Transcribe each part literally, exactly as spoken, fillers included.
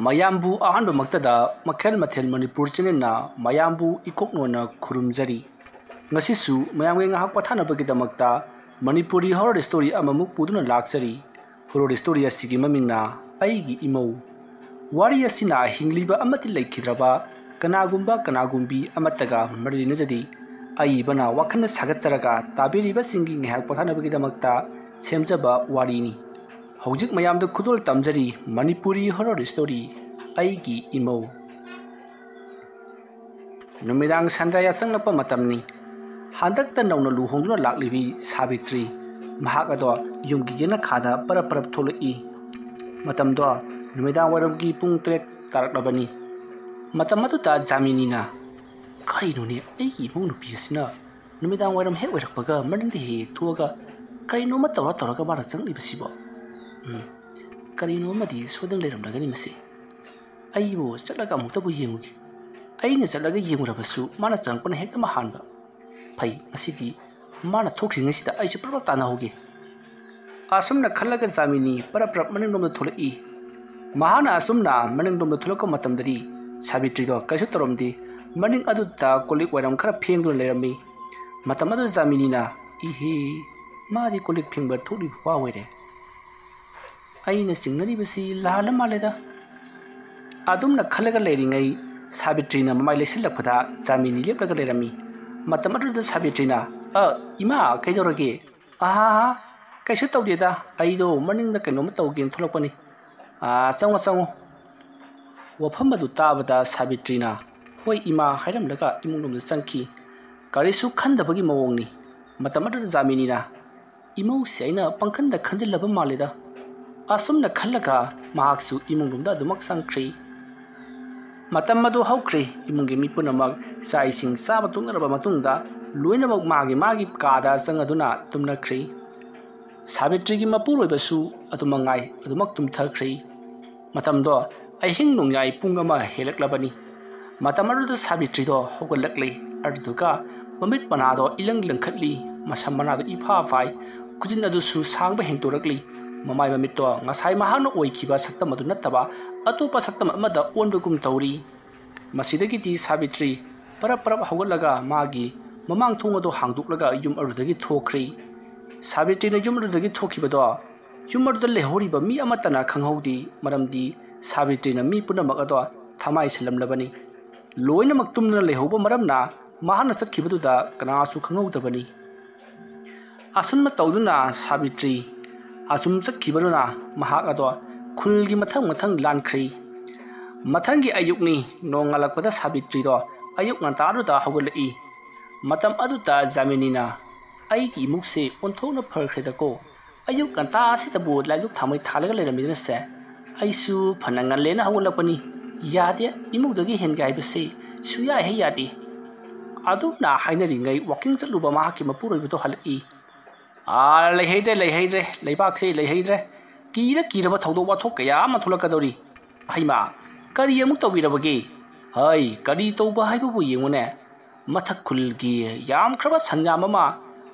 ꯃꯌꯥꯝꯕꯨ ꯑꯍꯥꯟꯕꯃꯛꯇꯗ ꯃꯈꯜ ꯃꯊꯦꯜ ꯃꯅꯤꯄꯨꯔ ꯆꯦꯅꯦꯜꯅ ꯃꯌꯥꯝꯕꯨ ꯏꯀꯣꯛꯅꯣꯅ ꯈꯨꯔꯨꯝꯖꯔꯤ꯫ ꯉꯁꯤꯁꯨ ꯃꯌꯥꯝꯒꯤ ꯉꯥꯏꯍꯥꯛ ꯄꯣꯊꯥꯅꯕꯒꯤꯗꯃꯛꯇ ꯃꯅꯤꯄꯨꯔꯤ ꯍꯣꯔꯔ ꯁ꯭ꯇꯣꯔꯤ ꯑꯃꯃꯨꯛ ꯄꯨꯗꯨꯅ ꯂꯥꯛꯆꯔꯤ꯫ ꯍꯣꯔꯔ ꯁ꯭ꯇꯣꯔꯤ ꯑꯁꯤꯒꯤ ꯃꯃꯤꯡꯅ ꯑꯩꯒꯤ ꯏꯃꯧ꯫ ꯋꯥꯔꯤ ꯑꯁꯤꯅ ꯍꯤꯡꯂꯤꯕ ꯑꯃꯗꯤ ꯂꯩꯈꯤꯗ꯭ꯔꯕ ꯀꯅꯥꯒꯨꯝꯕ ꯀꯅꯥꯒꯨꯝꯕꯤ ꯑꯃꯠꯇꯒ ꯃꯔꯤ ꯂꯩꯅꯖꯗꯦ꯫ ꯑꯏꯕꯅ ꯋꯥꯈꯜꯅ ꯁꯥꯒꯠꯆꯔꯒ ꯇꯥꯕꯤꯔꯤꯕꯁꯤꯡꯒꯤ ꯉꯥꯏꯍꯥꯛ ꯄꯣꯊꯥꯅꯕꯒꯤꯗꯃꯛꯇ ꯁꯦꯝꯖꯕ ꯋꯥꯔꯤꯅꯤ꯫ ꯍꯧꯖꯤꯛ ꯃꯌꯥꯝꯗ ꯈꯨꯗꯣꯜ ꯇꯝꯖꯔꯤ ꯃꯅꯤꯄꯨꯔꯤ ꯍꯣꯔꯔ ꯁ꯭ꯇꯣꯔꯤ ꯑꯩꯒꯤ ꯏꯃꯧ꯫ ꯅꯨꯃꯤꯗꯥꯡ ꯁꯟꯗ꯭ꯌꯥ ꯌꯥꯆꯪꯂꯛꯄ ꯃꯇꯝꯅꯤ꯫ ꯍꯟꯗꯛꯇ ꯅꯧꯅ ꯂꯨꯍꯣꯡꯗꯨꯅ ꯂꯥꯛꯂꯤꯕꯤ ꯁꯥꯕꯤꯇ꯭ꯔꯤ, ꯃꯍꯥꯛ ꯑꯗꯣ ꯌꯨꯝꯒꯤ ꯌꯦꯅꯈꯥꯗ ꯄꯔꯞ ꯄꯔꯞ ꯊꯣꯛꯂꯛꯏ꯫ ꯃꯇꯝꯗꯣ ꯅꯨꯃꯤꯗꯥꯡ ꯋꯥꯏꯔꯝꯒꯤ ꯄꯨꯡ ꯇꯔꯦꯠ ꯇꯥꯔꯛꯂꯕꯅꯤ꯫ ꯃꯇꯝ ꯑꯗꯨꯗ ꯖꯥꯃꯤꯅꯤꯅ, "ꯀꯔꯤꯅꯣꯅꯦ, ꯑꯩꯒꯤ ꯏꯃꯧ ꯅꯨꯄꯤ ꯑꯁꯤꯅ ꯅꯨꯃꯤꯗꯥꯡ ꯋꯥꯏꯔꯝ ꯍꯦꯛ ꯑꯣꯏꯔꯛꯄꯒ ꯃꯅꯤꯡꯗ ꯍꯦꯛ ꯍꯦꯛ ꯊꯣꯛꯑꯒ ꯀꯔꯤꯅꯣꯃ ꯇꯧꯔ ꯇꯧꯔꯒ ꯃꯥꯅ ꯆꯪꯂꯤꯕꯁꯤꯕꯣ? ꯎꯝ, ꯀꯔꯤꯅꯣ ꯑꯃꯗꯤ ꯁꯣꯏꯗꯅ ꯂꯩꯔꯝꯂꯒꯅꯤ ꯃꯁꯤ꯫ ꯑꯩꯕꯨ ꯆꯠꯂꯒ ꯑꯃꯨꯛꯇꯕꯨ ꯌꯦꯡꯉꯨꯒꯦ꯫ ꯑꯩꯅ ꯆꯠꯂꯒ ꯌꯦꯡꯉꯨꯔꯕꯁꯨ ꯃꯥꯅ ꯆꯪꯉꯛꯄꯅ ꯍꯦꯛꯇ ꯃꯍꯥꯟꯕ꯫ ꯐꯩ, ꯉꯁꯤꯗꯤ ꯃꯥꯅ ꯊꯣꯛꯈ꯭ꯔꯤꯉꯩꯁꯤꯗ ꯑꯩꯁꯨ ꯄ꯭ꯔꯞ ꯄ꯭ꯔꯞ ꯇꯥꯟꯅꯍꯧꯒꯦ"꯫ ꯑꯁꯨꯝꯅ ꯈꯜꯂꯒ ꯖꯥꯃꯤꯅꯤ ꯄꯔꯞ ꯄꯔꯞ ꯃꯅꯤꯡꯂꯣꯝꯗ ꯊꯣꯛꯂꯛꯏ꯫ ꯃꯍꯥꯛꯅ ꯑꯁꯨꯝꯅ ꯃꯅꯤꯡꯂꯣꯝꯗ ꯊꯣꯛꯂꯛꯄ ꯃꯇꯝꯗꯗꯤ ꯁꯥꯕꯤꯇ꯭ꯔꯤꯗꯣ ꯀꯩꯁꯨ ꯇꯧꯔꯝꯗꯦ꯫ ꯃꯅꯤꯡ ꯑꯗꯨꯗ ꯀꯣꯜ ꯂꯤꯛ ꯋꯥꯏꯔꯝ ꯈꯔ ꯐꯦꯡꯗꯨꯅ ꯂꯩꯔꯝꯃꯤ꯫ ꯃꯇꯝ ꯑꯗꯨꯗ ꯖꯥꯃꯤꯅꯤꯅ, "ꯏꯍꯦ, ꯃꯥꯗꯤ ꯀꯣꯜ ꯂꯤꯛ ꯐꯦꯡꯕ ꯊꯣꯛꯂꯤꯕ ꯋꯥ ꯑꯣꯏꯔꯦ꯫ ꯑꯩꯅ ꯆꯤꯡꯅꯔꯤꯕꯁꯤ ꯂꯥꯜꯂ ꯃꯥꯜꯂꯦꯗ"꯫ ꯑꯗꯨꯝꯅ ꯈꯜꯂꯒ ꯂꯩꯔꯤꯉꯩ ꯁꯥꯕꯤꯇ꯭ꯔꯤꯅ ꯃꯃꯥꯏ ꯂꯩꯁꯤꯜꯂꯛꯄꯗ ꯖꯥꯃꯤꯅꯤ ꯂꯦꯞꯂꯒ ꯂꯩꯔꯝꯃꯤ꯫ ꯃꯇꯝ ꯑꯗꯨꯗ ꯁꯥꯕꯤꯇ꯭ꯔꯤꯅ, "ꯑ, ꯏꯃꯥ, ꯀꯩꯗꯧꯔꯒꯦ?" "ꯑꯍꯥꯍꯥ, ꯀꯩꯁꯨ ꯇꯧꯗꯦꯗ, ꯑꯩꯗꯣ ꯃꯅꯤꯡꯗ ꯀꯩꯅꯣꯝꯃ ꯇꯧꯒꯦꯅ ꯊꯣꯛꯂꯛꯄꯅꯤ꯫ ꯑꯥ, ꯆꯪꯉꯣ, ꯆꯪꯉꯣ"꯫ ꯋꯥꯐꯝ ꯑꯗꯨ ꯇꯥꯕꯗ ꯁꯥꯕꯤꯇ꯭ꯔꯤꯅ, "ꯍꯣꯏ ꯏꯃꯥ" ꯍꯥꯏꯔꯝꯂꯒ ꯏꯃꯨꯡꯂꯣꯝꯗ ꯆꯪꯈꯤ꯫ ꯀꯔꯤꯁꯨ ꯈꯟꯗꯕꯒꯤ ꯃꯑꯣꯡꯅꯤ꯫ ꯃꯇꯝ ꯑꯗꯨꯗ ꯖꯥꯃꯤꯅꯤꯅ, "ꯏꯃꯧꯁꯦ ꯑꯩꯅ ꯄꯪꯈꯟꯗ ꯈꯟꯖꯤꯜꯂꯕ ꯃꯥꯜꯂꯦꯗ"꯫ ꯑꯁꯨꯝꯅ ꯈꯜꯂꯒ ꯃꯍꯥꯛꯁꯨ ꯏꯃꯨꯡꯂꯣꯝꯗ ꯑꯗꯨꯃꯛ ꯆꯪꯈ꯭ꯔꯤ꯫ ꯃꯇꯝ ꯑꯗꯨ ꯍꯧꯈ꯭ꯔꯦ꯫ ꯏꯃꯨꯡꯒꯤ ꯃꯤ ꯄꯨꯝꯅꯃꯛ ꯆꯥꯛ ꯏꯁꯤꯡ ꯆꯥꯕ ꯇꯣꯛꯅꯔꯕ ꯃꯇꯨꯡꯗ ꯂꯣꯏꯅꯃꯛ ꯃꯥꯒꯤ ꯃꯥꯒꯤ ꯀꯥꯗ ꯆꯪꯉꯗꯨꯅ ꯇꯨꯝꯅꯈ꯭ꯔꯦ꯫ ꯁꯥꯕꯤꯇ꯭ꯔꯤꯒꯤ ꯃꯄꯨꯔꯣꯏꯕꯁꯨ ꯑꯗꯨ ꯃꯉꯥꯏ, ꯑꯗꯨꯃꯛ ꯇꯨꯝꯊꯈ꯭ꯔꯦ꯫ ꯃꯇꯝꯗꯣ ꯑꯍꯤꯡ ꯅꯣꯡꯌꯥꯏ ꯄꯨꯡ ꯑꯃ ꯍꯦꯜꯂꯛꯂꯕꯅꯤ꯫ ꯃꯇꯝ ꯑꯗꯨꯗ ꯁꯥꯕꯤꯇ꯭ꯔꯤꯗꯣ ꯍꯧꯒꯠꯂꯛꯂꯦ꯫ ꯑꯗꯨꯗꯨꯒ ꯃꯃꯤꯠ ꯃꯅꯥꯗꯣ ꯏꯂꯪ ꯂꯪꯈꯠꯂꯤ, ꯃꯁꯝ ꯃꯅꯥꯗꯣ ꯏꯐꯥ ꯐꯥꯏ, ꯈꯨꯖꯤꯟ ꯑꯗꯨꯁꯨ ꯁꯥꯡꯕ ꯍꯦꯟꯗꯣꯔꯛꯂꯤ꯫ ꯃꯃꯥꯏ ꯃꯃꯤꯠꯇꯣ ꯉꯁꯥꯏ ꯃꯍꯥꯛꯅ ꯑꯣꯏꯈꯤꯕ ꯁꯛꯇꯝ ꯑꯗꯨ ꯅꯠꯇꯕ ꯑꯇꯣꯞꯄ ꯁꯛꯇꯝ ꯑꯃꯗ ꯑꯣꯟꯕꯒꯨꯝ ꯇꯧꯔꯤ꯫ ꯃꯁꯤꯗꯒꯤꯗꯤ ꯁꯥꯕꯤꯇ꯭ꯔꯤ ꯄꯔꯞ ꯄꯔꯞ ꯍꯧꯒꯠꯂꯒ ꯃꯥꯒꯤ ꯃꯃꯥꯡ ꯊꯣꯡ ꯑꯗꯨ ꯍꯥꯡꯗꯣꯛꯂꯒ ꯌꯨꯝ ꯑꯗꯨꯗꯒꯤ ꯊꯣꯛꯈ꯭ꯔꯤ꯫ ꯁꯥꯕꯤꯇ꯭ꯔꯤꯅ ꯌꯨꯝ ꯑꯗꯨꯗꯒꯤ ꯊꯣꯛꯈꯤꯕꯗꯣ ꯌꯨꯝ ꯑꯗꯨꯗ ꯂꯩꯍꯧꯔꯤꯕ ꯃꯤ ꯑꯃꯠꯇꯅ ꯈꯪꯍꯧꯗꯦ, ꯃꯔꯝꯗꯤ ꯁꯥꯕꯤꯇ꯭ꯔꯤꯅ ꯃꯤ ꯄꯨꯝꯅꯃꯛ ꯑꯗꯣ ꯊꯃꯥꯏ ꯁꯜꯂꯝꯂꯕꯅꯤ꯫ ꯂꯣꯏꯅꯃꯛ ꯇꯨꯝꯗꯨꯅ ꯂꯩꯍꯧꯕ ꯃꯔꯝꯅ ꯃꯍꯥꯛꯅ ꯆꯠꯈꯤꯕꯗꯨꯗ ꯀꯅꯥꯁꯨ ꯈꯪꯍꯧꯗꯕꯅꯤ꯫ ꯑꯁꯨꯝꯅ ꯇꯧꯗꯨꯅ ꯁꯥꯕꯤꯇ꯭ꯔꯤ ꯑꯁꯨꯝ ꯆꯠꯈꯤꯕꯗꯨꯅ ꯃꯍꯥꯛ ꯑꯗꯣ ꯈꯨꯜꯒꯤ ꯃꯊꯪ ꯃꯊꯪ ꯂꯥꯟꯈ꯭ꯔꯤ꯫ ꯃꯊꯪꯒꯤ ꯑꯌꯨꯛꯅꯤ꯫ ꯅꯣꯡꯉꯥꯜꯂꯛꯄꯗ ꯁꯥꯕꯤꯇ꯭ꯔꯤꯗꯣ ꯑꯌꯨꯛ ꯉꯟꯇꯥꯗꯨꯗ ꯍꯧꯒꯠꯂꯛꯏ꯫ ꯃꯇꯝ ꯑꯗꯨꯗ ꯖꯥꯃꯤꯅꯤꯅ, "ꯑꯩꯒꯤ ꯏꯃꯨꯡꯁꯦ ꯑꯣꯟꯊꯣꯛꯅ ꯐꯈ꯭ꯔꯦꯗꯀꯣ꯫ ꯑꯌꯨꯛ ꯉꯟꯇꯥ ꯑꯁꯤꯗꯕꯨ ꯂꯥꯏꯗꯨꯛ ꯊꯥꯃꯩ ꯊꯥꯜꯂꯒ ꯂꯩꯔꯝꯃꯤꯗꯅꯁꯦ꯫ ꯑꯩꯁꯨ ꯐꯅ ꯉꯜꯂꯦꯅ ꯍꯧꯒꯠꯂꯛꯄꯅꯤ꯫ ꯌꯥꯗꯦ, ꯏꯃꯨꯡꯗꯒꯤ ꯍꯦꯟꯒꯦ ꯍꯥꯏꯕꯁꯤ ꯁꯨꯌꯥ ꯍꯦꯛ ꯌꯥꯗꯦ"꯫ ꯑꯗꯨꯝꯅ ꯍꯥꯏꯅꯔꯤꯉꯩ ꯋꯥꯀꯤꯡ ꯆꯠꯂꯨꯕ ꯃꯍꯥꯛꯀꯤ ꯃꯄꯨꯔꯣꯏꯕꯗꯣ ꯍꯜꯂꯛꯏ꯫ "ꯑꯥ, ꯂꯩꯍꯩꯗ꯭ꯔꯦ, ꯂꯩꯍꯩꯗ꯭ꯔꯦ, ꯂꯩꯕꯥꯛꯁꯦ ꯂꯩꯍꯩꯗ꯭ꯔꯦ꯫ ꯀꯤꯔ ꯀꯤꯔꯕ ꯊꯧꯗꯣꯛ ꯋꯥꯊꯣꯛ ꯀꯌꯥ ꯑꯃ ꯊꯣꯛꯂꯛꯀꯗꯧꯔꯤ꯫ ꯍꯩꯃꯥ, ꯀꯔꯤ ꯑꯃꯨꯛ ꯇꯧꯕꯤꯔꯕꯒꯦ? ꯍꯩ, ꯀꯔꯤ ꯇꯧꯕ ꯍꯥꯏꯕꯕꯨ ꯌꯦꯡꯉꯨꯅꯦ꯫ ꯃꯊꯛ ꯈꯨꯜꯒꯤ ꯌꯥꯝꯈ꯭ꯔꯕ ꯁꯟꯌꯥꯝ ꯑꯃ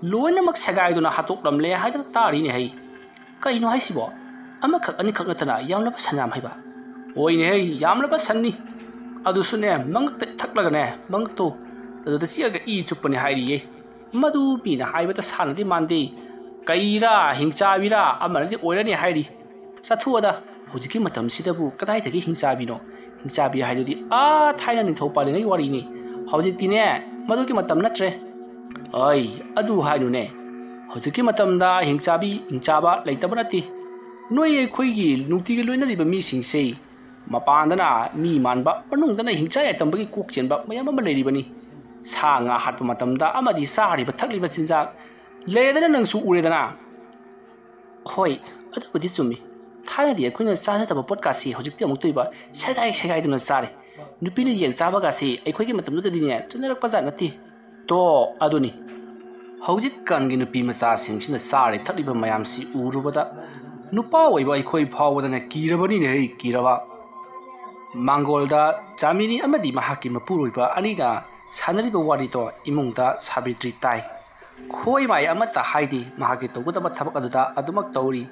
ꯂꯣꯏꯅꯃꯛ ꯁꯦꯒꯥꯏꯗꯨꯅ ꯍꯥꯠꯇꯣꯛꯂꯝꯂꯦ ꯍꯥꯏꯗꯅ ꯇꯥꯔꯤꯅꯦ ꯍꯩ꯫ ꯀꯩꯅꯣ ꯍꯥꯏꯁꯤꯕꯣ? ꯑꯃꯈꯛ ꯑꯅꯤꯈꯛ ꯅꯠꯇꯅ ꯌꯥꯝꯂꯕ ꯁꯟꯌꯥꯝ ꯍꯥꯏꯕ?" "ꯍꯣꯏꯅꯦ ꯍꯩ, ꯌꯥꯝꯂꯕ ꯁꯟꯅꯤ꯫ ꯑꯗꯨꯁꯨꯅꯦ, ꯃꯉꯛꯇ ꯊꯛꯂꯒꯅꯦ, ꯃꯉꯛꯇꯣ ꯑꯗꯨꯗ ꯆꯤꯛꯑꯒ ꯏ ꯆꯨꯞꯄꯅꯦ ꯍꯥꯏꯔꯤꯌꯦ꯫ ꯃꯗꯨ ꯃꯤꯅ ꯍꯥꯏꯕꯗ ꯁꯥꯟꯅꯗꯤ ꯃꯥꯟꯗꯦ꯫ ꯀꯩꯔꯥ, ꯍꯤꯡꯆꯥꯕꯤꯔꯥ ꯑꯃꯅꯗꯤ ꯑꯣꯏꯔꯅꯤ ꯍꯥꯏꯔꯤ꯫ ꯆꯠꯊꯣꯛꯑꯗ, ꯍꯧꯖꯤꯛꯀꯤ ꯃꯇꯝꯁꯤꯗꯕꯨ ꯀꯗꯥꯏꯗꯒꯤ ꯍꯤꯡꯆꯥꯕꯤꯅꯣ? ꯍꯤꯡꯆꯥꯕꯤ ꯍꯥꯏꯗꯨꯗꯤ ꯑꯥ ꯊꯥꯏꯅ ꯅꯤꯡꯊꯧ ꯄꯥꯜꯂꯤꯉꯩ ꯋꯥꯔꯤꯅꯤ꯫ ꯍꯧꯖꯤꯛꯇꯤꯅꯦ, ꯃꯗꯨꯒꯤ ꯃꯇꯝ ꯅꯠꯇ꯭ꯔꯦ"꯫ "ꯑꯩ, ꯑꯗꯨ ꯍꯥꯏꯅꯨꯅꯦ꯫ ꯍꯧꯖꯤꯛꯀꯤ ꯃꯇꯝꯗ ꯍꯤꯡꯆꯥꯕꯤ, ꯍꯤꯡꯆꯥꯕ ꯂꯩꯇꯕ ꯅꯠꯇꯦ꯫ ꯅꯣꯏ ꯑꯩꯈꯣꯏꯒꯤ ꯅꯨꯡꯇꯤꯒꯤ ꯂꯣꯏꯅꯔꯤꯕ ꯃꯤꯁꯤꯡꯁꯦ ꯃꯄꯥꯟꯗꯅ ꯃꯤ ꯃꯥꯟꯕ, ꯃꯅꯨꯡꯗꯅ ꯍꯤꯡꯆꯥ ꯌꯥꯏꯇꯝꯕꯒꯤ ꯀꯣꯛ ꯆꯦꯟꯕ ꯃꯌꯥꯝ ꯑꯃ ꯂꯩꯔꯤꯕꯅꯤ꯫ ꯁꯥ ꯉꯥ ꯍꯥꯠꯄ ꯃꯇꯝꯗ ꯑꯃꯗꯤ ꯆꯥꯔꯤꯕ ꯊꯛꯂꯤꯕ ꯆꯤꯟꯖꯥꯛ ꯂꯩꯔꯗꯅ ꯅꯪꯁꯨ ꯎꯔꯦꯗꯅ"꯫ "ꯍꯣꯏ, ꯑꯗꯨꯕꯨꯗꯤ ꯆꯨꯝꯃꯤ꯫ ꯊꯥꯏꯅꯗꯤ ꯑꯩꯈꯣꯏꯅ ꯆꯥꯖꯗꯕ ꯄꯣꯠꯀꯥꯁꯤ ꯍꯧꯖꯤꯛꯇꯤ ꯑꯃꯨꯛꯇ ꯑꯣꯏꯕ ꯁꯦꯒꯥꯏ ꯁꯦꯒꯥꯏꯗꯨꯅ ꯆꯥꯔꯦ꯫ ꯅꯨꯄꯤꯅ ꯌꯦꯟ ꯆꯥꯕꯒꯥꯁꯤ ꯑꯩꯈꯣꯏꯒꯤ ꯃꯇꯝꯗꯨꯗꯗꯤꯅꯦ ꯆꯠꯅꯔꯛꯄ ꯖꯥꯠ ꯅꯠꯇꯦ"꯫ "ꯇꯣ, ꯑꯗꯨꯅꯤ꯫ ꯍꯧꯖꯤꯛꯀꯥꯟꯒꯤ ꯅꯨꯄꯤ ꯃꯆꯥꯁꯤꯡꯁꯤꯅ ꯆꯥꯔꯤ ꯊꯛꯂꯤꯕ ꯃꯌꯥꯝꯁꯤ ꯎꯔꯨꯕꯗ ꯅꯨꯄꯥ ꯑꯣꯏꯕ ꯑꯩꯈꯣꯏ ꯐꯥꯎꯕꯗꯅ ꯀꯤꯔꯕꯅꯤꯅꯦ ꯍꯩ, ꯀꯤꯔꯕ"꯫ ꯃꯥꯡꯒꯣꯜꯗ ꯖꯥꯃꯤꯅꯤ ꯑꯃꯗꯤ ꯃꯍꯥꯛꯀꯤ ꯃꯄꯨꯔꯣꯏꯕ ꯑꯅꯤꯅ ꯁꯥꯟꯅꯔꯤꯕ ꯋꯥꯔꯤꯗꯣ ꯏꯃꯨꯡꯗ ꯁꯥꯕꯤꯇ꯭ꯔꯤ ꯇꯥꯏ꯫ ꯈꯣꯏ ꯃꯥꯏ ꯑꯃꯠꯇ ꯍꯥꯏꯗꯦ, ꯃꯍꯥꯛꯀꯤ ꯇꯧꯒꯗꯕ ꯊꯕꯛ ꯑꯗꯨꯗ ꯑꯗꯨꯃꯛ ꯇꯧꯔꯤ꯫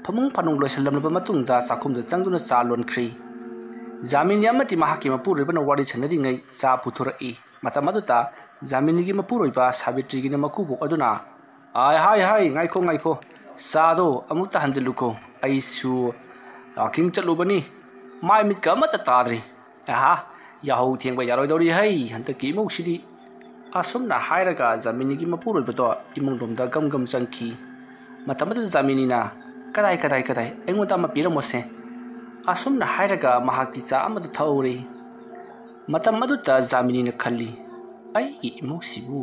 ꯐꯃꯨꯡ ꯐꯥꯅꯨꯡ ꯂꯣꯏꯁꯤꯜꯂꯝꯂꯕ ꯃꯇꯨꯡꯗ ꯆꯥꯛꯈꯨꯝꯗ ꯆꯪꯗꯨꯅ ꯆꯥ ꯂꯣꯟꯈ꯭ꯔꯤ꯫ ꯖꯥꯃꯤꯅꯤ ꯑꯃꯗꯤ ꯃꯍꯥꯛꯀꯤ ꯃꯄꯨꯔꯣꯏꯕꯅ ꯋꯥꯔꯤ ꯁꯥꯟꯅꯔꯤꯉꯩ ꯆꯥ ꯄꯨꯊꯣꯔꯛꯏ꯫ ꯃꯇꯝ ꯑꯗꯨꯗ ꯖꯥꯃꯤꯅꯤꯒꯤ ꯃꯄꯨꯔꯣꯏꯕ ꯁꯥꯕꯤꯇ꯭ꯔꯤꯒꯤꯅ ꯃꯀꯨꯕꯣꯛ ꯑꯗꯨꯅ, "ꯑꯥꯏ, ꯍꯥꯏ, ꯍꯥꯏ, ꯉꯥꯏꯈꯣ, ꯉꯥꯏꯈꯣ, ꯆꯥꯗꯣ ꯑꯃꯨꯛꯇ ꯍꯟꯖꯤꯜꯂꯨꯀꯣ, ꯑꯩꯁꯨ ꯋꯥꯀꯤꯡ ꯆꯠꯂꯨꯕꯅꯤ, ꯃꯥꯏ ꯃꯤꯠꯀ ꯑꯃꯠꯇ ꯇꯥꯗ꯭ꯔꯤ꯫ ꯑꯍꯥ, ꯌꯥꯍꯧ ꯊꯦꯡꯕ ꯌꯥꯔꯣꯏꯗꯧꯔꯤ ꯍꯩ, ꯍꯟꯗꯛꯀꯤ ꯏꯃꯧꯁꯤꯗꯤ"꯫ ꯑꯁꯨꯝꯅ ꯍꯥꯏꯔꯒ ꯖꯥꯃꯤꯅꯤꯒꯤ ꯃꯄꯨꯔꯣꯏꯕꯗꯣ ꯏꯃꯨꯡꯂꯣꯝꯗ ꯒꯝ ꯒꯝ ꯆꯪꯈꯤ꯫ ꯃꯇꯝ ꯑꯗꯨꯗ ꯖꯥꯃꯤꯅꯤꯅ, "ꯀꯗꯥꯏ, ꯀꯗꯥꯏ, ꯀꯗꯥꯏ, ꯑꯩꯉꯣꯟꯗ ꯑꯃ ꯄꯤꯔꯝꯃꯣꯁꯦ"꯫ ꯑꯁꯨꯝꯅ ꯍꯥꯏꯔꯒ ꯃꯍꯥꯛꯀꯤ ꯆꯥ ꯑꯃꯗꯨ ꯊꯛꯍꯧꯔꯦ꯫ ꯃꯇꯝ ꯑꯗꯨꯗ ꯖꯥꯃꯤꯅꯤꯅ ꯈꯜꯂꯤ, "ꯑꯩꯒꯤ ꯏꯃꯧꯁꯤꯕꯨ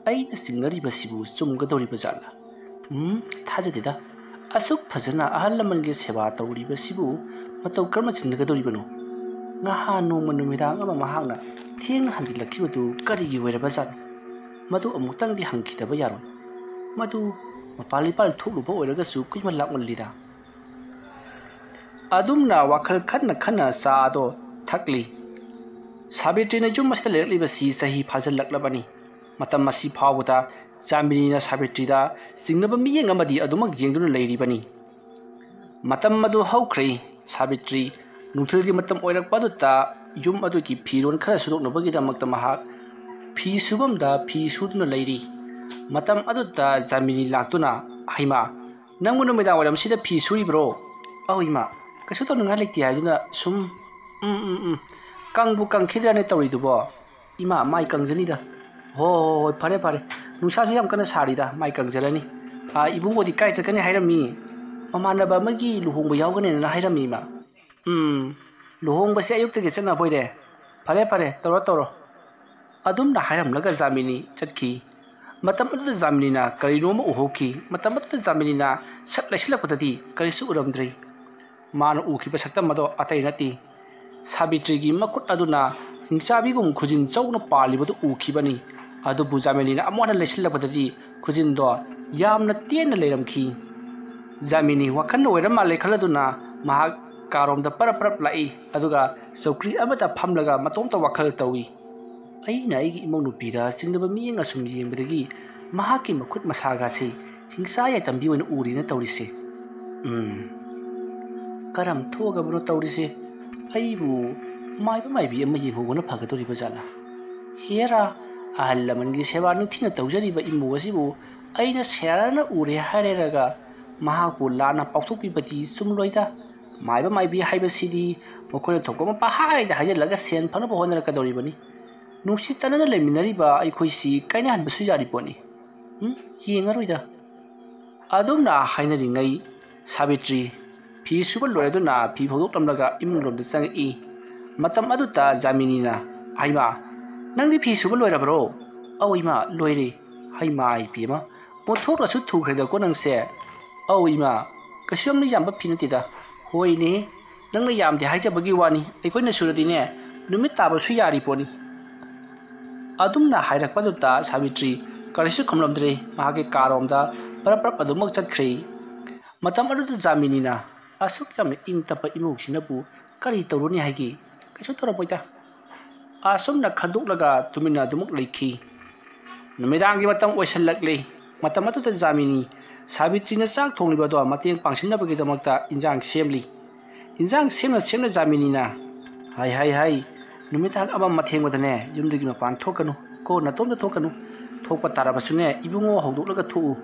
ꯑꯩꯅ ꯆꯤꯡꯅꯔꯤꯕꯁꯤꯕꯨ ꯆꯨꯝꯒꯗꯧꯔꯤꯕ ꯖꯥꯠꯂꯥ? ꯎꯝ, ꯊꯥꯖꯗꯦꯗ꯫ ꯑꯁꯨꯛ ꯐꯖꯅ ꯑꯍꯜ ꯂꯃꯟꯒꯤ ꯁꯦꯕꯥ ꯇꯧꯔꯤꯕꯁꯤꯕꯨ ꯃꯇꯧ ꯀꯔꯝꯅ ꯆꯤꯡꯅꯒꯗꯧꯔꯤꯕꯅꯣ? ꯉꯍꯥꯟ ꯅꯣꯡꯃ ꯅꯨꯃꯤꯗꯥꯡ ꯑꯃ ꯃꯍꯥꯛꯅ ꯊꯦꯡꯅ ꯍꯟꯖꯤꯜꯂꯛꯈꯤꯕꯗꯨ ꯀꯔꯤꯒꯤ ꯑꯣꯏꯔꯕ ꯖꯥꯠꯅꯣ? ꯃꯗꯨ ꯑꯃꯨꯛꯇꯪꯗꯤ ꯍꯪꯈꯤꯗꯕ ꯌꯥꯔꯣꯏ꯫ ꯃꯗꯨ ꯃꯄꯥꯜ ꯏꯄꯥꯜ ꯊꯣꯛꯂꯨꯕ ꯑꯣꯏꯔꯒꯁꯨ ꯀꯨꯏꯃꯟ ꯂꯥꯛꯃꯜꯂꯤꯗ"꯫ ꯑꯗꯨꯝꯅ ꯋꯥꯈꯜ ꯈꯟꯅ ꯈꯟꯅ ꯆꯥ ꯑꯗꯣ ꯊꯛꯂꯤ꯫ ꯁꯥꯕꯤꯇ꯭ꯔꯤꯅ ꯌꯨꯝ ꯑꯁꯤꯗ ꯂꯩꯔꯛꯂꯤꯕꯁꯤ ꯆꯍꯤ ꯐꯥꯖꯤꯜꯂꯛꯂꯕꯅꯤ꯫ ꯃꯇꯝ ꯑꯁꯤ ꯐꯥꯎꯕꯗ ꯖꯥꯃꯤꯅꯤꯅ ꯁꯥꯕꯤꯇ꯭ꯔꯤꯗ ꯆꯤꯡꯅꯕ ꯃꯤꯠꯌꯦꯡ ꯑꯃꯗꯤ ꯑꯗꯨꯃꯛ ꯌꯦꯡꯗꯨꯅ ꯂꯩꯔꯤꯕꯅꯤ꯫ ꯃꯇꯝ ꯑꯗꯨ ꯍꯧꯈ꯭ꯔꯦ꯫ ꯁꯥꯕꯤꯇ꯭ꯔꯤ ꯅꯨꯡꯊꯤꯜꯒꯤ ꯃꯇꯝ ꯑꯣꯏꯔꯛꯄ ꯑꯗꯨꯗ ꯌꯨꯝ ꯑꯗꯨꯒꯤ ꯐꯤꯔꯣꯜ ꯈꯔ ꯁꯨꯗꯣꯛꯅꯕꯒꯤꯗꯃꯛꯇ ꯃꯍꯥꯛ ꯐꯤ ꯁꯨꯐꯝꯗ ꯐꯤ ꯁꯨꯗꯨꯅ ꯂꯩꯔꯤ꯫ ꯃꯇꯝ ꯑꯗꯨꯗ ꯖꯥꯃꯤꯅꯤ ꯂꯥꯛꯇꯨꯅ, "ꯍꯩꯃꯥ, ꯅꯪꯕꯨ ꯅꯨꯃꯤꯗꯥꯡ ꯋꯥꯏꯔꯝꯁꯤꯗ ꯐꯤ ꯁꯨꯔꯤꯕ꯭ꯔꯣ?" "ꯑꯧ ꯏꯃꯥ, ꯀꯩꯁꯨ ꯇꯧꯅꯤꯡꯉꯥꯏ ꯂꯩꯇꯦ ꯍꯥꯏꯗꯨꯅ ꯁꯨꯝ"꯫ "ꯎꯝ, ꯎꯝ, ꯎꯝ, ꯀꯪꯕꯨ ꯀꯪꯈꯤꯗ꯭ꯔꯅꯦ ꯇꯧꯔꯤꯗꯨꯕꯣ?" "ꯏꯃꯥ, ꯃꯥꯏ ꯀꯪꯖꯅꯤꯗ"꯫ "ꯍꯣ, ꯍꯣ, ꯍꯣꯏ, ꯐꯔꯦ, ꯐꯔꯦ꯫ ꯅꯨꯡꯁꯥꯁꯨ ꯌꯥꯝ ꯀꯟꯅ ꯁꯥꯔꯤꯗ, ꯃꯥꯏ ꯀꯪꯖꯔꯅꯤ꯫ ꯑꯥ, ꯏꯕꯨꯡꯉꯣꯗꯤ ꯀꯥꯏ ꯆꯠꯀꯅꯤ ꯍꯥꯏꯔꯝꯃꯤ?" "ꯃꯃꯥꯟꯅꯕ ꯑꯃꯒꯤ ꯂꯨꯍꯣꯡꯕ ꯌꯥꯎꯒꯅꯦꯅ ꯍꯥꯏꯔꯝꯃꯤ, ꯏꯃꯥ"꯫ "ꯎꯝ, ꯂꯨꯍꯣꯡꯕꯁꯦ ꯑꯌꯨꯛꯇꯒꯤ ꯆꯠꯅꯕꯣꯏꯔꯦ꯫ ꯐꯔꯦ, ꯐꯔꯦ, ꯇꯧꯔꯣ, ꯇꯧꯔꯣ"꯫ ꯑꯗꯨꯝꯅ ꯍꯥꯏꯔꯝꯂꯒ ꯖꯥꯃꯤꯅꯤ ꯆꯠꯈꯤ꯫ ꯃꯇꯝ ꯑꯗꯨꯗ ꯖꯥꯃꯤꯅꯤꯅ ꯀꯔꯤꯅꯣꯝꯃ ꯎꯍꯧꯈꯤ꯫ ꯃꯇꯝ ꯑꯗꯨꯗ ꯖꯥꯃꯤꯅꯤꯅ ꯁꯠ ꯂꯩꯁꯤꯜꯂꯛꯄꯗꯗꯤ ꯀꯔꯤꯁꯨ ꯎꯔꯝꯗ꯭ꯔꯦ꯫ ꯃꯥꯅ ꯎꯈꯤꯕ ꯁꯛꯇꯝ ꯑꯗꯣ ꯑꯇꯩ ꯅꯠꯇꯦ, ꯁꯥꯕꯤꯇ꯭ꯔꯤꯒꯤ ꯃꯈꯨꯠ ꯑꯗꯨꯅ ꯍꯤꯡꯆꯥꯕꯤꯒꯨꯝ ꯈꯨꯖꯤꯟ ꯆꯧꯅ ꯄꯥꯜꯂꯤꯕꯗꯨ ꯎꯈꯤꯕꯅꯤ꯫ ꯑꯗꯨꯕꯨ ꯖꯥꯃꯤꯅꯤꯅ ꯑꯃꯨꯛ ꯍꯟꯅ ꯂꯩꯁꯤꯜꯂꯛꯄꯗꯗꯤ ꯈꯨꯖꯤꯟꯗꯣ ꯌꯥꯝꯅ ꯇꯦꯟꯅ ꯂꯩꯔꯝꯈꯤ꯫ ꯖꯥꯃꯤꯅꯤ ꯋꯥꯈꯜꯅ ꯑꯣꯏꯔ ꯃꯥꯜꯂꯦ ꯈꯜꯂꯗꯨꯅ ꯃꯍꯥꯛ ꯀꯥꯔꯣꯝꯗ ꯄꯔꯞ ꯄꯔꯞ ꯂꯥꯛꯏ, ꯑꯗꯨꯒ ꯆꯧꯀ꯭ꯔꯤ ꯑꯃꯗ ꯐꯝꯂꯒ ꯃꯇꯣꯝꯇ ꯋꯥꯈꯜ ꯇꯧꯏ꯫ "ꯑꯩꯅ ꯑꯩꯒꯤ ꯏꯃꯧ ꯅꯨꯄꯤꯗ ꯆꯤꯡꯅꯕ ꯃꯤꯠꯌꯦꯡ ꯑꯁꯨꯝ ꯌꯦꯡꯕꯗꯒꯤ ꯃꯍꯥꯛꯀꯤ ꯃꯈꯨꯠ ꯃꯁꯥꯒꯁꯤ ꯍꯤꯡꯆꯥ ꯌꯥꯏꯇꯝꯕꯤ ꯑꯣꯏꯅ ꯎꯔꯤꯅ ꯇꯧꯔꯤꯁꯦ꯫ ꯎꯝ, ꯀꯔꯝ ꯊꯣꯛꯑꯒꯕꯅꯣ ꯇꯧꯔꯤꯁꯦ? ꯑꯩꯕꯨ ꯃꯥꯏꯕ ꯃꯥꯏꯕꯤ ꯑꯃ ꯌꯦꯡꯍꯧꯕꯅ ꯐꯒꯗꯧꯔꯤꯕ ꯖꯥꯠꯂꯥ? ꯍꯦꯔꯥ, ꯑꯍꯜ ꯂꯃꯟꯒꯤ ꯁꯦꯕꯥ ꯅꯤꯡꯊꯤꯅ ꯇꯧꯖꯔꯤꯕ ꯏꯃꯧ ꯑꯁꯤꯕꯨ ꯑꯩꯅ ꯁꯦꯔꯥꯟꯅ ꯎꯔꯦ ꯍꯥꯏꯔꯦꯔꯒ ꯃꯍꯥꯛꯄꯨ ꯂꯥꯟꯅ ꯄꯥꯎꯊꯣꯛꯄꯤꯕꯗꯤ ꯆꯨꯝꯂꯣꯏꯗ꯫ ꯃꯥꯏꯕ ꯃꯥꯏꯕꯤ ꯍꯥꯏꯕꯁꯤꯗꯤ ꯃꯈꯣꯏꯅ ꯊꯣꯛꯄ ꯑꯃ ꯄꯪꯍꯥꯏꯗ ꯍꯥꯏꯖꯤꯜꯂꯒ ꯁꯦꯟ ꯐꯪꯅꯕ ꯍꯣꯠꯅꯔꯛꯀꯗꯧꯔꯤꯕꯅꯤ꯫ ꯅꯨꯡꯁꯤ ꯆꯥꯟꯅꯅ ꯂꯩꯃꯤꯟꯅꯔꯤꯕ ꯑꯩꯈꯣꯏꯁꯤ ꯀꯥꯏꯅꯍꯟꯕꯁꯨ ꯌꯥꯔꯤ ꯄꯣꯠꯅꯤ꯫ ꯎꯝ, ꯌꯦꯡꯉꯔꯣꯏꯗ꯫ ꯑꯗꯨꯝꯅ ꯍꯥꯏꯅꯔꯤꯉꯩ ꯁꯥꯕꯤꯇ꯭ꯔꯤ ꯐꯤ ꯁꯨꯕ ꯂꯣꯏꯔꯗꯨꯅ ꯐꯤ ꯐꯧꯗꯣꯛꯂꯝꯂꯒ ꯏꯃꯨꯡꯂꯣꯝꯗ ꯆꯪꯉꯛꯏ꯫ ꯃꯇꯝ ꯑꯗꯨꯗ ꯖꯥꯃꯤꯅꯤꯅ, "ꯍꯩꯃꯥ, ꯅꯪꯗꯤ ꯐꯤ ꯁꯨꯕ ꯂꯣꯏꯔꯕ꯭ꯔꯣ?" "ꯑꯧ ꯏꯃꯥ, ꯂꯣꯏꯔꯦ꯫" "ꯍꯩꯃꯥ, ꯏꯕꯦꯝꯃ, ꯑꯣꯟꯊꯣꯛꯅꯁꯨ ꯊꯨꯈ꯭ꯔꯦꯗꯀꯣ ꯅꯪꯁꯦ꯫" "ꯑꯧ ꯏꯃꯥ, ꯀꯩꯁꯨ ꯌꯥꯝꯅ ꯌꯥꯝꯕ ꯐꯤ ꯅꯠꯇꯦꯗ꯫" "ꯍꯣꯏꯅꯦ, ꯅꯪꯅ ꯌꯥꯝꯗꯦ ꯍꯥꯏꯖꯕꯒꯤ ꯋꯥꯅꯤ, ꯑꯩꯈꯣꯏꯅ ꯁꯨꯔꯗꯤꯅꯦ, ꯅꯨꯃꯤꯠ ꯇꯥꯕꯁꯨ ꯌꯥꯔꯤ ꯄꯣꯠꯅꯤ꯫" ꯑꯗꯨꯝꯅ ꯍꯥꯏꯔꯛꯄꯗꯨꯗ ꯁꯥꯕꯤꯇ꯭ꯔꯤ ꯀꯔꯤꯁꯨ ꯈꯨꯝꯂꯝꯗ꯭ꯔꯦ꯫ ꯃꯍꯥꯛꯀꯤ ꯀꯥꯔꯣꯝꯗ ꯄꯔꯞ ꯄꯔꯞ ꯑꯗꯨꯃꯛ ꯆꯠꯈ꯭ꯔꯦ꯫ ꯃꯇꯝ ꯑꯗꯨꯗ ꯖꯥꯃꯤꯅꯤꯅ, "ꯑꯁꯨꯛ ꯌꯥꯝꯅ ꯏꯪ ꯇꯞꯄ ꯏꯃꯧꯁꯤꯅꯕꯨ ꯀꯔꯤ ꯇꯧꯔꯨꯅꯤ ꯍꯥꯏꯒꯦ? ꯀꯩꯁꯨ ꯇꯧꯔꯝꯃꯣꯏꯗ꯫" ꯑꯁꯨꯝꯅ ꯈꯟꯗꯣꯛꯂꯒ ꯇꯨꯃꯤꯟꯅ ꯑꯗꯨꯃꯛ ꯂꯩꯈꯤ꯫ ꯅꯨꯃꯤꯗꯥꯡꯒꯤ ꯃꯇꯝ ꯑꯣꯏꯁꯤꯜꯂꯛꯂꯦ꯫ ꯃꯇꯝ ꯑꯗꯨꯗ ꯖꯥꯃꯤꯅꯤ ꯁꯥꯕꯤꯇ꯭ꯔꯤꯅ ꯆꯥꯛ ꯊꯣꯡꯂꯤꯕ ꯑꯗꯣ ꯃꯇꯦꯡ ꯄꯥꯡꯁꯤꯟꯅꯕꯒꯤꯗꯃꯛꯇ ꯏꯟꯖꯥꯡ ꯁꯦꯝꯂꯤ꯫ ꯏꯟꯖꯥꯡ ꯁꯦꯝꯅ ꯁꯦꯝꯅ ꯖꯥꯃꯤꯅꯤꯅ, "ꯍꯥꯏ, ꯍꯥꯏ, ꯍꯥꯏ, ꯅꯨꯃꯤꯗꯥꯡ ꯑꯃꯝ ꯑꯊꯦꯡꯕꯗꯅꯦ ꯌꯨꯝꯗꯒꯤ ꯃꯄꯥꯟ ꯊꯣꯛꯀꯅꯨ ꯀꯣ, ꯅꯇꯣꯝꯇ ꯊꯣꯛꯀꯅꯨ꯫ ꯊꯣꯛꯄ ꯇꯥꯔꯕꯁꯨꯅꯦ, ꯏꯕꯨꯡꯉꯣ ꯍꯧꯗꯣꯛꯂꯒ ꯊꯣꯛꯎ꯫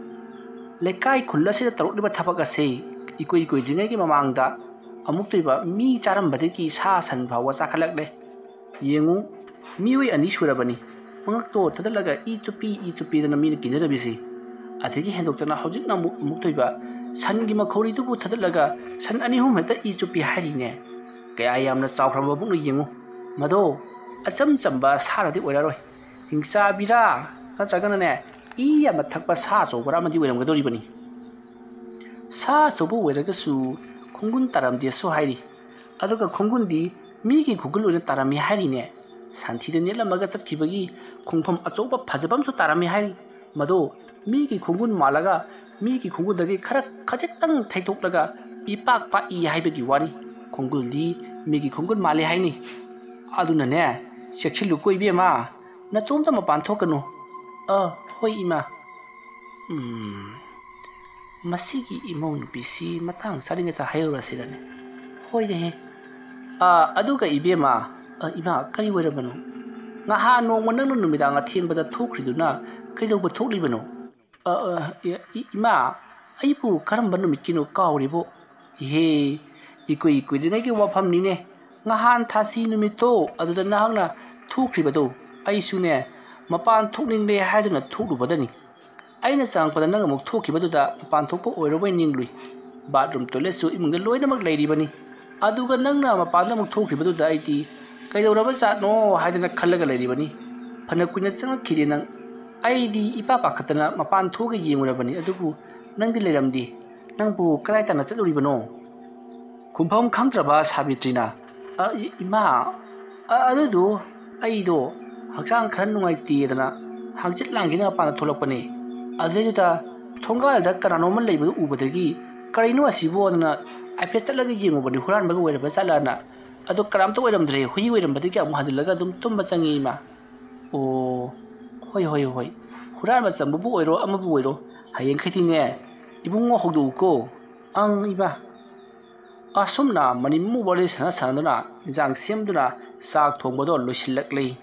ꯂꯩꯀꯥꯏ ꯈꯨꯜ ꯑꯁꯤꯗ ꯇꯧꯔꯛꯂꯤꯕ ꯊꯕꯛ ꯑꯁꯤ ꯏꯀꯨꯏ ꯀꯨꯏꯗ꯭ꯔꯤꯉꯩꯒꯤ ꯃꯃꯥꯡꯗ ꯑꯃꯨꯛꯇꯣꯏꯕ ꯃꯤ ꯆꯥꯔꯝꯕꯗꯒꯤ ꯁꯥ ꯁꯟ ꯐꯥꯎꯕ ꯆꯥꯈꯠꯂꯛꯂꯦ꯫ ꯌꯦꯡꯉꯨ, ꯃꯤꯑꯣꯏ ꯑꯅꯤ ꯁꯨꯔꯕꯅꯤ꯫ ꯃꯉꯛꯇꯣ ꯊꯥꯗꯠꯂꯒ ꯏ ꯆꯨꯞꯄꯤ, ꯏ ꯆꯨꯞꯄꯤꯗꯅ ꯃꯤꯅ ꯀꯤꯅꯔꯝꯃꯤꯁꯤ꯫ ꯑꯗꯒꯤ ꯍꯦꯟꯗꯣꯛꯇꯅ ꯍꯧꯖꯤꯛꯅ ꯑꯃꯨꯛ ꯑꯃꯨꯛꯇꯣꯏꯕ ꯁꯟꯒꯤ ꯃꯈꯧꯔꯤꯗꯨꯕꯨ ꯊꯥꯗꯠꯂꯒ ꯁꯟ ꯑꯅꯤ ꯑꯍꯨꯝ ꯍꯦꯛꯇ ꯏ ꯆꯨꯞꯄꯤ ꯍꯥꯏꯔꯤꯅꯦ꯫ ꯀꯌꯥ ꯌꯥꯝꯅ ꯆꯥꯎꯈ꯭ꯔꯕ ꯃꯕꯨꯛꯅꯣ ꯌꯦꯡꯉꯨ꯫ ꯃꯗꯣ ꯑꯆꯝ ꯆꯝꯕ ꯁꯥꯔꯗꯤ ꯑꯣꯏꯔꯔꯣꯏ꯫ ꯍꯤꯡꯆꯥꯕꯤꯔꯥ ꯅꯠꯇ꯭ꯔꯒꯅꯅꯦ, ꯏ ꯌꯥꯝꯅ ꯊꯛꯄ ꯁꯥ ꯑꯆꯧꯕꯔꯥ ꯑꯃꯗꯤ ꯑꯣꯏꯔꯝꯒꯗꯧꯔꯤꯕꯅꯤ꯫ ꯁꯥ ꯑꯆꯧꯕ ꯑꯣꯏꯔꯒꯁꯨ ꯈꯣꯡꯒꯨꯟ ꯇꯥꯔꯝꯗꯦꯁꯨ ꯍꯥꯏꯔꯤ꯫ ꯑꯗꯨꯒ ꯈꯣꯡꯒꯨꯟꯗꯤ ꯃꯤꯒꯤ ꯈꯣꯡꯒꯨꯟ ꯑꯣꯏꯅ ꯇꯥꯔꯝꯃꯤ ꯍꯥꯏꯔꯤꯅꯦ꯫ ꯁꯟꯊꯤꯗ ꯅꯦꯠꯂꯝꯃꯒ ꯆꯠꯈꯤꯕꯒꯤ ꯈꯣꯡꯐꯝ ꯑꯆꯧꯕ ꯐꯖꯕ ꯑꯃꯁꯨ ꯇꯥꯔꯝꯃꯤ ꯍꯥꯏꯔꯤ꯫ ꯃꯗꯣ ꯃꯤꯒꯤ ꯈꯣꯡꯒꯨꯟ ꯃꯥꯜꯂꯒ ꯃꯤꯒꯤ ꯈꯣꯡꯒꯨꯟꯗꯒꯤ ꯈꯔ ꯈꯖꯤꯛꯇꯪ ꯊꯩꯗꯣꯛꯂꯒ ꯏꯄꯥꯛ ꯄꯥꯛꯏ ꯍꯥꯏꯕꯒꯤ ꯋꯥꯅꯤ꯫ ꯈꯣꯡꯒꯨꯜꯗꯤ ꯃꯤꯒꯤ ꯈꯣꯡꯒꯨꯟ ꯃꯥꯜꯂꯤ ꯍꯥꯏꯅꯤ꯫ ꯑꯗꯨꯅꯅꯦ, ꯆꯦꯛꯁꯤꯜꯂꯨꯀꯣ ꯏꯕꯦꯝꯃ, ꯅꯇꯣꯝꯇ ꯃꯄꯥꯟ ꯊꯣꯛꯀꯅꯨ꯫ ꯑ, ꯍꯣꯏ ꯏꯃꯥ꯫ ꯎꯝ꯫ ꯃꯁꯤꯒꯤ ꯏꯃꯧ ꯅꯨꯄꯤꯁꯤ ꯃꯇꯥꯡ ꯆꯥꯔꯤꯉꯩꯗ ꯍꯥꯏꯍꯧꯔꯁꯤꯔꯅꯦ? ꯍꯣꯏꯅꯦꯍꯦ꯫ ꯑꯥ, ꯑꯗꯨꯒ ꯏꯕꯦꯝꯃ, ꯑ, ꯏꯃꯥ, ꯀꯔꯤ ꯑꯣꯏꯔꯕꯅꯣ? ꯉꯍꯥꯟ ꯅꯣꯡꯃ ꯅꯪꯅ ꯅꯨꯃꯤꯗꯥꯡ ꯑꯊꯦꯡꯕꯗ ꯊꯣꯛꯈ꯭ꯔꯤꯗꯨꯅ ꯀꯩꯗꯧꯕ ꯊꯣꯛꯂꯤꯕꯅꯣ? ꯑ, ꯑ, ꯏ-, ꯏ-, ꯏꯃꯥ, ꯑꯩꯕꯨ ꯀꯔꯝꯕ ꯅꯨꯃꯤꯠꯀꯤꯅꯣ ꯀꯥꯎꯔꯤꯕꯣ? ꯏꯍꯦ, ꯏꯀꯨꯏ ꯀꯨꯏꯗ꯭ꯔꯤꯉꯩꯒꯤ ꯋꯥꯐꯝꯅꯤꯅꯦ꯫ ꯉꯍꯥꯟ ꯊꯥꯁꯤ ꯅꯨꯃꯤꯠꯇꯣ ꯑꯗꯨꯗ ꯅꯍꯥꯛꯅ ꯊꯣꯛꯈ꯭ꯔꯤꯕꯗꯣ, ꯑꯩꯁꯨꯅꯦ, ꯃꯄꯥꯟ ꯊꯣꯛꯅꯤꯡꯂꯦ ꯍꯥꯏꯗꯨꯅ ꯊꯣꯛꯂꯨꯕꯗꯅꯤ꯫ ꯑꯩꯅ ꯆꯪꯉꯛꯄꯗ ꯅꯪ ꯑꯃꯨꯛ ꯊꯣꯛꯈꯤꯕꯗꯨꯗ ꯃꯄꯥꯟ ꯊꯣꯛꯄ ꯑꯣꯏꯔꯕꯣꯏ ꯅꯤꯡꯂꯨꯏ꯫ ꯕꯥꯠꯔꯨꯝ ꯇꯣꯏꯂꯦꯠꯁꯨ ꯏꯃꯨꯡꯗ ꯂꯣꯏꯅꯃꯛ ꯂꯩꯔꯤꯕꯅꯤ꯫ ꯑꯗꯨꯒ ꯅꯪꯅ ꯃꯄꯥꯟꯗ ꯑꯃꯨꯛ ꯊꯣꯛꯈꯤꯕꯗꯨꯗ ꯑꯩꯗꯤ ꯀꯩꯗꯧꯔꯕ ꯖꯥꯠꯅꯣ ꯍꯥꯏꯗꯅ ꯈꯜꯂꯒ ꯂꯩꯔꯤꯕꯅꯤ꯫ ꯐꯅ ꯀꯨꯏꯅ ꯆꯪꯉꯛꯈꯤꯗꯦ ꯅꯪ꯫ ꯑꯩꯗꯤ ꯏꯄꯥ ꯄꯥꯈꯠꯇꯅ ꯃꯄꯥꯟ ꯊꯣꯛꯑꯒ ꯌꯦꯡꯉꯨꯔꯕꯅꯤ, ꯑꯗꯨꯕꯨ ꯅꯪꯗꯤ ꯂꯩꯔꯝꯗꯦ꯫ ꯅꯪꯕꯨ ꯀꯗꯥꯏ ꯇꯥꯟꯅ ꯆꯠꯂꯨꯔꯤꯕꯅꯣ? ꯈꯨꯝꯐꯝ ꯈꯪꯗ꯭ꯔꯕ ꯁꯥꯕꯤꯇ꯭ꯔꯤꯅ, "ꯑ, ꯏ-, ꯏꯃꯥ, ꯑ, ꯑꯗꯨꯗꯨ ꯑꯩꯗꯣ ꯍꯛꯆꯥꯡ ꯈꯔ ꯅꯨꯡꯉꯥꯏꯇꯦꯗꯅ ꯍꯪꯆꯤꯠ ꯂꯥꯡꯒꯦꯅ ꯃꯄꯥꯟꯗ ꯊꯣꯛꯂꯛꯄꯅꯦ꯫ ꯑꯗꯨꯗꯩꯗꯨꯗ ꯊꯣꯡꯒꯥꯜꯗ ꯀꯅꯥꯅꯣꯝꯃ ꯂꯩꯕꯗꯨ ꯎꯕꯗꯒꯤ ꯀꯔꯤꯅꯣ ꯑꯁꯤꯕꯣꯗꯅ ꯍꯥꯏꯐꯦꯠ ꯆꯠꯂꯒ ꯌꯦꯡꯉꯨꯕꯅꯤ, ꯍꯨꯔꯥꯟꯕꯒ ꯑꯣꯏꯔꯕ ꯖꯥꯠꯂꯥꯅ꯫ ꯑꯗꯣ ꯀꯅꯥꯝꯇ ꯑꯣꯏꯔꯝꯗ꯭ꯔꯦ, ꯍꯨꯏ ꯑꯣꯏꯔꯝꯕꯗꯒꯤ ꯑꯃꯨꯛ ꯍꯟꯖꯤꯜꯂꯒ ꯑꯗꯨꯝ ꯇꯨꯝꯕ ꯆꯪꯉꯤ ꯏꯃꯥ"꯫ "ꯑꯣ, ꯍꯣꯏ, ꯍꯣꯏ, ꯍꯣꯏ꯫ ꯍꯨꯔꯥꯟꯕ ꯆꯪꯕꯕꯨ ꯑꯣꯏꯔꯣ ꯑꯃꯕꯨ ꯑꯣꯏꯔꯣ, ꯍꯌꯦꯡꯈꯩꯗꯤꯅꯦ ꯏꯕꯨꯡꯉꯣ ꯍꯧꯗꯣꯛꯎꯀꯣ꯫ ꯑꯪ ꯏꯃꯥ"꯫ ꯑꯁꯨꯝꯅ ꯃꯅꯤꯃꯨ ꯋꯥꯔꯤ ꯁꯥꯟꯅ ꯁꯥꯟꯅꯗꯨꯅ ꯏꯟꯖꯥꯡ ꯁꯦꯝꯗꯨꯅ ꯆꯥꯛ ꯊꯣꯡꯕꯗꯣ ꯂꯣꯏꯁꯤꯜꯂꯛꯂꯤ꯫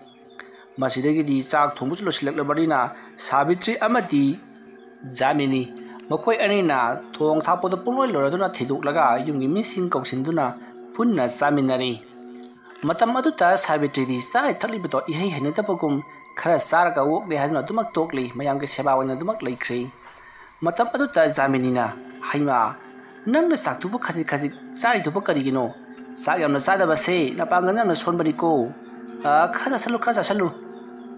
ꯃꯁꯤꯗꯒꯤꯗꯤ ꯆꯥꯛ ꯊꯣꯡꯕꯁꯨ ꯂꯣꯏꯁꯤꯜꯂꯛꯂꯕꯅꯤꯅ ꯁꯥꯕꯤꯇ꯭ꯔꯤ ꯑꯃꯗꯤ ꯖꯥꯃꯤꯅꯤ ꯃꯈꯣꯏ ꯑꯅꯤꯅ ꯊꯣꯡ ꯊꯥꯛꯄꯗ ꯄꯨꯡꯂꯣꯏ ꯂꯣꯏꯔꯗꯨꯅ ꯊꯤꯗꯣꯛꯂꯒ ꯌꯨꯝꯒꯤ ꯃꯤꯁꯤꯡ ꯀꯧꯁꯤꯟꯗꯨꯅ ꯄꯨꯟꯅ ꯆꯥꯃꯤꯟꯅꯔꯤ꯫ ꯃꯇꯝ ꯑꯗꯨꯗ ꯁꯥꯕꯤꯇ꯭ꯔꯤꯗꯤ ꯆꯥꯔꯤ ꯊꯛꯂꯤꯕꯗꯣ ꯏꯍꯩ ꯍꯩꯅꯗꯕꯒꯨꯝ ꯈꯔ ꯆꯥꯔꯒ ꯑꯣꯛꯂꯦ ꯍꯥꯏꯗꯨꯅ ꯑꯗꯨꯃꯛ ꯇꯣꯛꯂꯤ, ꯃꯌꯥꯝꯒꯤ ꯁꯦꯕꯥ ꯑꯣꯏꯅ ꯑꯗꯨꯃꯛ ꯂꯩꯈ꯭ꯔꯤ꯫ ꯃꯇꯝ ꯑꯗꯨꯗ ꯖꯥꯃꯤꯅꯤꯅ, "ꯍꯩꯃꯥ, ꯅꯪꯅ ꯆꯥꯛꯇꯨꯕꯨ ꯈꯖꯤꯛ ꯈꯖꯤꯛ ꯆꯥꯔꯤꯗꯨꯕꯨ ꯀꯔꯤꯒꯤꯅꯣ? ꯆꯥꯛ ꯌꯥꯝꯅ ꯆꯥꯗꯕꯁꯦ ꯅꯄꯥꯡꯒꯜ ꯌꯥꯝꯅ ꯁꯣꯟꯕꯅꯤꯀꯣ꯫ ꯑ, ꯈꯔ ꯆꯥꯁꯜꯂꯨ, ꯈꯔ ꯆꯥꯁꯜꯂꯨ"꯫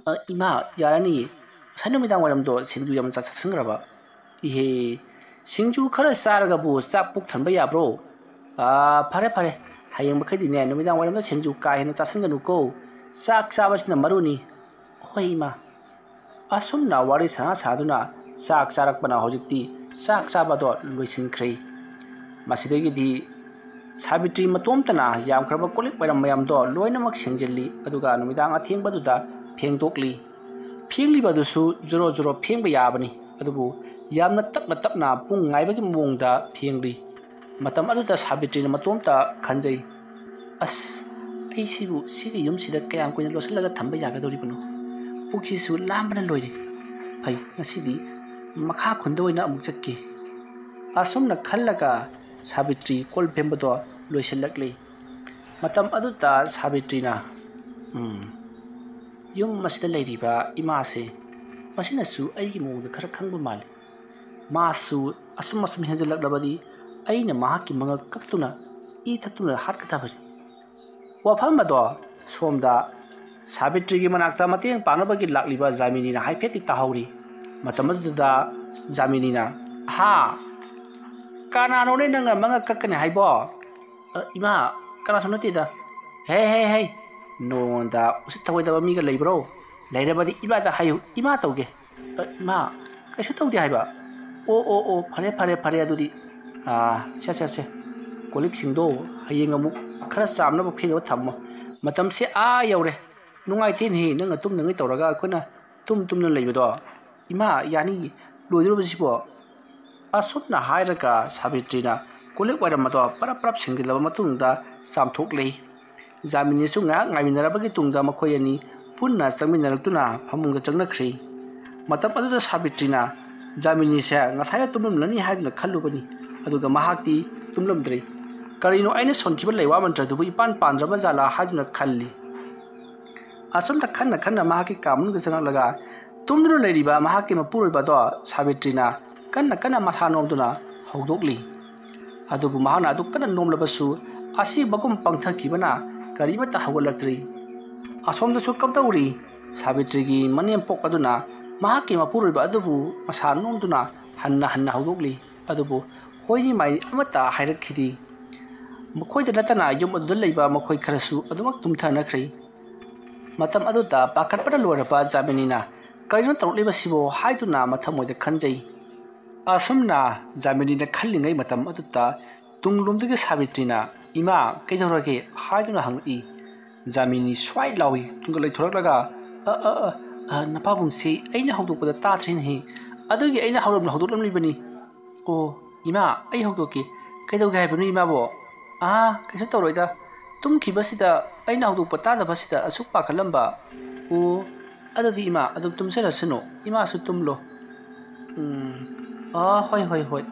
"ꯑ, ꯏꯃꯥ, ꯌꯥꯔꯅꯤꯌꯦ꯫ ꯉꯁꯥꯏ ꯅꯨꯃꯤꯗꯥꯡ ꯋꯥꯏꯔꯝꯗꯣ ꯁꯤꯡꯖꯨ ꯌꯥꯝ ꯆꯥꯁꯟꯈ꯭ꯔꯕ"꯫ "ꯏꯍꯦ, ꯁꯤꯡꯖꯨ ꯈꯔ ꯆꯥꯔꯒꯕꯨ ꯆꯥꯛ ꯄꯨꯛ ꯊꯟꯕ ꯌꯥꯕ꯭ꯔꯣ? ꯑꯥ, ꯐꯔꯦ, ꯐꯔꯦ꯫ ꯍꯌꯦꯡ ꯃꯈꯩꯗꯤꯅꯦ, ꯅꯨꯃꯤꯗꯥꯡ ꯋꯥꯏꯔꯝꯗ ꯁꯤꯡꯖꯨ ꯀꯥ ꯍꯦꯟꯅ ꯆꯥꯁꯤꯟꯒꯅꯨꯀꯣ꯫ ꯆꯥꯛ ꯆꯥꯕꯁꯤꯅ ꯃꯔꯨꯅꯤ"꯫ "ꯍꯣꯏ, ꯏꯃꯥ"꯫ ꯑꯁꯨꯝꯅ ꯋꯥꯔꯤ ꯁꯥꯟꯅ ꯁꯥꯗꯨꯅ ꯆꯥꯛ ꯆꯥꯔꯛꯄꯅ ꯍꯧꯖꯤꯛꯇꯤ ꯆꯥꯛ ꯆꯥꯕꯗꯣ ꯂꯣꯏꯁꯤꯟꯈ꯭ꯔꯦ꯫ ꯃꯁꯤꯗꯒꯤꯗꯤ ꯁꯥꯕꯤꯇ꯭ꯔꯤ ꯃꯇꯣꯝꯇꯅ ꯌꯥꯝꯈ꯭ꯔꯕ ꯀꯣꯜꯂꯤꯛ ꯋꯥꯏꯔꯝ ꯃꯌꯥꯝꯗꯣ ꯂꯣꯏꯅꯃꯛ ꯁꯦꯡꯖꯤꯜꯂꯤ, ꯑꯗꯨꯒ ꯅꯨꯃꯤꯗꯥꯡ ꯑꯊꯦꯡꯕꯗꯨꯗ ꯐꯦꯡꯗꯣꯛꯂꯤ꯫ ꯐꯦꯡꯂꯤꯕ ꯑꯗꯨꯁꯨ ꯖꯣꯔꯣ ꯖꯣꯔꯣ ꯐꯦꯡꯕ ꯌꯥꯕꯅꯤ, ꯑꯗꯨꯕꯨ ꯌꯥꯝꯅ ꯇꯞꯅ ꯇꯞꯅ ꯄꯨꯡ ꯉꯥꯏꯕꯒꯤ ꯃꯑꯣꯡꯗ ꯐꯦꯡꯂꯤ꯫ ꯃꯇꯝ ꯑꯗꯨꯗ ꯁꯥꯕꯤꯇ꯭ꯔꯤꯅ ꯃꯇꯣꯝꯇ ꯈꯟꯖꯩ, "ꯑꯁ, ꯑꯩꯁꯤꯕꯨ ꯁꯤꯒꯤ ꯌꯨꯝꯁꯤꯗ ꯀꯌꯥꯝ ꯀꯨꯏꯅ ꯂꯣꯠꯁꯤꯜꯂꯒ ꯊꯝꯕ ꯌꯥꯒꯗꯧꯔꯤꯕꯅꯣ? ꯄꯨꯛꯁꯤꯁꯨ ꯂꯥꯝꯕꯅ ꯂꯣꯏꯔꯦ꯫ ꯐꯩ, ꯉꯁꯤꯗꯤ ꯃꯈꯥ ꯈꯨꯟꯗ ꯑꯣꯏꯅ ꯑꯃꯨꯛ ꯆꯠꯀꯦ"꯫ ꯑꯁꯨꯝꯅ ꯈꯜꯂꯒ ꯁꯥꯕꯤꯇ꯭ꯔꯤ ꯀꯣꯜ ꯐꯦꯡꯕꯗꯣ ꯂꯣꯏꯁꯤꯜꯂꯛꯂꯤ꯫ ꯃꯇꯝ ꯑꯗꯨꯗ ꯁꯥꯕꯤꯇ꯭ꯔꯤꯅ, "ꯎꯝ, ꯌꯨꯝ ꯑꯁꯤꯗ ꯂꯩꯔꯤꯕ ꯏꯃꯥꯁꯦ, ꯃꯁꯤꯅꯁꯨ ꯑꯩꯒꯤ ꯃꯑꯣꯡꯗ ꯈꯔ ꯈꯪꯕ ꯃꯥꯜꯂꯤ꯫ ꯃꯥꯁꯨ ꯑꯁꯨꯝ ꯑꯁꯨꯝ ꯍꯦꯟꯖꯜꯂꯛꯂꯕꯗꯤ ꯑꯩꯅ ꯃꯍꯥꯛꯀꯤ ꯃꯉꯛ ꯀꯛꯇꯨꯅ ꯏ ꯊꯛꯇꯨꯅ ꯍꯥꯠꯀꯗꯕꯅꯤ"꯫ ꯋꯥꯐꯝ ꯑꯗꯣ ꯁꯣꯝꯗ ꯁꯥꯕꯤꯇ꯭ꯔꯤꯒꯤ ꯃꯅꯥꯛꯇ ꯃꯇꯦꯡ ꯄꯥꯡꯅꯕꯒꯤ ꯂꯥꯛꯂꯤꯕ ꯖꯥꯃꯤꯅꯤꯅ ꯍꯥꯏꯐꯦꯠꯇꯤ ꯇꯥꯍꯧꯔꯤ꯫ ꯃꯇꯝ ꯑꯗꯨꯗ ꯖꯥꯃꯤꯅꯤꯅ, "ꯍꯥ? ꯀꯅꯥꯅꯣꯅꯦ ꯅꯪꯅ ꯃꯉꯛ ꯀꯛꯀꯅꯤ ꯍꯥꯏꯕꯣ?" "ꯑ, ꯏꯃꯥ, ꯀꯅꯥꯁꯨ ꯅꯠꯇꯦꯗ"꯫ "ꯍꯦ, ꯍꯦ, ꯍꯦ, ꯅꯉꯣꯟꯗ ꯎꯁꯤꯠ ꯊꯑꯣꯏꯗꯕ ꯃꯤꯒ ꯂꯩꯕ꯭ꯔꯣ? ꯂꯩꯔꯕꯗꯤ ꯏꯃꯥꯗ ꯍꯥꯏꯌꯨ, ꯏꯃꯥ ꯇꯧꯒꯦ"꯫ "ꯑ, ꯏꯃꯥ, ꯀꯩꯁꯨ ꯇꯧꯗꯦ ꯍꯥꯏꯕ"꯫ "ꯑꯣ, ꯑꯣ, ꯑꯣ, ꯐꯔꯦ, ꯐꯔꯦ, ꯐꯔꯦ ꯑꯗꯨꯗꯤ꯫ ꯑꯥ, ꯁꯦ, ꯁꯦ, ꯁꯦ, ꯀꯣꯜ ꯂꯤꯛꯁꯤꯡꯗꯣ ꯍꯌꯦꯡ ꯑꯃꯨꯛ ꯈꯔ ꯆꯥꯝꯅꯕ ꯐꯦꯡꯅꯕ ꯊꯝꯃꯣ꯫ ꯃꯇꯝꯁꯦ ꯑꯥ ꯌꯧꯔꯦ꯫ ꯅꯨꯡꯉꯥꯏꯇꯦꯅꯦꯍꯦ, ꯅꯪꯅ ꯇꯨꯝꯗꯉꯩ ꯇꯧꯔꯒ ꯑꯩꯈꯣꯏꯅ ꯇꯨꯝ ꯇꯨꯝꯅ ꯂꯩꯕꯗꯣ꯫ ꯏꯃꯥ, ꯌꯥꯅꯤ, ꯂꯣꯏꯗꯣꯔꯕꯁꯤꯕꯣ"꯫ ꯑꯁꯨꯝꯅ ꯍꯥꯏꯔꯒ ꯁꯥꯕꯤꯇ꯭ꯔꯤꯅ ꯀꯣꯜ ꯂꯤꯛ ꯋꯥꯏꯔꯝ ꯑꯗꯣ ꯄꯔꯞ ꯄꯔꯞ ꯁꯦꯡꯖꯤꯜꯂꯕ ꯃꯇꯨꯡꯗ ꯆꯥꯝꯊꯣꯛꯂꯦ꯫ ꯖꯥꯃꯤꯅꯤꯁꯨ ꯉꯥꯏꯍꯥꯛ ꯉꯥꯏꯃꯤꯟꯅꯔꯕꯒꯤ ꯇꯨꯡꯗ ꯃꯈꯣꯏ ꯑꯅꯤ ꯄꯨꯟꯅ ꯆꯪꯃꯤꯟꯅꯔꯛꯇꯨꯅ ꯐꯃꯨꯡꯗ ꯆꯪꯅꯈ꯭ꯔꯦ꯫ ꯃꯇꯝ ꯑꯗꯨꯗ ꯁꯥꯕꯤꯇ꯭ꯔꯤꯅ ꯖꯥꯃꯤꯅꯤꯁꯦ ꯉꯁꯥꯏꯅ ꯇꯨꯝꯂꯝꯂꯅꯤ ꯍꯥꯏꯗꯨꯅ ꯈꯜꯂꯨꯕꯅꯤ, ꯑꯗꯨꯒ ꯃꯍꯥꯛꯇꯤ ꯇꯨꯝꯂꯝꯗ꯭ꯔꯦ꯫ "ꯀꯔꯤꯅꯣ, ꯑꯩꯅ ꯁꯣꯟꯈꯤꯕ ꯂꯩꯋꯥ ꯃꯟꯇ꯭ꯔꯗꯨꯕꯨ ꯏꯄꯥꯟ ꯄꯥꯟꯗ꯭ꯔꯕ ꯖꯥꯠꯂꯥ?" ꯍꯥꯏꯗꯨꯅ ꯈꯜꯂꯤ꯫ ꯑꯁꯨꯝꯅ ꯈꯟꯅ ꯈꯟꯅ ꯃꯍꯥꯛꯀꯤ ꯀꯥ ꯃꯅꯨꯡꯗ ꯆꯪꯂꯛꯂꯒ ꯇꯨꯝꯗꯨꯅ ꯂꯩꯔꯤꯕ ꯃꯍꯥꯛꯀꯤ ꯃꯄꯨꯔꯣꯏꯕ ꯑꯗꯣ ꯁꯥꯕꯤꯇ꯭ꯔꯤꯅ ꯀꯟꯅ ꯀꯟꯅ ꯃꯁꯥ ꯅꯣꯝꯗꯨꯅ ꯍꯧꯗꯣꯛꯂꯤ꯫ ꯑꯗꯨꯕꯨ ꯃꯍꯥꯛꯅ ꯑꯗꯨ ꯀꯟꯅ ꯅꯣꯝꯂꯕꯁꯨ ꯑꯁꯤꯕꯒꯨꯝ ꯄꯪꯊꯈꯤꯕꯅ ꯀꯔꯤꯃꯠꯇ ꯍꯧꯒꯠꯂꯛꯇ꯭ꯔꯤ꯫ ꯑꯁꯣꯝꯗꯁꯨ ꯀꯝꯗꯧꯔꯤ? ꯁꯥꯕꯤꯇ꯭ꯔꯤꯒꯤ ꯃꯅꯦꯝꯄꯣꯛ ꯑꯗꯨꯅ ꯃꯍꯥꯛꯀꯤ ꯃꯄꯨꯔꯣꯏꯕ ꯑꯗꯨꯕꯨ ꯃꯁꯥ ꯅꯣꯝꯗꯨꯅ ꯍꯟꯅ ꯍꯟꯅ ꯍꯧꯗꯣꯛꯂꯤ꯫ ꯑꯗꯨꯕꯨ ꯍꯣꯏꯔꯤ ꯃꯥꯏꯔꯤ ꯑꯃꯠꯇ ꯍꯥꯏꯔꯛꯈꯤꯗꯦ꯫ ꯃꯈꯣꯏꯗ ꯅꯠꯇꯅ ꯌꯨꯝ ꯑꯗꯨꯗ ꯂꯩꯕ ꯃꯈꯣꯏ ꯈꯔꯁꯨ ꯑꯗꯨꯃꯛ ꯇꯨꯝꯊꯅꯈ꯭ꯔꯦ꯫ ꯃꯇꯝ ꯑꯗꯨꯗ ꯄꯥꯈꯠꯄꯅ ꯂꯣꯏꯔꯕ ꯖꯥꯃꯤꯅꯤꯅ "ꯀꯔꯤꯅꯣ ꯇꯧꯔꯛꯂꯤꯕꯁꯤꯕꯣ?" ꯍꯥꯏꯗꯨꯅ ꯃꯊꯃꯣꯏꯗ ꯈꯟꯖꯩ꯫ ꯑꯁꯨꯝꯅ ꯖꯥꯃꯤꯅꯤꯅ ꯈꯜꯂꯤꯉꯩ ꯃꯇꯝ ꯑꯗꯨꯗ ꯇꯨꯡꯂꯣꯝꯗꯒꯤ ꯁꯥꯕꯤꯇ꯭ꯔꯤꯅ, "ꯏꯃꯥ, ꯀꯩꯗꯧꯔꯒꯦ?" ꯍꯥꯏꯗꯨꯅ ꯍꯪꯂꯛꯏ꯫ ꯖꯥꯃꯤꯅꯤ ꯁ꯭ꯋꯥꯏ ꯂꯥꯎꯏ, ꯇꯨꯡꯗ ꯂꯩꯊꯣꯔꯛꯂꯒ, "ꯑ, ꯑ, ꯑ, ꯑ, ꯅꯄꯥꯕꯨꯡꯁꯤ ꯑꯩꯅ ꯍꯧꯗꯣꯛꯄꯗ ꯇꯥꯗ꯭ꯔꯤꯅꯦꯍꯦ꯫ ꯑꯗꯨꯒꯤ ꯑꯩꯅ ꯍꯧꯔꯝꯅ ꯍꯧꯗꯣꯛꯂꯝꯂꯤꯕꯅꯤ꯫ ꯑꯣ, ꯏꯃꯥ, ꯑꯩ ꯍꯧꯗꯣꯛꯀꯦ꯫ ꯀꯩꯗꯧꯒꯦ ꯍꯥꯏꯕꯅꯣ, ꯏꯃꯥꯕꯣ? ꯑꯥ, ꯀꯩꯁꯨ ꯇꯧꯔꯣꯏꯗ꯫ ꯇꯨꯝꯈꯤꯕꯁꯤꯗ ꯑꯩꯅ ꯍꯧꯗꯣꯛꯄ ꯇꯥꯗꯕꯁꯤꯗ ꯑꯁꯨꯛ ꯄꯥꯈꯠꯂꯝꯕ꯫ ꯑꯣ, ꯑꯗꯨꯗꯤ ꯏꯃꯥ ꯑꯗꯨꯝ ꯇꯨꯝꯖꯔꯁꯅꯨ꯫ ꯏꯃꯥꯁꯨ ꯇꯨꯝꯂꯣ꯫ ꯎꯝ, ꯑꯥ, ꯍꯣꯏ, ꯍꯣꯏ, ꯍꯣꯏ꯫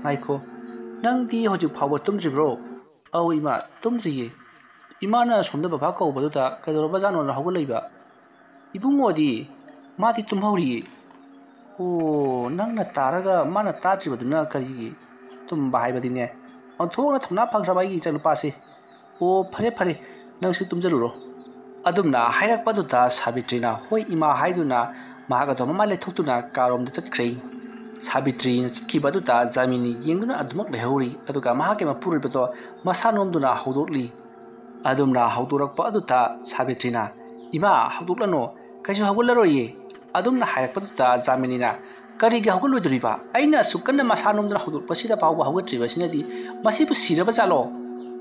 ꯉꯥꯏꯈꯣ, ꯅꯪꯗꯤ ꯍꯧꯖꯤꯛ ꯐꯥꯎꯕ ꯇꯨꯝꯗ꯭ꯔꯤꯕ꯭ꯔꯣ? ꯑꯧ, ꯏꯃꯥ, ꯇꯨꯝꯗ꯭ꯔꯤꯌꯦ꯫ ꯏꯃꯥꯅ ꯑꯁꯣꯝꯗ ꯕꯕꯥ ꯀꯧꯕꯗꯨꯗ ꯀꯩꯗꯧꯔꯕꯖꯥꯠꯅꯣꯅ ꯍꯧꯒꯠꯂꯛꯏꯕ꯫ ꯏꯕꯨꯡꯉꯣꯗꯤ? ꯃꯥꯗꯤ ꯇꯨꯝꯍꯧꯔꯤꯌꯦ꯫ ꯑꯣ, ꯅꯪꯅ ꯇꯥꯔꯒ ꯃꯥꯅ ꯇꯥꯗ꯭ꯔꯤꯕꯗꯨꯅ ꯀꯔꯤꯒꯤ? ꯇꯨꯝꯕ ꯍꯥꯏꯕꯗꯤꯅꯦ, ꯑꯣꯟꯊꯣꯛꯅ ꯊꯧꯅꯥ ꯐꯈ꯭ꯔꯕ ꯑꯩꯒꯤ ꯏꯆꯥꯅꯨꯄꯥꯁꯦ꯫ ꯑꯣ, ꯐꯔꯦ, ꯐꯔꯦ, ꯅꯪꯁꯨ ꯇꯨꯝꯖꯔꯨꯔꯣ꯫ ꯑꯗꯨꯝꯅ ꯍꯥꯏꯔꯛꯄꯗꯨꯗ ꯁꯥꯕꯤꯇ꯭ꯔꯤꯅ "ꯍꯣꯏ, ꯏꯃꯥ" ꯍꯥꯏꯗꯨꯅ ꯃꯍꯥꯛ ꯑꯗꯨ ꯃꯃꯥꯏ ꯂꯩꯊꯣꯛꯇꯨꯅ ꯀꯥꯔꯣꯝꯗ ꯆꯠꯈ꯭ꯔꯦ꯫ ꯁꯥꯕꯤꯇ꯭ꯔꯤꯅ ꯆꯠꯈꯤꯕ ꯑꯗꯨꯗ ꯖꯥꯃꯤꯅꯤ ꯌꯦꯡꯗꯨꯅ ꯑꯗꯨꯃꯛ ꯂꯩꯍꯧꯔꯤ, ꯑꯗꯨꯒ ꯃꯍꯥꯛꯀꯤ ꯃꯄꯨꯔꯣꯏꯕꯗꯣ ꯃꯁꯥ ꯅꯣꯝꯗꯨꯅ ꯍꯧꯗꯣꯛꯂꯤ꯫ ꯑꯗꯨꯝꯅ ꯍꯧꯗꯣꯔꯛꯄ ꯑꯗꯨꯗ ꯁꯥꯕꯤꯇ꯭ꯔꯤꯅ, "ꯏꯃꯥ, ꯍꯧꯗꯣꯛꯂꯅꯨ, ꯀꯩꯁꯨ ꯍꯧꯒꯠꯂꯔꯣꯏꯌꯦ"꯫ ꯑꯗꯨꯝꯅ ꯍꯥꯏꯔꯛꯄꯗꯨꯗ ꯖꯥꯃꯤꯅꯤꯅ, "ꯀꯔꯤꯒꯤ ꯍꯧꯒꯠꯂꯣꯏꯗꯣꯔꯤꯕ? ꯑꯩꯅ ꯑꯁꯨꯛ ꯀꯟꯅ ꯃꯁꯥ ꯅꯣꯝꯗꯨꯅ ꯍꯧꯗꯣꯛꯄꯁꯤꯗ ꯐꯥꯎꯕ ꯍꯧꯒꯠꯇ꯭ꯔꯤꯕꯁꯤꯅꯗꯤ ꯃꯁꯤꯕꯨ ꯁꯤꯔꯕ ꯖꯥꯠꯂꯣ?"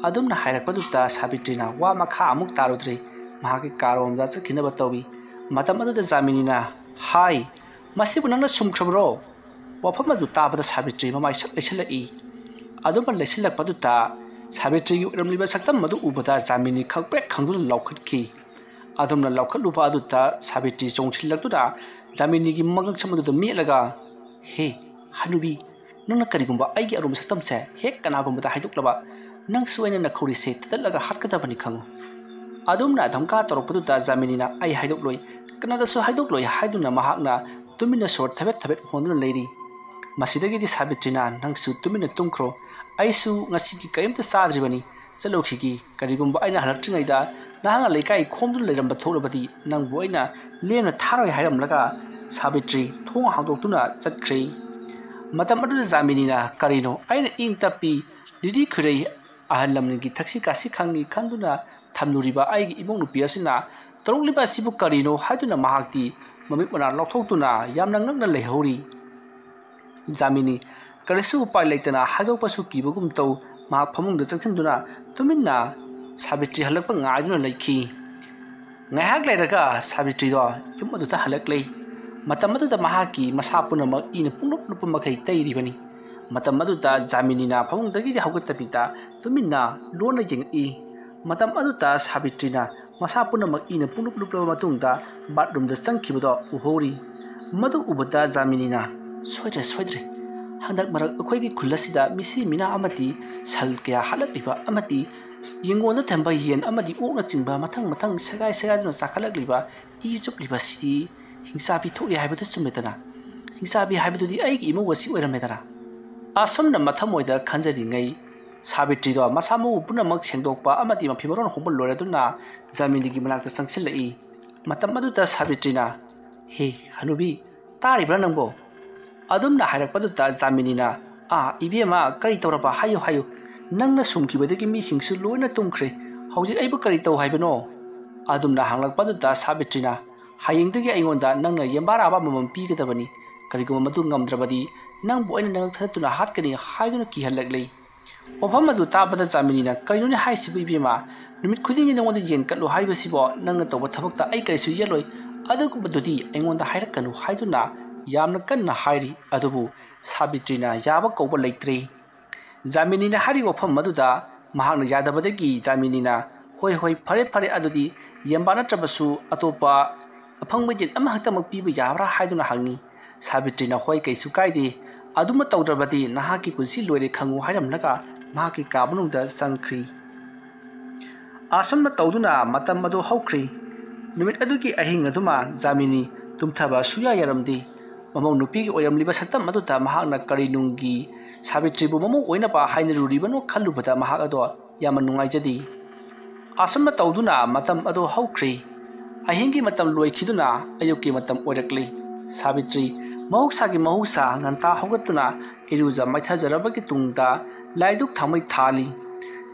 ꯑꯗꯨꯝꯅ ꯍꯥꯏꯔꯛꯄꯗꯨꯗ ꯁꯥꯕꯤꯇ꯭ꯔꯤꯅ ꯋꯥ ꯃꯈꯥ ꯑꯃꯨꯛ ꯇꯥꯔꯨꯗ꯭ꯔꯦ꯫ ꯃꯍꯥꯛꯀꯤ ꯀꯥꯔꯣꯝꯗ ꯆꯠꯈꯤꯅꯕ ꯇꯧꯏ꯫ ꯃꯇꯝ ꯑꯗꯨꯗ ꯖꯥꯃꯤꯅꯤꯅ, "ꯍꯥꯏ, ꯃꯁꯤꯕꯨ ꯅꯪꯅ ꯁꯨꯝꯈ꯭ꯔꯕ꯭ꯔꯣ?" ꯋꯥꯐꯝ ꯑꯗꯨ ꯇꯥꯕꯗ ꯁꯥꯕꯤꯇ꯭ꯔꯤ ꯃꯃꯥꯏ ꯁꯛ ꯂꯩꯁꯤꯜꯂꯛꯏ꯫ ꯑꯗꯨꯝꯅ ꯂꯩꯁꯤꯜꯂꯛꯄꯗꯨꯗ ꯁꯥꯕꯤꯇ꯭ꯔꯤꯒꯤ ꯑꯣꯏꯔꯝꯂꯤꯕ ꯁꯛꯇꯝ ꯑꯗꯨ ꯎꯕꯗ ꯖꯥꯃꯤꯅꯤ ꯈꯪꯄ꯭ꯔꯦꯛ ꯈꯪꯗꯨꯅ ꯂꯥꯎꯈꯠꯈꯤ꯫ ꯑꯗꯨꯝꯅ ꯂꯥꯎꯈꯠꯂꯨꯕ ꯑꯗꯨꯗ ꯁꯥꯕꯤꯇ꯭ꯔꯤ ꯆꯣꯡꯁꯤꯜꯂꯛꯇꯨꯅ ꯖꯥꯃꯤꯅꯤꯒꯤ ꯃꯉꯛꯁꯝ ꯑꯗꯨꯗ ꯃꯦꯠꯂꯒ, "ꯍꯦ, ꯍꯅꯨꯕꯤ, ꯅꯪꯅ ꯀꯔꯤꯒꯨꯝꯕ ꯑꯩꯒꯤ ꯑꯔꯨꯝꯕ ꯁꯛꯇꯝꯁꯦ ꯍꯦꯛ ꯀꯅꯥꯒꯨꯝꯕꯗ ꯍꯥꯏꯗꯣꯛꯂꯕ, ꯅꯪꯁꯨ ꯑꯩꯅ ꯅꯈꯧꯔꯤꯁꯦ ꯊꯗꯠꯂꯒ ꯍꯥꯠꯀꯗꯕꯅꯤ ꯈꯪꯉꯨ"꯫ ꯑꯗꯨꯝꯅ ꯙꯝꯀꯥ ꯇꯧꯔꯛꯄꯗꯨꯗ ꯖꯥꯃꯤꯅꯤꯅ "ꯑꯩ ꯍꯥꯏꯗꯣꯛꯂꯣꯏ, ꯀꯅꯥꯗꯁꯨ ꯍꯥꯏꯗꯣꯛꯂꯣꯏ" ꯍꯥꯏꯗꯨꯅ ꯃꯍꯥꯛꯅ ꯇꯨꯃꯤꯟꯅ ꯁꯣꯔ ꯊꯕꯦꯠ ꯊꯕꯦꯠ ꯍꯣꯟꯗꯨꯅ ꯂꯩꯔꯤ꯫ ꯃꯁꯤꯗꯒꯤꯗꯤ ꯁꯥꯕꯤꯇ꯭ꯔꯤꯅ, "ꯅꯪꯁꯨ ꯇꯨꯃꯤꯟꯅ ꯇꯨꯝꯈ꯭ꯔꯣ, ꯑꯩꯁꯨ ꯉꯁꯤꯒꯤ ꯀꯔꯤꯝꯇ ꯆꯥꯗ꯭ꯔꯤꯕꯅꯤ, ꯆꯠꯂꯨꯈꯤꯒꯦ꯫ ꯀꯔꯤꯒꯨꯝꯕ ꯑꯩꯅ ꯍꯜꯂꯛꯇ꯭ꯔꯤꯉꯩꯗ ꯅꯍꯥꯛꯅ ꯂꯩꯀꯥꯏ ꯈꯣꯝꯗꯨꯅ ꯂꯩꯔꯝꯕ ꯊꯣꯛꯂꯕꯗꯤ ꯅꯪꯕꯨ ꯑꯩꯅ ꯂꯦꯝꯅ ꯊꯥꯔꯣꯏ" ꯍꯥꯏꯔꯝꯂꯒ ꯁꯥꯕꯤꯇ꯭ꯔꯤ ꯊꯣꯡ ꯍꯥꯡꯗꯣꯛꯇꯨꯅ ꯆꯠꯈ꯭ꯔꯦ꯫ ꯃꯇꯝ ꯑꯗꯨꯗ ꯖꯥꯃꯤꯅꯤꯅ, "ꯀꯔꯤꯅꯣ ꯑꯩꯅ ꯏꯪ ꯇꯞꯄꯤ, ꯂꯤꯔꯤ ꯈꯨꯔꯩ, ꯑꯍꯜ ꯂꯃꯟꯒꯤ ꯊꯛꯁꯤ ꯈꯥꯁꯤ ꯈꯪꯉꯤ ꯈꯟꯗꯨꯅ ꯊꯝꯂꯨꯔꯤꯕ ꯑꯩꯒꯤ ꯏꯃꯧ ꯅꯨꯄꯤ ꯑꯁꯤꯅ ꯇꯧꯔꯛꯂꯤꯕ ꯑꯁꯤꯕꯨ ꯀꯔꯤꯅꯣ?" ꯍꯥꯏꯗꯨꯅ ꯃꯍꯥꯛꯇꯤ ꯃꯃꯤꯠ ꯃꯅꯥ ꯂꯥꯎꯊꯣꯛꯇꯨꯅ ꯌꯥꯝꯅ ꯉꯛꯅ ꯂꯩꯍꯧꯔꯤ꯫ ꯖꯥꯃꯤꯅꯤ ꯀꯔꯤꯁꯨ ꯎꯄꯥꯏ ꯂꯩꯇꯅ ꯍꯥꯏꯗꯣꯛꯄꯁꯨ ꯀꯤꯕꯒꯨꯝ ꯇꯧ, ꯃꯍꯥꯛ ꯐꯃꯨꯡꯗ ꯆꯪꯁꯤꯟꯗꯨꯅ ꯇꯨꯃꯤꯟꯅ ꯁꯥꯕꯤꯇ꯭ꯔꯤ ꯍꯜꯂꯛꯄ ꯉꯥꯏꯗꯨꯅ ꯂꯩꯈꯤ꯫ ꯉꯥꯏꯍꯥꯛ ꯂꯩꯔꯒ ꯁꯥꯕꯤꯇ꯭ꯔꯤꯗꯣ ꯌꯨꯝ ꯑꯗꯨꯗ ꯍꯜꯂꯛꯂꯦ꯫ ꯃꯇꯝ ꯑꯗꯨꯗ ꯃꯍꯥꯛꯀꯤ ꯃꯁꯥ ꯄꯨꯝꯅꯃꯛ ꯏꯅ ꯄꯨꯡꯂꯨꯞ ꯂꯨꯞꯄ ꯃꯈꯩ ꯇꯩꯔꯤꯕꯅꯤ꯫ ꯃꯇꯝ ꯑꯗꯨꯗ ꯖꯥꯃꯤꯅꯤꯅ ꯐꯃꯨꯡꯗꯒꯤꯗꯤ ꯍꯧꯒꯠꯇꯕꯤꯗ ꯇꯨꯃꯤꯟꯅ ꯂꯣꯟꯅ ꯌꯦꯡꯉꯛꯏ꯫ ꯃꯇꯝ ꯑꯗꯨꯗ ꯁꯥꯕꯤꯇ꯭ꯔꯤꯅ ꯃꯁꯥ ꯄꯨꯝꯅꯃꯛ ꯏꯅ ꯄꯨꯡꯂꯨꯞ ꯂꯨꯞꯂꯕ ꯃꯇꯨꯡꯗ ꯕꯥꯠꯔꯨꯝꯗ ꯆꯪꯈꯤꯕꯗꯣ ꯎꯍꯧꯔꯤ꯫ ꯃꯗꯨ ꯎꯕꯗ ꯖꯥꯃꯤꯅꯤꯅ, "ꯁꯣꯏꯗ꯭ꯔꯦ, ꯁꯣꯏꯗ꯭ꯔꯦ꯫ ꯍꯟꯗꯛ ꯃꯔꯛ ꯑꯩꯈꯣꯏꯒꯤ ꯈꯨꯜ ꯑꯁꯤꯗ ꯃꯤꯁꯤ ꯃꯤꯅꯥ ꯑꯃꯗꯤ ꯁꯜ ꯀꯌꯥ ꯍꯥꯠꯂꯛꯂꯤꯕ ꯑꯃꯗꯤ ꯌꯦꯡꯒꯣꯟꯗ ꯊꯝꯕ ꯌꯦꯟ ꯑꯃꯗꯤ ꯑꯣꯛꯅꯆꯤꯡꯕ ꯃꯊꯪ ꯃꯊꯪ ꯁꯦꯒꯥꯏ ꯁꯦꯒꯥꯏꯗꯨꯅ ꯆꯥꯈꯠꯂꯛꯂꯤꯕ ꯏ ꯆꯨꯞꯂꯤꯕꯁꯤꯗꯤ ꯍꯤꯡꯆꯥꯕꯤ ꯊꯣꯛꯏ ꯍꯥꯏꯕꯗꯨ ꯆꯨꯝꯃꯦꯗꯅ꯫ ꯍꯤꯡꯆꯥꯕꯤ ꯍꯥꯏꯕꯗꯨꯗꯤ ꯑꯩꯒꯤ ꯏꯃꯧ ꯑꯁꯤ ꯑꯣꯏꯔꯝꯃꯦꯗꯅ꯫" ꯑꯁꯨꯝꯅ ꯃꯊꯃꯣꯏꯗ ꯈꯟꯖꯔꯤꯉꯩ ꯁꯥꯕꯤꯇ꯭ꯔꯤꯗꯣ ꯃꯁꯥ ꯃꯎ ꯄꯨꯝꯅꯃꯛ ꯁꯦꯡꯗꯣꯛꯄ ꯑꯃꯗꯤ ꯃꯐꯤ ꯃꯔꯣꯟ ꯍꯣꯡꯕ ꯂꯣꯏꯔꯗꯨꯅ ꯖꯥꯃꯤꯅꯤꯒꯤ ꯃꯅꯥꯛꯇ ꯆꯪꯁꯤꯜꯂꯛꯏ꯫ ꯃꯇꯝ ꯑꯗꯨꯗ ꯁꯥꯕꯤꯇ꯭ꯔꯤꯅ, "ꯍꯦ, ꯍꯅꯨꯕꯤ, ꯇꯥꯔꯤꯕ꯭ꯔꯥ ꯅꯪꯕꯣ?" ꯑꯗꯨꯝꯅ ꯍꯥꯏꯔꯛꯄꯗꯨꯗ ꯖꯥꯃꯤꯅꯤꯅ, "ꯑꯥ, ꯏꯕꯦꯝꯃ, ꯀꯔꯤ ꯇꯧꯔꯕ? ꯍꯥꯏꯌꯨ, ꯍꯥꯏꯌꯨ꯫ ꯅꯪꯅ ꯁꯨꯝꯈꯤꯕꯗꯒꯤ ꯃꯤꯁꯤꯡꯁꯨ ꯂꯣꯏꯅ ꯇꯨꯝꯈ꯭ꯔꯦ꯫ ꯍꯧꯖꯤꯛ ꯑꯩꯕꯨ ꯀꯔꯤ ꯇꯧ ꯍꯥꯏꯕꯅꯣ?" ꯑꯗꯨꯝꯅ ꯍꯪꯂꯛꯄꯗꯨꯗ ꯁꯥꯕꯤꯇ꯭ꯔꯤꯅ, "ꯍꯌꯦꯡꯗꯒꯤ ꯑꯩꯉꯣꯟꯗ ꯅꯪꯅ ꯌꯦꯟꯕꯥꯔꯥꯕ ꯑꯃꯃꯝ ꯄꯤꯒꯗꯕꯅꯤ꯫ ꯀꯔꯤꯒꯨꯝꯕ ꯃꯗꯨ ꯉꯝꯗ꯭ꯔꯕꯗꯤ ꯅꯪꯕꯨ ꯑꯩꯅ ꯅꯉꯛ ꯊꯗꯠꯇꯨꯅ ꯍꯥꯠꯀꯅꯤ" ꯍꯥꯏꯗꯨꯅ ꯀꯤꯍꯜꯂꯛꯂꯤ꯫ ꯋꯥꯐꯝ ꯑꯗꯨ ꯇꯥꯕꯗ ꯖꯥꯃꯤꯅꯤꯅ, "ꯀꯔꯤꯅꯣꯅꯦ ꯍꯥꯏꯁꯤꯕꯨ ꯏꯕꯦꯝꯃ? ꯅꯨꯃꯤꯠ ꯈꯨꯗꯤꯡꯒꯤ ꯅꯉꯣꯟꯗ ꯌꯦꯟ ꯀꯠꯂꯨ ꯍꯥꯏꯔꯤꯕꯁꯤꯕꯣ? ꯅꯪꯅ ꯇꯧꯕ ꯊꯕꯛꯇ ꯑꯩ ꯀꯔꯤꯁꯨ ꯌꯦꯠꯂꯣꯏ꯫ ꯑꯗꯨꯒꯨꯝꯕꯗꯨꯗꯤ ꯑꯩꯉꯣꯟꯗ ꯍꯥꯏꯔꯛꯀꯅꯨ" ꯍꯥꯏꯗꯨꯅ ꯌꯥꯝꯅ ꯀꯟꯅ ꯍꯥꯏꯔꯤ꯫ ꯑꯗꯨꯕꯨ ꯁꯥꯕꯤꯇ꯭ꯔꯤꯅ ꯌꯥꯕ ꯀꯧꯕ ꯂꯩꯇ꯭ꯔꯦ꯫ ꯖꯥꯃꯤꯅꯤꯅ ꯍꯥꯏꯔꯤꯕ ꯋꯥꯐꯝ ꯑꯗꯨꯗ ꯃꯍꯥꯛꯅ ꯌꯥꯗꯕꯗꯒꯤ ꯖꯥꯃꯤꯅꯤꯅ, "ꯍꯣꯏ, ꯍꯣꯏ, ꯐꯔꯦ, ꯐꯔꯦ, ꯑꯗꯨꯗꯤ ꯌꯦꯟꯕꯥ ꯅꯠꯇ꯭ꯔꯕꯁꯨ ꯑꯇꯣꯞꯄ ꯑꯐꯪꯕ ꯌꯦꯟ ꯑꯃꯈꯛꯇꯃꯛ ꯄꯤꯕ ꯌꯥꯕ꯭ꯔꯥ?" ꯍꯥꯏꯗꯨꯅ ꯍꯪꯉꯤ꯫ ꯁꯥꯕꯤꯇ꯭ꯔꯤꯅ, "ꯍꯣꯏ, ꯀꯩꯁꯨ ꯀꯥꯏꯗꯦ꯫ ꯑꯗꯨꯃ ꯇꯧꯗ꯭ꯔꯕꯗꯤ ꯅꯍꯥꯛꯀꯤ ꯄꯨꯟꯁꯤ ꯂꯣꯏꯔꯦ ꯈꯪꯉꯨ" ꯍꯥꯏꯔꯝꯂꯒ ꯃꯍꯥꯛꯀꯤ ꯀꯥ ꯃꯅꯨꯡꯗ ꯆꯪꯈ꯭ꯔꯤ꯫ ꯑꯁꯨꯝꯅ ꯇꯧꯗꯨꯅ ꯃꯇꯝ ꯑꯗꯨ ꯍꯧꯈ꯭ꯔꯤ꯫ ꯅꯨꯃꯤꯠ ꯑꯗꯨꯒꯤ ꯑꯍꯤꯡ ꯑꯗꯨꯃ ꯖꯥꯃꯤꯅꯤ ꯇꯨꯝꯊꯕ ꯁꯨꯌꯥ ꯌꯥꯔꯝꯗꯦ꯫ ꯃꯃꯧ ꯅꯨꯄꯤꯒꯤ ꯑꯣꯏꯔꯝꯂꯤꯕ ꯁꯛꯇꯝ ꯑꯗꯨꯗ ꯃꯍꯥꯛꯅ ꯀꯔꯤ ꯅꯨꯡꯒꯤ ꯁꯥꯕꯤꯇ꯭ꯔꯤꯕꯨ ꯃꯃꯧ ꯑꯣꯏꯅꯕ ꯍꯥꯏꯅꯔꯨꯔꯤꯕꯅꯣ ꯈꯜꯂꯨꯕꯗ ꯃꯍꯥꯛ ꯑꯗꯣ ꯌꯥꯝꯅ ꯅꯨꯡꯉꯥꯏꯖꯗꯦ꯫ ꯑꯁꯨꯝꯅ ꯇꯧꯗꯨꯅ ꯃꯇꯝ ꯑꯗꯨ ꯍꯧꯈ꯭ꯔꯤ꯫ ꯑꯍꯤꯡꯒꯤ ꯃꯇꯝ ꯂꯣꯏꯈꯤꯗꯨꯅ ꯑꯌꯨꯛꯀꯤ ꯃꯇꯝ ꯑꯣꯏꯔꯛꯂꯤ꯫ ꯁꯥꯕꯤꯇ꯭ꯔꯤ ꯃꯍꯧꯁꯥꯒꯤ ꯃꯍꯧꯁꯥ ꯉꯟꯇꯥ ꯍꯧꯒꯠꯇꯨꯅ ꯏꯔꯨꯖ ꯃꯥꯏꯊꯖꯔꯕꯒꯤ ꯇꯨꯡꯗ ꯂꯥꯏꯗꯨꯛ ꯊꯥꯎꯃꯩ ꯊꯥꯜꯂꯤ꯫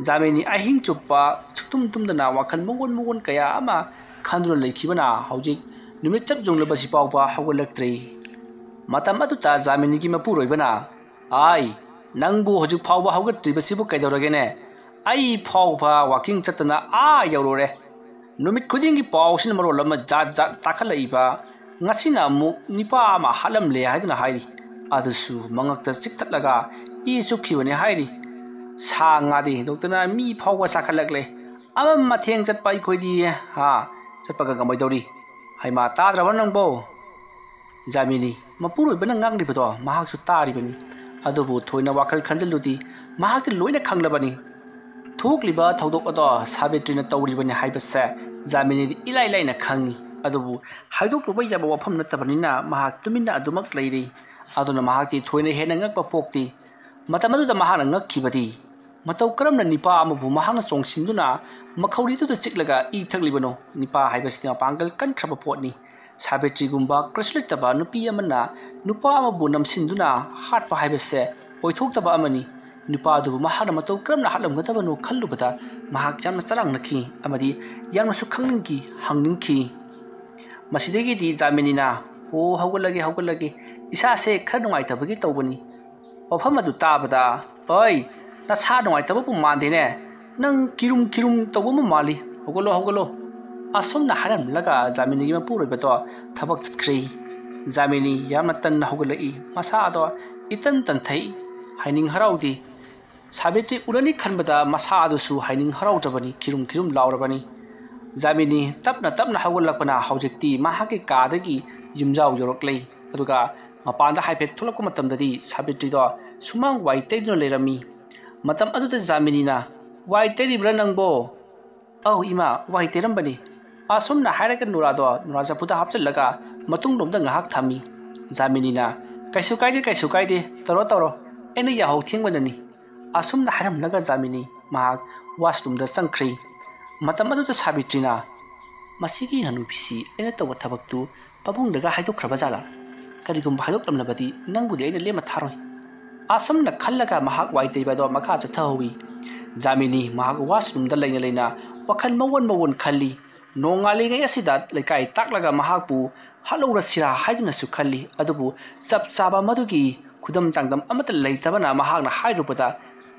ꯖꯥꯃꯤꯅꯤ ꯑꯍꯤꯡ ꯆꯨꯞꯄ ꯁꯨꯛꯇꯨꯝ ꯇꯨꯝꯗꯅ ꯋꯥꯈꯜ ꯃꯑꯣꯟ ꯃꯑꯣꯟ ꯀꯌꯥ ꯑꯃ ꯈꯟꯗꯨꯅ ꯂꯩꯈꯤꯕꯅ ꯍꯧꯖꯤꯛ ꯅꯨꯃꯤꯠ ꯆꯞ ꯌꯨꯡꯂꯕꯁꯤ ꯐꯥꯎꯕ ꯍꯧꯒꯠꯂꯛꯇ꯭ꯔꯤ꯫ ꯃꯇꯝ ꯑꯗꯨꯗ ꯖꯥꯃꯤꯅꯤꯒꯤ ꯃꯄꯨꯔꯣꯏꯕꯅ, "ꯑꯥꯏ, ꯅꯪꯕꯨ ꯍꯧꯖꯤꯛ ꯐꯥꯎꯕ ꯍꯧꯒꯠꯇ꯭ꯔꯤꯕꯁꯤꯕꯨ ꯀꯩꯗꯧꯔꯒꯦꯅꯦ? ꯑꯩ ꯐꯥꯎꯕ ꯋꯥꯀꯤꯡ ꯆꯠꯇꯅ ꯑꯥ ꯌꯧꯔꯨꯔꯦ꯫ ꯅꯨꯃꯤꯠ ꯈꯨꯗꯤꯡꯒꯤ ꯄꯥꯎꯁꯤꯅ ꯃꯔꯣꯜ ꯑꯃ ꯖꯥꯠ ꯖꯥꯠ ꯇꯥꯈꯠꯂꯛꯏꯕ꯫ ꯉꯁꯤꯅ ꯑꯃꯨꯛ ꯅꯤꯄꯥ ꯑꯃ ꯍꯥꯠꯂꯝꯂꯦ ꯍꯥꯏꯗꯨꯅ ꯍꯥꯏꯔꯤ꯫ ꯑꯗꯨꯁꯨ ꯃꯉꯛꯇ ꯆꯤꯛꯊꯠꯂꯒ ꯏ ꯆꯨꯞꯈꯤꯕꯅꯤ ꯍꯥꯏꯔꯤ꯫ ꯁꯥ ꯉꯥꯗꯤ ꯍꯦꯟꯗꯣꯛꯇꯅ ꯃꯤ ꯐꯥꯎꯕ ꯆꯥꯈꯠꯂꯛꯂꯦ꯫ ꯑꯃ ꯃꯊꯦꯡ ꯆꯠꯄ ꯑꯩꯈꯣꯏꯗꯤ, ꯍꯥ, ꯆꯠꯄꯒ ꯉꯝꯃꯣꯏꯗꯧꯔꯤ꯫ ꯍꯩꯃꯥ, ꯇꯥꯗ꯭ꯔꯕ ꯅꯪꯕꯣ? ꯖꯥꯃꯤꯅꯤ, ꯃꯄꯨꯔꯣꯏꯕꯅ ꯉꯥꯡꯂꯤꯕꯗꯣ ꯃꯍꯥꯛꯁꯨ ꯇꯥꯔꯤꯕꯅꯤ꯫ ꯑꯗꯨꯕꯨ ꯊꯣꯏꯅ ꯋꯥꯈꯜ ꯈꯟꯖꯤꯜꯂꯨꯗꯤ, ꯃꯍꯥꯛꯇꯤ ꯂꯣꯏꯅ ꯈꯪꯂꯕꯅꯤ꯫ ꯊꯣꯛꯂꯤꯕ ꯊꯧꯗꯣꯛ ꯑꯗꯣ ꯁꯥꯕꯤꯇ꯭ꯔꯤꯅ ꯇꯧꯔꯤꯕꯅꯤ ꯍꯥꯏꯕꯁꯦ ꯖꯥꯃꯤꯅꯤꯗꯤ ꯏꯂꯥꯏ ꯂꯥꯏꯅ ꯈꯪꯏ꯫ ꯑꯗꯨꯕꯨ ꯍꯥꯏꯗꯣꯛꯂꯨꯕ ꯌꯥꯕ ꯋꯥꯐꯝ ꯅꯠꯇꯕꯅꯤꯅ ꯃꯍꯥꯛ ꯇꯨꯃꯤꯟꯅ ꯑꯗꯨꯃꯛ ꯂꯩꯔꯤ꯫ ꯑꯗꯨꯅ ꯃꯍꯥꯛꯇꯤ ꯊꯣꯏꯅ ꯍꯦꯟꯅ ꯉꯛꯄ ꯄꯣꯛꯇꯦ꯫ ꯃꯇꯝ ꯑꯗꯨꯗ ꯃꯍꯥꯛꯅ ꯉꯛꯈꯤꯕꯗꯤ, ꯃꯇꯧ ꯀꯔꯝꯅ ꯅꯤꯄꯥ ꯑꯃꯕꯨ ꯃꯍꯥꯛꯅ ꯆꯣꯡꯁꯤꯟꯗꯨꯅ ꯃꯈꯧꯔꯤꯗꯨꯗ ꯆꯤꯛꯂꯒ ꯏ ꯊꯛꯂꯤꯕꯅꯣ? ꯅꯤꯄꯥ ꯍꯥꯏꯕꯁꯤꯗꯤ ꯃꯄꯥꯡꯒꯜ ꯀꯟꯈ꯭ꯔꯕ ꯄꯣꯠꯅꯤ꯫ ꯁꯥꯕꯤꯇ꯭ꯔꯤꯒꯨꯝꯕ ꯀ꯭ꯔꯤꯁꯨ ꯂꯩꯇꯕ ꯅꯨꯄꯤ ꯑꯃꯅ ꯅꯨꯄꯥ ꯑꯃꯕꯨ ꯅꯝꯁꯤꯟꯗꯨꯅ ꯍꯥꯠꯄ ꯍꯥꯏꯕꯁꯦ ꯑꯣꯏꯊꯣꯛꯇꯕ ꯑꯃꯅꯤ꯫ ꯅꯨꯄꯥ ꯑꯗꯨꯕꯨ ꯃꯍꯥꯛꯅ ꯃꯇꯧ ꯀꯔꯝꯅ ꯍꯥꯠꯂꯝꯒꯗꯕꯅꯣ ꯈꯜꯂꯨꯕꯗ ꯃꯍꯥꯛ ꯌꯥꯝꯅ ꯆꯔꯥꯡꯅꯈꯤ ꯑꯃꯗꯤ ꯌꯥꯝꯅꯁꯨ ꯈꯪꯅꯤꯡꯈꯤ, ꯍꯪꯅꯤꯡꯈꯤ꯫ ꯃꯁꯤꯗꯒꯤꯗꯤ ꯖꯥꯃꯤꯅꯤꯅ, "ꯑꯣ, ꯍꯧꯒꯠꯂꯒꯦ, ꯍꯧꯒꯠꯂꯒꯦ, ꯏꯁꯥꯁꯦ ꯈꯔ ꯅꯨꯡꯉꯥꯏꯇꯕꯒꯤ ꯇꯧꯕꯅꯤ"꯫ ꯋꯥꯐꯝ ꯑꯗꯨ ꯇꯥꯕꯗ, "ꯑꯣꯏ, ꯅꯁꯥ ꯅꯨꯡꯉꯥꯏꯇꯕꯕꯨ ꯃꯥꯟꯗꯦꯅꯦ, ꯅꯪ ꯀꯤꯔꯨꯝ ꯀꯤꯔꯨꯝ ꯇꯧꯕ ꯑꯃ ꯃꯥꯜꯂꯤ, ꯍꯧꯒꯠꯂꯣ, ꯍꯧꯒꯠꯂꯣ"꯫ ꯑꯁꯨꯝꯅ ꯍꯥꯏꯔꯝꯂꯒ ꯖꯥꯃꯤꯅꯤꯒꯤ ꯃꯄꯨꯔꯣꯏꯕꯗꯣ ꯊꯕꯛ ꯆꯠꯈ꯭ꯔꯦ꯫ ꯖꯥꯃꯤꯅꯤ ꯌꯥꯝꯅ ꯇꯟꯅ ꯍꯧꯒꯠꯂꯛꯏ, ꯃꯁꯥꯗꯣ ꯏꯇꯟ ꯇꯟꯊꯩ, ꯍꯥꯏꯅꯤꯡ ꯍꯔꯥꯎꯗꯦ꯫ ꯁꯥꯕꯤꯇ꯭ꯔꯤ ꯎꯔꯅꯤ ꯈꯟꯕꯗ ꯃꯁꯥ ꯑꯗꯨꯁꯨ ꯍꯥꯏꯅꯤꯡ ꯍꯔꯥꯎꯗ꯭ꯔꯕꯅꯤ, ꯀꯤꯔꯨꯝ ꯀꯤꯔꯨꯝ ꯂꯥꯎꯔꯕꯅꯤ꯫ ꯖꯥꯃꯤꯅꯤ ꯇꯞꯅ ꯇꯞꯅ ꯍꯧꯒꯠꯂꯛꯄꯅ ꯍꯧꯖꯤꯛꯇꯤ ꯃꯍꯥꯛꯀꯤ ꯀꯥꯗꯒꯤ ꯌꯨꯝꯖꯥꯎ ꯌꯧꯔꯛꯂꯦ꯫ ꯑꯗꯨꯒ ꯃꯄꯥꯟꯗ ꯍꯥꯏꯐꯦꯠ ꯊꯣꯛꯂꯛꯄ ꯃꯇꯝꯗꯗꯤ ꯁꯥꯕꯤꯇ꯭ꯔꯤꯗꯣ ꯁꯨꯃꯥꯡ ꯋꯥꯏ ꯇꯩꯗꯨꯅ ꯂꯩꯔꯝꯃꯤ꯫ ꯃꯇꯝ ꯑꯗꯨꯗ ꯖꯥꯃꯤꯅꯤꯅ, "ꯋꯥꯏ ꯇꯩꯔꯤꯕ꯭ꯔꯥ ꯅꯪꯕꯣ?" "ꯑꯧ ꯏꯃꯥ, ꯋꯥꯏ ꯇꯩꯔꯝꯕꯅꯤ"꯫ ꯑꯁꯨꯝꯅ ꯍꯥꯏꯔꯒ ꯅꯨꯔꯥꯗꯣ ꯅꯨꯔꯥ ꯆꯐꯨꯗ ꯍꯥꯞꯆꯤꯜꯂꯒ ꯃꯇꯨꯡꯂꯣꯝꯗ ꯉꯥꯏꯍꯥꯛ ꯊꯝꯃꯤ꯫ ꯖꯥꯃꯤꯅꯤꯅ, "ꯀꯩꯁꯨ ꯀꯥꯏꯗꯦ, ꯀꯩꯁꯨ ꯀꯥꯏꯗꯦ, ꯇꯧꯔꯣ, ꯇꯧꯔꯣ, ꯑꯩꯅ ꯌꯥꯍꯧ ꯊꯦꯡꯕꯅꯅꯤ"꯫ ꯑꯁꯨꯝꯅ ꯍꯥꯏꯔꯝꯂꯒ ꯖꯥꯃꯤꯅꯤ ꯃꯍꯥꯛ ꯋꯥꯁꯔꯨꯝꯗ ꯆꯪꯈ꯭ꯔꯦ꯫ ꯃꯇꯝ ꯑꯗꯨꯗ ꯁꯥꯕꯤꯇ꯭ꯔꯤꯅ, "ꯃꯁꯤꯒꯤ ꯍꯅꯨꯕꯤꯁꯤ ꯑꯩꯅ ꯇꯧꯕ ꯊꯕꯛꯇꯨ ꯄꯥꯕꯨꯡꯗꯒ ꯍꯥꯏꯗꯣꯛꯈ꯭ꯔꯕ ꯖꯥꯠꯂꯥ? ꯀꯔꯤꯒꯨꯝꯕ ꯍꯥꯏꯗꯣꯛꯂꯝꯂꯕꯗꯤ ꯅꯪꯕꯨꯗꯤ ꯑꯩꯅ ꯂꯦꯝꯅ ꯊꯥꯔꯣꯏ"꯫ ꯑꯁꯨꯝꯅ ꯈꯜꯂꯒ ꯃꯍꯥꯛ ꯋꯥꯏ ꯇꯩꯕ ꯑꯗꯣ ꯃꯈꯥ ꯆꯠꯊꯍꯧꯏ꯫ ꯖꯥꯃꯤꯅꯤ ꯃꯍꯥꯛ ꯋꯥꯁꯔꯨꯝꯗ ꯂꯩꯅ ꯂꯩꯅ ꯋꯥꯈꯜ ꯃꯑꯣꯟ ꯃꯑꯣꯟ ꯈꯜꯂꯤ꯫ ꯅꯣꯡꯉꯥꯜꯂꯤꯉꯩ ꯑꯁꯤꯗ ꯂꯩꯀꯥꯏ ꯇꯥꯛꯂꯒ ꯃꯍꯥꯛꯄꯨ ꯍꯥꯠꯍꯧꯔꯁꯤꯔꯥ ꯍꯥꯏꯗꯨꯅꯁꯨ ꯈꯜꯂꯤ꯫ ꯑꯗꯨꯕꯨ ꯆꯞ ꯆꯥꯕ ꯃꯗꯨꯒꯤ ꯈꯨꯗꯝ ꯆꯥꯡꯗꯝ ꯑꯃꯠꯇ ꯂꯩꯇꯕꯅ ꯃꯍꯥꯛꯅ ꯍꯥꯏꯔꯨꯕꯗ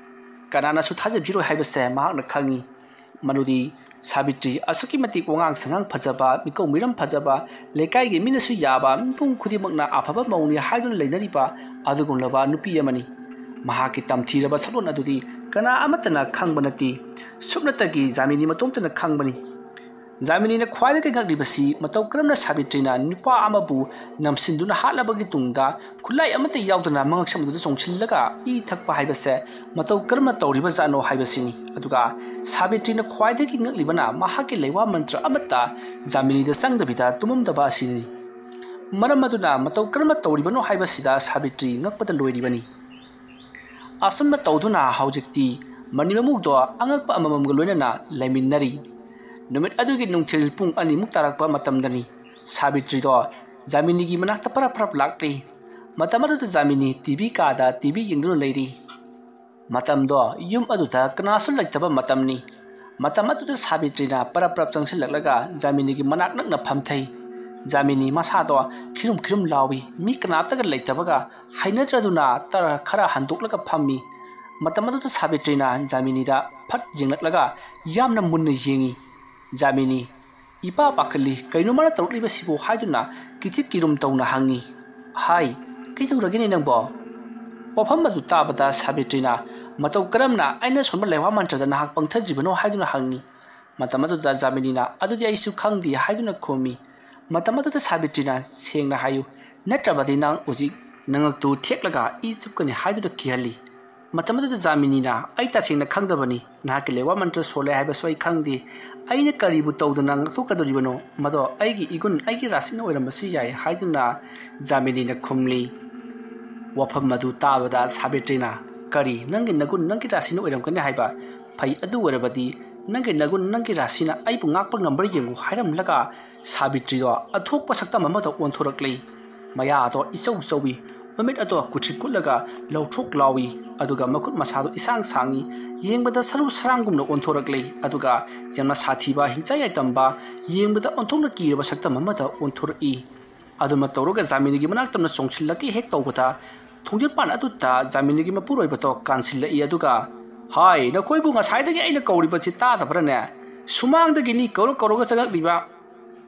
ꯀꯅꯥꯅꯁꯨ ꯊꯥꯖꯕꯤꯔꯣꯏ ꯍꯥꯏꯕꯁꯦ ꯃꯍꯥꯛꯅ ꯈꯪꯏ꯫ ꯃꯗꯨꯗꯤ ꯁꯥꯕꯤꯇ꯭ꯔꯤ ꯑꯁꯨꯛꯀꯤ ꯃꯇꯤꯛ ꯋꯥꯉꯥꯡ ꯁꯉꯥꯡ ꯐꯖꯕ, ꯃꯤꯀꯧ ꯃꯤꯔꯝ ꯐꯖꯕ, ꯂꯩꯀꯥꯏꯒꯤ ꯃꯤꯅꯁꯨ ꯌꯥꯕ, ꯃꯤꯄꯨꯝ ꯈꯨꯗꯤꯡꯃꯛꯅ ꯑꯐꯕ ꯃꯧꯅꯤ ꯍꯥꯏꯗꯨꯅ ꯂꯩꯅꯔꯤꯕ ꯑꯗꯨꯒꯨꯝꯂꯕ ꯅꯨꯄꯤ ꯑꯃꯅꯤ꯫ ꯃꯍꯥꯛꯀꯤ ꯇꯝꯊꯤꯔꯕ ꯁꯛꯂꯣꯟ ꯑꯗꯨꯗꯤ ꯀꯅꯥ ꯑꯃꯠꯇꯅ ꯈꯪꯕ ꯅꯠꯇꯦ꯫ ꯁꯨꯞꯅꯇꯒꯤ ꯖꯥꯃꯤꯅꯤ ꯃꯇꯣꯝꯇꯅ ꯈꯪꯕꯅꯤ꯫ ꯖꯥꯃꯤꯅꯤꯅ ꯈ꯭ꯋꯥꯏꯗꯒꯤ ꯉꯛꯂꯤꯕꯁꯤ ꯃꯇꯧ ꯀꯔꯝꯅ ꯁꯥꯕꯤꯇ꯭ꯔꯤꯅ ꯅꯨꯄꯥ ꯑꯃꯕꯨ ꯅꯝꯁꯤꯟꯗꯨꯅ ꯍꯥꯠꯂꯕꯒꯤ ꯇꯨꯡꯗ ꯈꯨꯠꯂꯥꯏ ꯑꯃꯠꯇ ꯌꯥꯎꯗꯅ ꯃꯉꯛꯁꯝ ꯑꯗꯨꯗ ꯆꯣꯡꯁꯤꯜꯂꯒ ꯏ ꯊꯛꯄ ꯍꯥꯏꯕꯁꯦ ꯃꯇꯧ ꯀꯔꯝꯅ ꯇꯧꯔꯤꯕꯖꯥꯠꯅꯣ ꯍꯥꯏꯕꯁꯤꯅꯤ꯫ ꯑꯗꯨꯒ ꯁꯥꯕꯤꯇ꯭ꯔꯤꯅ ꯈ꯭ꯋꯥꯏꯗꯒꯤ ꯉꯛꯂꯤꯕꯅ ꯃꯍꯥꯛꯀꯤ ꯂꯩꯋꯥ ꯃꯟꯇ꯭ꯔ ꯑꯃꯠꯇ ꯖꯥꯃꯤꯅꯤꯗ ꯆꯪꯗꯕꯤꯗ ꯇꯨꯝꯃꯝꯗꯕ ꯑꯁꯤꯅꯤ꯫ ꯃꯔꯝ ꯑꯗꯨꯅ ꯃꯇꯧ ꯀꯔꯝꯅ ꯇꯧꯔꯤꯕꯅꯣ ꯍꯥꯏꯕꯁꯤꯗ ꯁꯥꯕꯤꯇ꯭ꯔꯤ ꯉꯛꯄꯗ ꯂꯣꯏꯔꯤꯕꯅꯤ꯫ ꯑꯁꯨꯝꯅ ꯇꯧꯗꯨꯅ ꯍꯧꯖꯤꯛꯇꯤ ꯃꯅꯤ ꯃꯃꯧꯗꯣ ꯑꯉꯛꯄ ꯑꯃꯃꯝꯒ ꯂꯣꯏꯅꯅ ꯂꯩꯃꯤꯟꯅꯔꯤ꯫ ꯅꯨꯃꯤꯠ ꯑꯗꯨꯒꯤ ꯅꯨꯡꯊꯤꯜ ꯄꯨꯡ ꯑꯅꯤꯃꯨꯛ ꯇꯥꯔꯛꯄ ꯃꯇꯝꯗꯅꯤ꯫ ꯁꯥꯕꯤꯇ꯭ꯔꯤꯗꯣ ꯖꯥꯃꯤꯅꯤꯒꯤ ꯃꯅꯥꯛꯇ ꯄꯔꯞ ꯄꯔꯞ ꯂꯥꯛꯂꯤ꯫ ꯃꯇꯝ ꯑꯗꯨꯗ ꯖꯥꯃꯤꯅꯤ ꯇꯤ ꯚꯤ ꯀꯥꯗ ꯇꯤ ꯚꯤ ꯌꯦꯡꯗꯨꯅ ꯂꯩꯔꯤ꯫ ꯃꯇꯝꯗꯣ ꯌꯨꯝ ꯑꯗꯨꯗ ꯀꯅꯥꯁꯨ ꯂꯩꯇꯕ ꯃꯇꯝꯅꯤ꯫ ꯃꯇꯝ ꯑꯗꯨꯗ ꯁꯥꯕꯤꯇ꯭ꯔꯤꯅ ꯄꯔꯞ ꯄꯔꯞ ꯆꯪꯁꯤꯜꯂꯛꯂꯒ ꯖꯥꯃꯤꯅꯤꯒꯤ ꯃꯅꯥꯛ ꯅꯛꯅ ꯐꯝꯊꯩ꯫ ꯖꯥꯃꯤꯅꯤ ꯃꯁꯥꯗꯣ ꯈꯤꯔꯨꯝ ꯈꯤꯔꯨꯝ ꯂꯥꯎꯏ꯫ ꯃꯤ ꯀꯅꯥꯝꯇꯒ ꯂꯩꯇꯕꯒ ꯍꯩꯅꯗ꯭ꯔꯗꯨꯅ ꯇꯔ ꯈꯔ ꯍꯟꯗꯣꯛꯂꯒ ꯐꯝꯃꯤ꯫ ꯃꯇꯝ ꯑꯗꯨꯗ ꯁꯥꯕꯤꯇ꯭ꯔꯤꯅ ꯖꯥꯃꯤꯅꯤꯗ ꯐꯠ ꯌꯦꯡꯂꯛꯂꯒ ꯌꯥꯝꯅ ꯃꯨꯟꯅ ꯌꯦꯡꯏ꯫ ꯖꯥꯃꯤꯅꯤ ꯏꯄꯥ ꯄꯥꯈꯠꯂꯤ꯫ "ꯀꯩꯅꯣ ꯃꯥꯅ ꯇꯧꯔꯛꯂꯤꯕꯁꯤꯕꯨ?" ꯍꯥꯏꯗꯨꯅ ꯀꯤꯊꯤꯛ ꯀꯤꯔꯨꯝ ꯇꯧꯅ ꯍꯪꯉꯤ꯫ "ꯍꯥꯏ, ꯀꯩꯗꯧꯔꯒꯦꯅꯦ ꯅꯪꯕꯣ?" ꯋꯥꯐꯝ ꯑꯗꯨ ꯇꯥꯕꯗ ꯁꯥꯕꯤꯇ꯭ꯔꯤꯅ, "ꯃꯇꯧ ꯀꯔꯝꯅ ꯑꯩꯅ ꯁꯣꯟꯕ ꯂꯩꯋꯥ ꯃꯟꯇ꯭ꯔꯗ ꯅꯍꯥꯛ ꯄꯪꯊꯗ꯭ꯔꯤꯕꯅꯣ?" ꯍꯥꯏꯗꯨꯅ ꯍꯪꯉꯤ꯫ ꯃꯇꯝ ꯑꯗꯨꯗ ꯖꯥꯃꯤꯅꯤꯅ, "ꯑꯗꯨꯗꯤ ꯑꯩꯁꯨ ꯈꯪꯗꯦ" ꯍꯥꯏꯗꯨꯅ ꯈꯨꯝꯃꯤ꯫ ꯃꯇꯝ ꯑꯗꯨꯗ ꯁꯥꯕꯤꯇ꯭ꯔꯤꯅ, "ꯁꯦꯡꯅ ꯍꯥꯏꯌꯨ, ꯅꯠꯇ꯭ꯔꯕꯗꯤ ꯅꯪ ꯍꯧꯖꯤꯛ ꯅꯉꯛꯇꯨ ꯊꯦꯛꯂꯒ ꯏ ꯆꯨꯞꯀꯅꯤ" ꯍꯥꯏꯗꯨꯅ ꯀꯤꯍꯜꯂꯤ꯫ ꯃꯇꯝ ꯑꯗꯨꯗ ꯖꯥꯃꯤꯅꯤꯅ, "ꯑꯩ ꯇꯁꯦꯡꯅ ꯈꯪꯗꯕꯅꯤ, ꯅꯍꯥꯛꯀꯤ ꯂꯩꯋꯥ ꯃꯟꯇ꯭ꯔ ꯁꯣꯜꯂꯦ ꯍꯥꯏꯕꯁꯨ ꯑꯩ ꯈꯪꯗꯦ꯫ ꯑꯩꯅ ꯀꯔꯤꯕꯨ ꯇꯧꯗꯅ ꯉꯥꯛꯊꯣꯛꯀꯗꯧꯔꯤꯕꯅꯣ? ꯃꯗꯣ ꯑꯩꯒꯤ ꯏꯒꯨꯟ, ꯑꯩꯒꯤ ꯔꯥꯁꯤꯅ ꯑꯣꯏꯔꯝꯕꯁꯨ ꯌꯥꯏ" ꯍꯥꯏꯗꯨꯅ ꯖꯥꯃꯤꯅꯤꯅ ꯈꯨꯝꯂꯤ꯫ ꯋꯥꯐꯝ ꯑꯗꯨ ꯇꯥꯕꯗ ꯁꯥꯕꯤꯇ꯭ꯔꯤꯅ, "ꯀꯔꯤ, ꯅꯪꯒꯤ ꯅꯒꯨꯟ, ꯅꯪꯒꯤ ꯔꯥꯁꯤꯅ ꯑꯣꯏꯔꯝꯒꯅꯤ ꯍꯥꯏꯕ? ꯐꯩ, ꯑꯗꯨ ꯑꯣꯏꯔꯕꯗꯤ ꯅꯪꯒꯤ ꯅꯒꯨꯟ, ꯅꯪꯒꯤ ꯔꯥꯁꯤꯅ ꯑꯩꯕꯨ ꯉꯥꯛꯄ ꯉꯝꯕ꯭ꯔꯥ ꯌꯦꯡꯉꯨ" ꯍꯥꯏꯔꯝꯂꯒ ꯁꯥꯕꯤꯇ꯭ꯔꯤꯗꯣ ꯑꯊꯣꯛꯄ ꯁꯛꯇꯝ ꯑꯃꯗ ꯑꯣꯟꯊꯣꯔꯛꯂꯤ꯫ ꯃꯌꯥ ꯑꯗꯣ ꯏꯆꯧ ꯆꯧꯏ, ꯃꯃꯤꯠ ꯑꯗꯣ ꯀꯨꯠꯁꯤꯛ ꯀꯨꯠꯂꯒ ꯂꯧꯊ꯭ꯔꯣꯛ ꯂꯥꯎꯏ, ꯑꯗꯨꯒ ꯃꯈꯨꯠ ꯃꯁꯥꯗꯣ ꯏꯁꯥꯡ ꯁꯥꯡꯏ, ꯌꯦꯡꯕꯗ ꯁꯔꯨ ꯁꯔꯥꯡꯒꯨꯝꯅ ꯑꯣꯟꯊꯣꯔꯛꯂꯤ, ꯑꯗꯨꯒ ꯌꯥꯝꯅ ꯁꯥꯊꯤꯕ, ꯍꯤꯡꯆꯥꯏ ꯌꯥꯏꯇꯝꯕ, ꯌꯦꯡꯕꯗ ꯑꯣꯟꯊꯣꯛꯅ ꯀꯤꯔꯕ ꯁꯛꯇꯝ ꯑꯃꯗ ꯑꯣꯟꯊꯣꯔꯛꯏ꯫ ꯑꯗꯨꯃ ꯇꯧꯔꯒ ꯖꯥꯃꯤꯅꯤꯒꯤ ꯃꯅꯥꯛꯇꯝꯅ ꯆꯣꯡꯁꯤꯜꯂꯛꯀꯦ ꯍꯦꯛ ꯇꯧꯕꯗ, ꯊꯣꯡꯖꯤꯜ ꯄꯥꯟ ꯑꯗꯨꯗ ꯖꯥꯃꯤꯅꯤꯒꯤ ꯃꯄꯨꯔꯣꯏꯕꯗꯣ ꯀꯥꯟꯁꯤꯜꯂꯛꯏ, ꯑꯗꯨꯒ, "ꯍꯥꯏ, ꯅꯈꯣꯏꯕꯨ ꯉꯁꯥꯏꯗꯒꯤ ꯑꯩꯅ ꯀꯧꯔꯤꯕꯁꯤ ꯇꯥꯗꯕ꯭ꯔꯅꯦ? ꯁꯨꯃꯥꯡꯗꯒꯤꯅꯤ ꯀꯧꯔ ꯀꯧꯔꯒ ꯆꯪꯂꯛꯂꯤꯕ꯫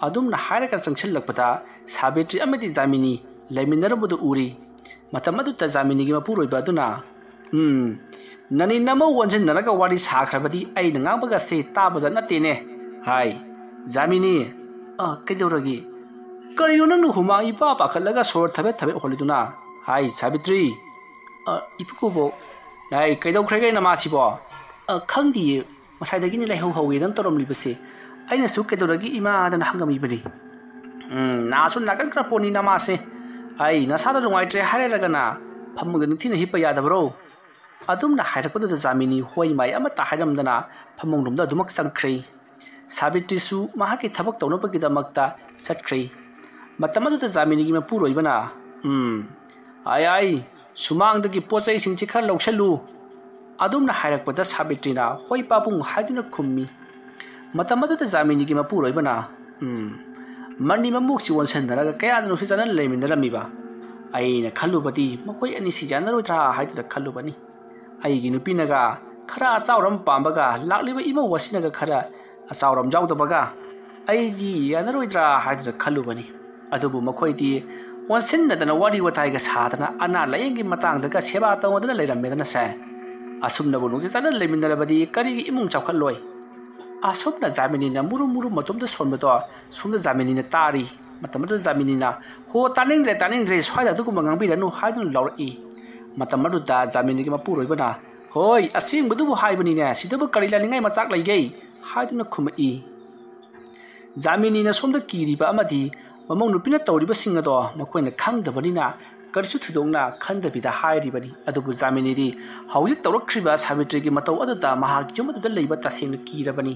ꯑꯗꯨꯝꯅ ꯍꯥꯏꯔꯒ ꯆꯪꯁꯤꯜꯂꯛꯄꯗ ꯁꯥꯕꯤꯇ꯭ꯔꯤ ꯑꯃꯗꯤ ꯖꯥꯃꯤꯅꯤ ꯂꯩꯃꯤꯟꯅꯔꯝꯕꯗꯨ ꯎꯔꯤ꯫ ꯃꯇꯝ ꯑꯗꯨꯗ ꯖꯥꯃꯤꯅꯤꯒꯤ ꯃꯄꯨꯔꯣꯏꯕ ꯑꯗꯨꯅ, "ꯎꯝ, ꯅꯅꯤ ꯅꯃꯧ ꯑꯣꯟꯁꯤꯟꯅꯔꯒ ꯋꯥꯔꯤ ꯁꯥꯈ꯭ꯔꯕꯗꯤ ꯑꯩꯅ ꯉꯥꯡꯕꯒꯁꯦ ꯇꯥꯕꯖ ꯅꯠꯇꯦꯅꯦ," ꯍꯥꯏ꯫ ꯖꯥꯃꯤꯅꯤ, "ꯑ, ꯀꯩꯗꯧꯔꯒꯦ? ꯀꯔꯤꯅꯣ ꯅꯪꯅ ꯍꯨꯃꯥꯡ ꯏꯄꯥ ꯄꯥꯈꯠꯂꯒ ꯁꯣꯔ ꯊꯕꯦꯠ ꯊꯕꯦꯠ ꯍꯣꯜꯂꯤꯗꯨꯅ?" ꯍꯥꯏ ꯁꯥꯕꯤꯇ꯭ꯔꯤ꯫ "ꯑ, ꯏꯄꯨ ꯀꯣꯕꯣꯛ, ꯅꯥꯏ, ꯀꯩꯗꯧꯈ꯭ꯔꯒꯦ ꯅꯃꯥꯁꯤꯕꯣ?" "ꯑ, ꯈꯪꯗꯤꯌꯦ, ꯉꯁꯥꯏꯗꯒꯤꯅꯦ ꯂꯥꯏꯍꯧ ꯍꯧꯋꯦꯗꯅ ꯇꯧꯔꯝꯂꯤꯕꯁꯦ꯫ ꯑꯩꯅꯁꯨ ꯀꯩꯗꯧꯔꯒꯦ ꯏꯃꯥꯗꯅ ꯍꯪꯉꯝꯃꯤꯕꯅꯤ꯫ ꯎꯝ, ꯅꯥꯁꯨ ꯅꯥꯒꯟꯈ꯭ꯔ ꯄꯣꯠꯅꯤ ꯅꯃꯥꯁꯦ꯫ ꯑꯩ ꯅꯁꯥꯗꯣ ꯅꯨꯡꯉꯥꯏꯇ꯭ꯔꯦ ꯍꯥꯏꯔꯒꯅ ꯐꯝꯃꯒ ꯅꯤꯡꯊꯤꯅ ꯍꯤꯞꯄ ꯌꯥꯗꯕ꯭ꯔꯣ?" ꯑꯗꯨꯝꯅ ꯍꯥꯏꯔꯛꯄꯗꯨꯗ ꯖꯥꯃꯤꯅꯤ ꯍꯣꯏ ꯃꯥꯏ ꯑꯃꯠꯇ ꯍꯥꯏꯔꯝꯗꯅ ꯐꯃꯨꯡꯂꯣꯝꯗ ꯑꯗꯨꯃꯛ ꯆꯪꯈ꯭ꯔꯦ꯫ ꯁꯥꯕꯤꯇ꯭ꯔꯤꯁꯨ ꯃꯍꯥꯛꯀꯤ ꯊꯕꯛ ꯇꯧꯅꯕꯒꯤꯗꯃꯛꯇ ꯆꯠꯈ꯭ꯔꯦ꯫ ꯃꯇꯝ ꯑꯗꯨꯗ ꯖꯥꯃꯤꯅꯤꯒꯤ ꯃꯄꯨꯔꯣꯏꯕꯅ, "ꯎꯝ, ꯑꯥꯏ ꯑꯥꯏ, ꯁꯨꯃꯥꯡꯗꯒꯤ ꯄꯣꯠ ꯆꯩꯁꯤꯡꯁꯤ ꯈꯔ ꯂꯧꯁꯤꯜꯂꯨ," ꯑꯗꯨꯝꯅ ꯍꯥꯏꯔꯛꯄꯗ ꯁꯥꯕꯤꯇ꯭ꯔꯤꯅ, "ꯍꯣꯏ ꯄꯥꯕꯨꯡ" ꯍꯥꯏꯗꯨꯅ ꯈꯨꯝꯃꯤ꯫ ꯃꯇꯝ ꯑꯗꯨꯗ ꯖꯥꯃꯤꯅꯤꯒꯤ ꯃꯄꯨꯔꯣꯏꯕꯅ, "ꯎꯝ, ꯃꯅꯤ ꯃꯃꯣꯛꯁꯤ ꯑꯣꯟꯁꯤꯟꯅꯔꯒ ꯀꯌꯥꯗ ꯅꯨꯡꯁꯤ ꯆꯥꯟꯅꯅ ꯂꯩꯃꯤꯟꯅꯔꯝꯃꯤꯕ? ꯑꯩꯅ ꯈꯜꯂꯨꯕꯗꯤ ꯃꯈꯣꯏ ꯑꯅꯤꯁꯤ ꯌꯥꯅꯔꯣꯏꯗ꯭ꯔꯥ ꯍꯥꯏꯗꯨꯅ ꯈꯜꯂꯨꯕꯅꯤ꯫ ꯑꯩꯒꯤ ꯅꯨꯄꯤꯅꯒ ꯈꯔ ꯑꯆꯥꯎꯔꯝ ꯄꯥꯝꯕꯒ ꯂꯥꯛꯂꯤꯕ ꯏꯃꯧ ꯑꯁꯤꯅꯒ ꯈꯔ ꯑꯆꯥꯎꯔꯝ ꯌꯥꯎꯗꯕꯒ ꯑꯩꯗꯤ ꯌꯥꯅꯔꯣꯏꯗ꯭ꯔꯥ ꯍꯥꯏꯗꯨꯅ ꯈꯜꯂꯨꯕꯅꯤ꯫ ꯑꯗꯨꯕꯨ ꯃꯈꯣꯏꯗꯤ ꯑꯣꯟꯁꯤꯟꯅꯗꯅ ꯋꯥꯔꯤ ꯋꯥꯇꯥꯏꯒ ꯁꯥꯗꯅ ꯑꯅꯥ ꯂꯥꯏꯌꯦꯡꯒꯤ ꯃꯇꯥꯡꯗꯒ ꯁꯦꯕꯥ ꯇꯧꯅꯗꯅ ꯂꯩꯔꯝꯃꯦꯗꯅꯁꯦ꯫ ꯑꯁꯨꯝꯅꯕꯨ ꯅꯨꯡꯁꯤ ꯆꯥꯟꯅꯅ ꯂꯩꯃꯤꯟꯅꯔꯕꯗꯤ ꯀꯔꯤꯒꯤ ꯏꯃꯨꯡ ꯆꯥꯎꯈꯠꯂꯣꯏ?" ꯑꯁꯨꯝꯅ ꯖꯥꯃꯤꯅꯤꯅ ꯃꯨꯔꯨ ꯃꯨꯔꯨ ꯃꯇꯣꯝꯇ ꯁꯣꯟꯕꯗꯣ ꯁꯣꯝꯗ ꯖꯥꯃꯤꯅꯤꯅ ꯇꯥꯔꯤ꯫ ꯃꯇꯝ ꯑꯗꯨꯗ ꯖꯥꯃꯤꯅꯤꯅ, "ꯍꯣ, ꯇꯥꯅꯤꯡꯗ꯭ꯔꯦ, ꯇꯥꯅꯤꯡꯗ꯭ꯔꯦ, ꯁ꯭ꯋꯥꯏꯗ ꯑꯗꯨꯒꯨꯝꯕ ꯉꯥꯡꯕꯤꯔꯅꯨ" ꯍꯥꯏꯗꯨꯅ ꯂꯥꯎꯔꯛꯏ꯫ ꯃꯇꯝ ꯑꯗꯨꯗ ꯖꯥꯃꯤꯅꯤꯒꯤ ꯃꯄꯨꯔꯣꯏꯕꯅ, "ꯍꯣꯏ, ꯑꯁꯦꯡꯕꯗꯨꯕꯨ ꯍꯥꯏꯕꯅꯤꯅꯦ, ꯁꯤꯗꯕꯨ ꯀꯔꯤ ꯂꯥꯅꯤꯡꯉꯥꯏ ꯃꯆꯥꯛ ꯂꯩꯒꯦ?" ꯍꯥꯏꯗꯨꯅ ꯈꯨꯝꯃꯛꯏ꯫ ꯖꯥꯃꯤꯅꯤꯅ ꯁꯣꯝꯗ ꯀꯤꯔꯤꯕ ꯑꯃꯗꯤ ꯃꯃꯧ ꯅꯨꯄꯤꯅ ꯇꯧꯔꯤꯕꯁꯤꯡ ꯑꯗꯣ ꯃꯈꯣꯏꯅ ꯈꯪꯗꯕꯅꯤꯅ ꯀꯔꯤꯁꯨ ꯊꯣꯏꯗꯣꯛꯅ ꯈꯟꯗꯕꯤꯗ ꯍꯥꯏꯔꯤꯕꯅꯤ꯫ ꯑꯗꯨꯕꯨ ꯖꯥꯃꯤꯅꯤꯗꯤ ꯍꯧꯖꯤꯛ ꯇꯧꯔꯛꯈ꯭ꯔꯤꯕ ꯁꯥꯕꯤꯇ꯭ꯔꯤꯒꯤ ꯃꯇꯧ ꯑꯗꯨꯗ ꯃꯍꯥꯛ ꯌꯨꯝ ꯑꯗꯨꯗ ꯂꯩꯕ ꯇꯁꯦꯡꯅ ꯀꯤꯔꯕꯅꯤ꯫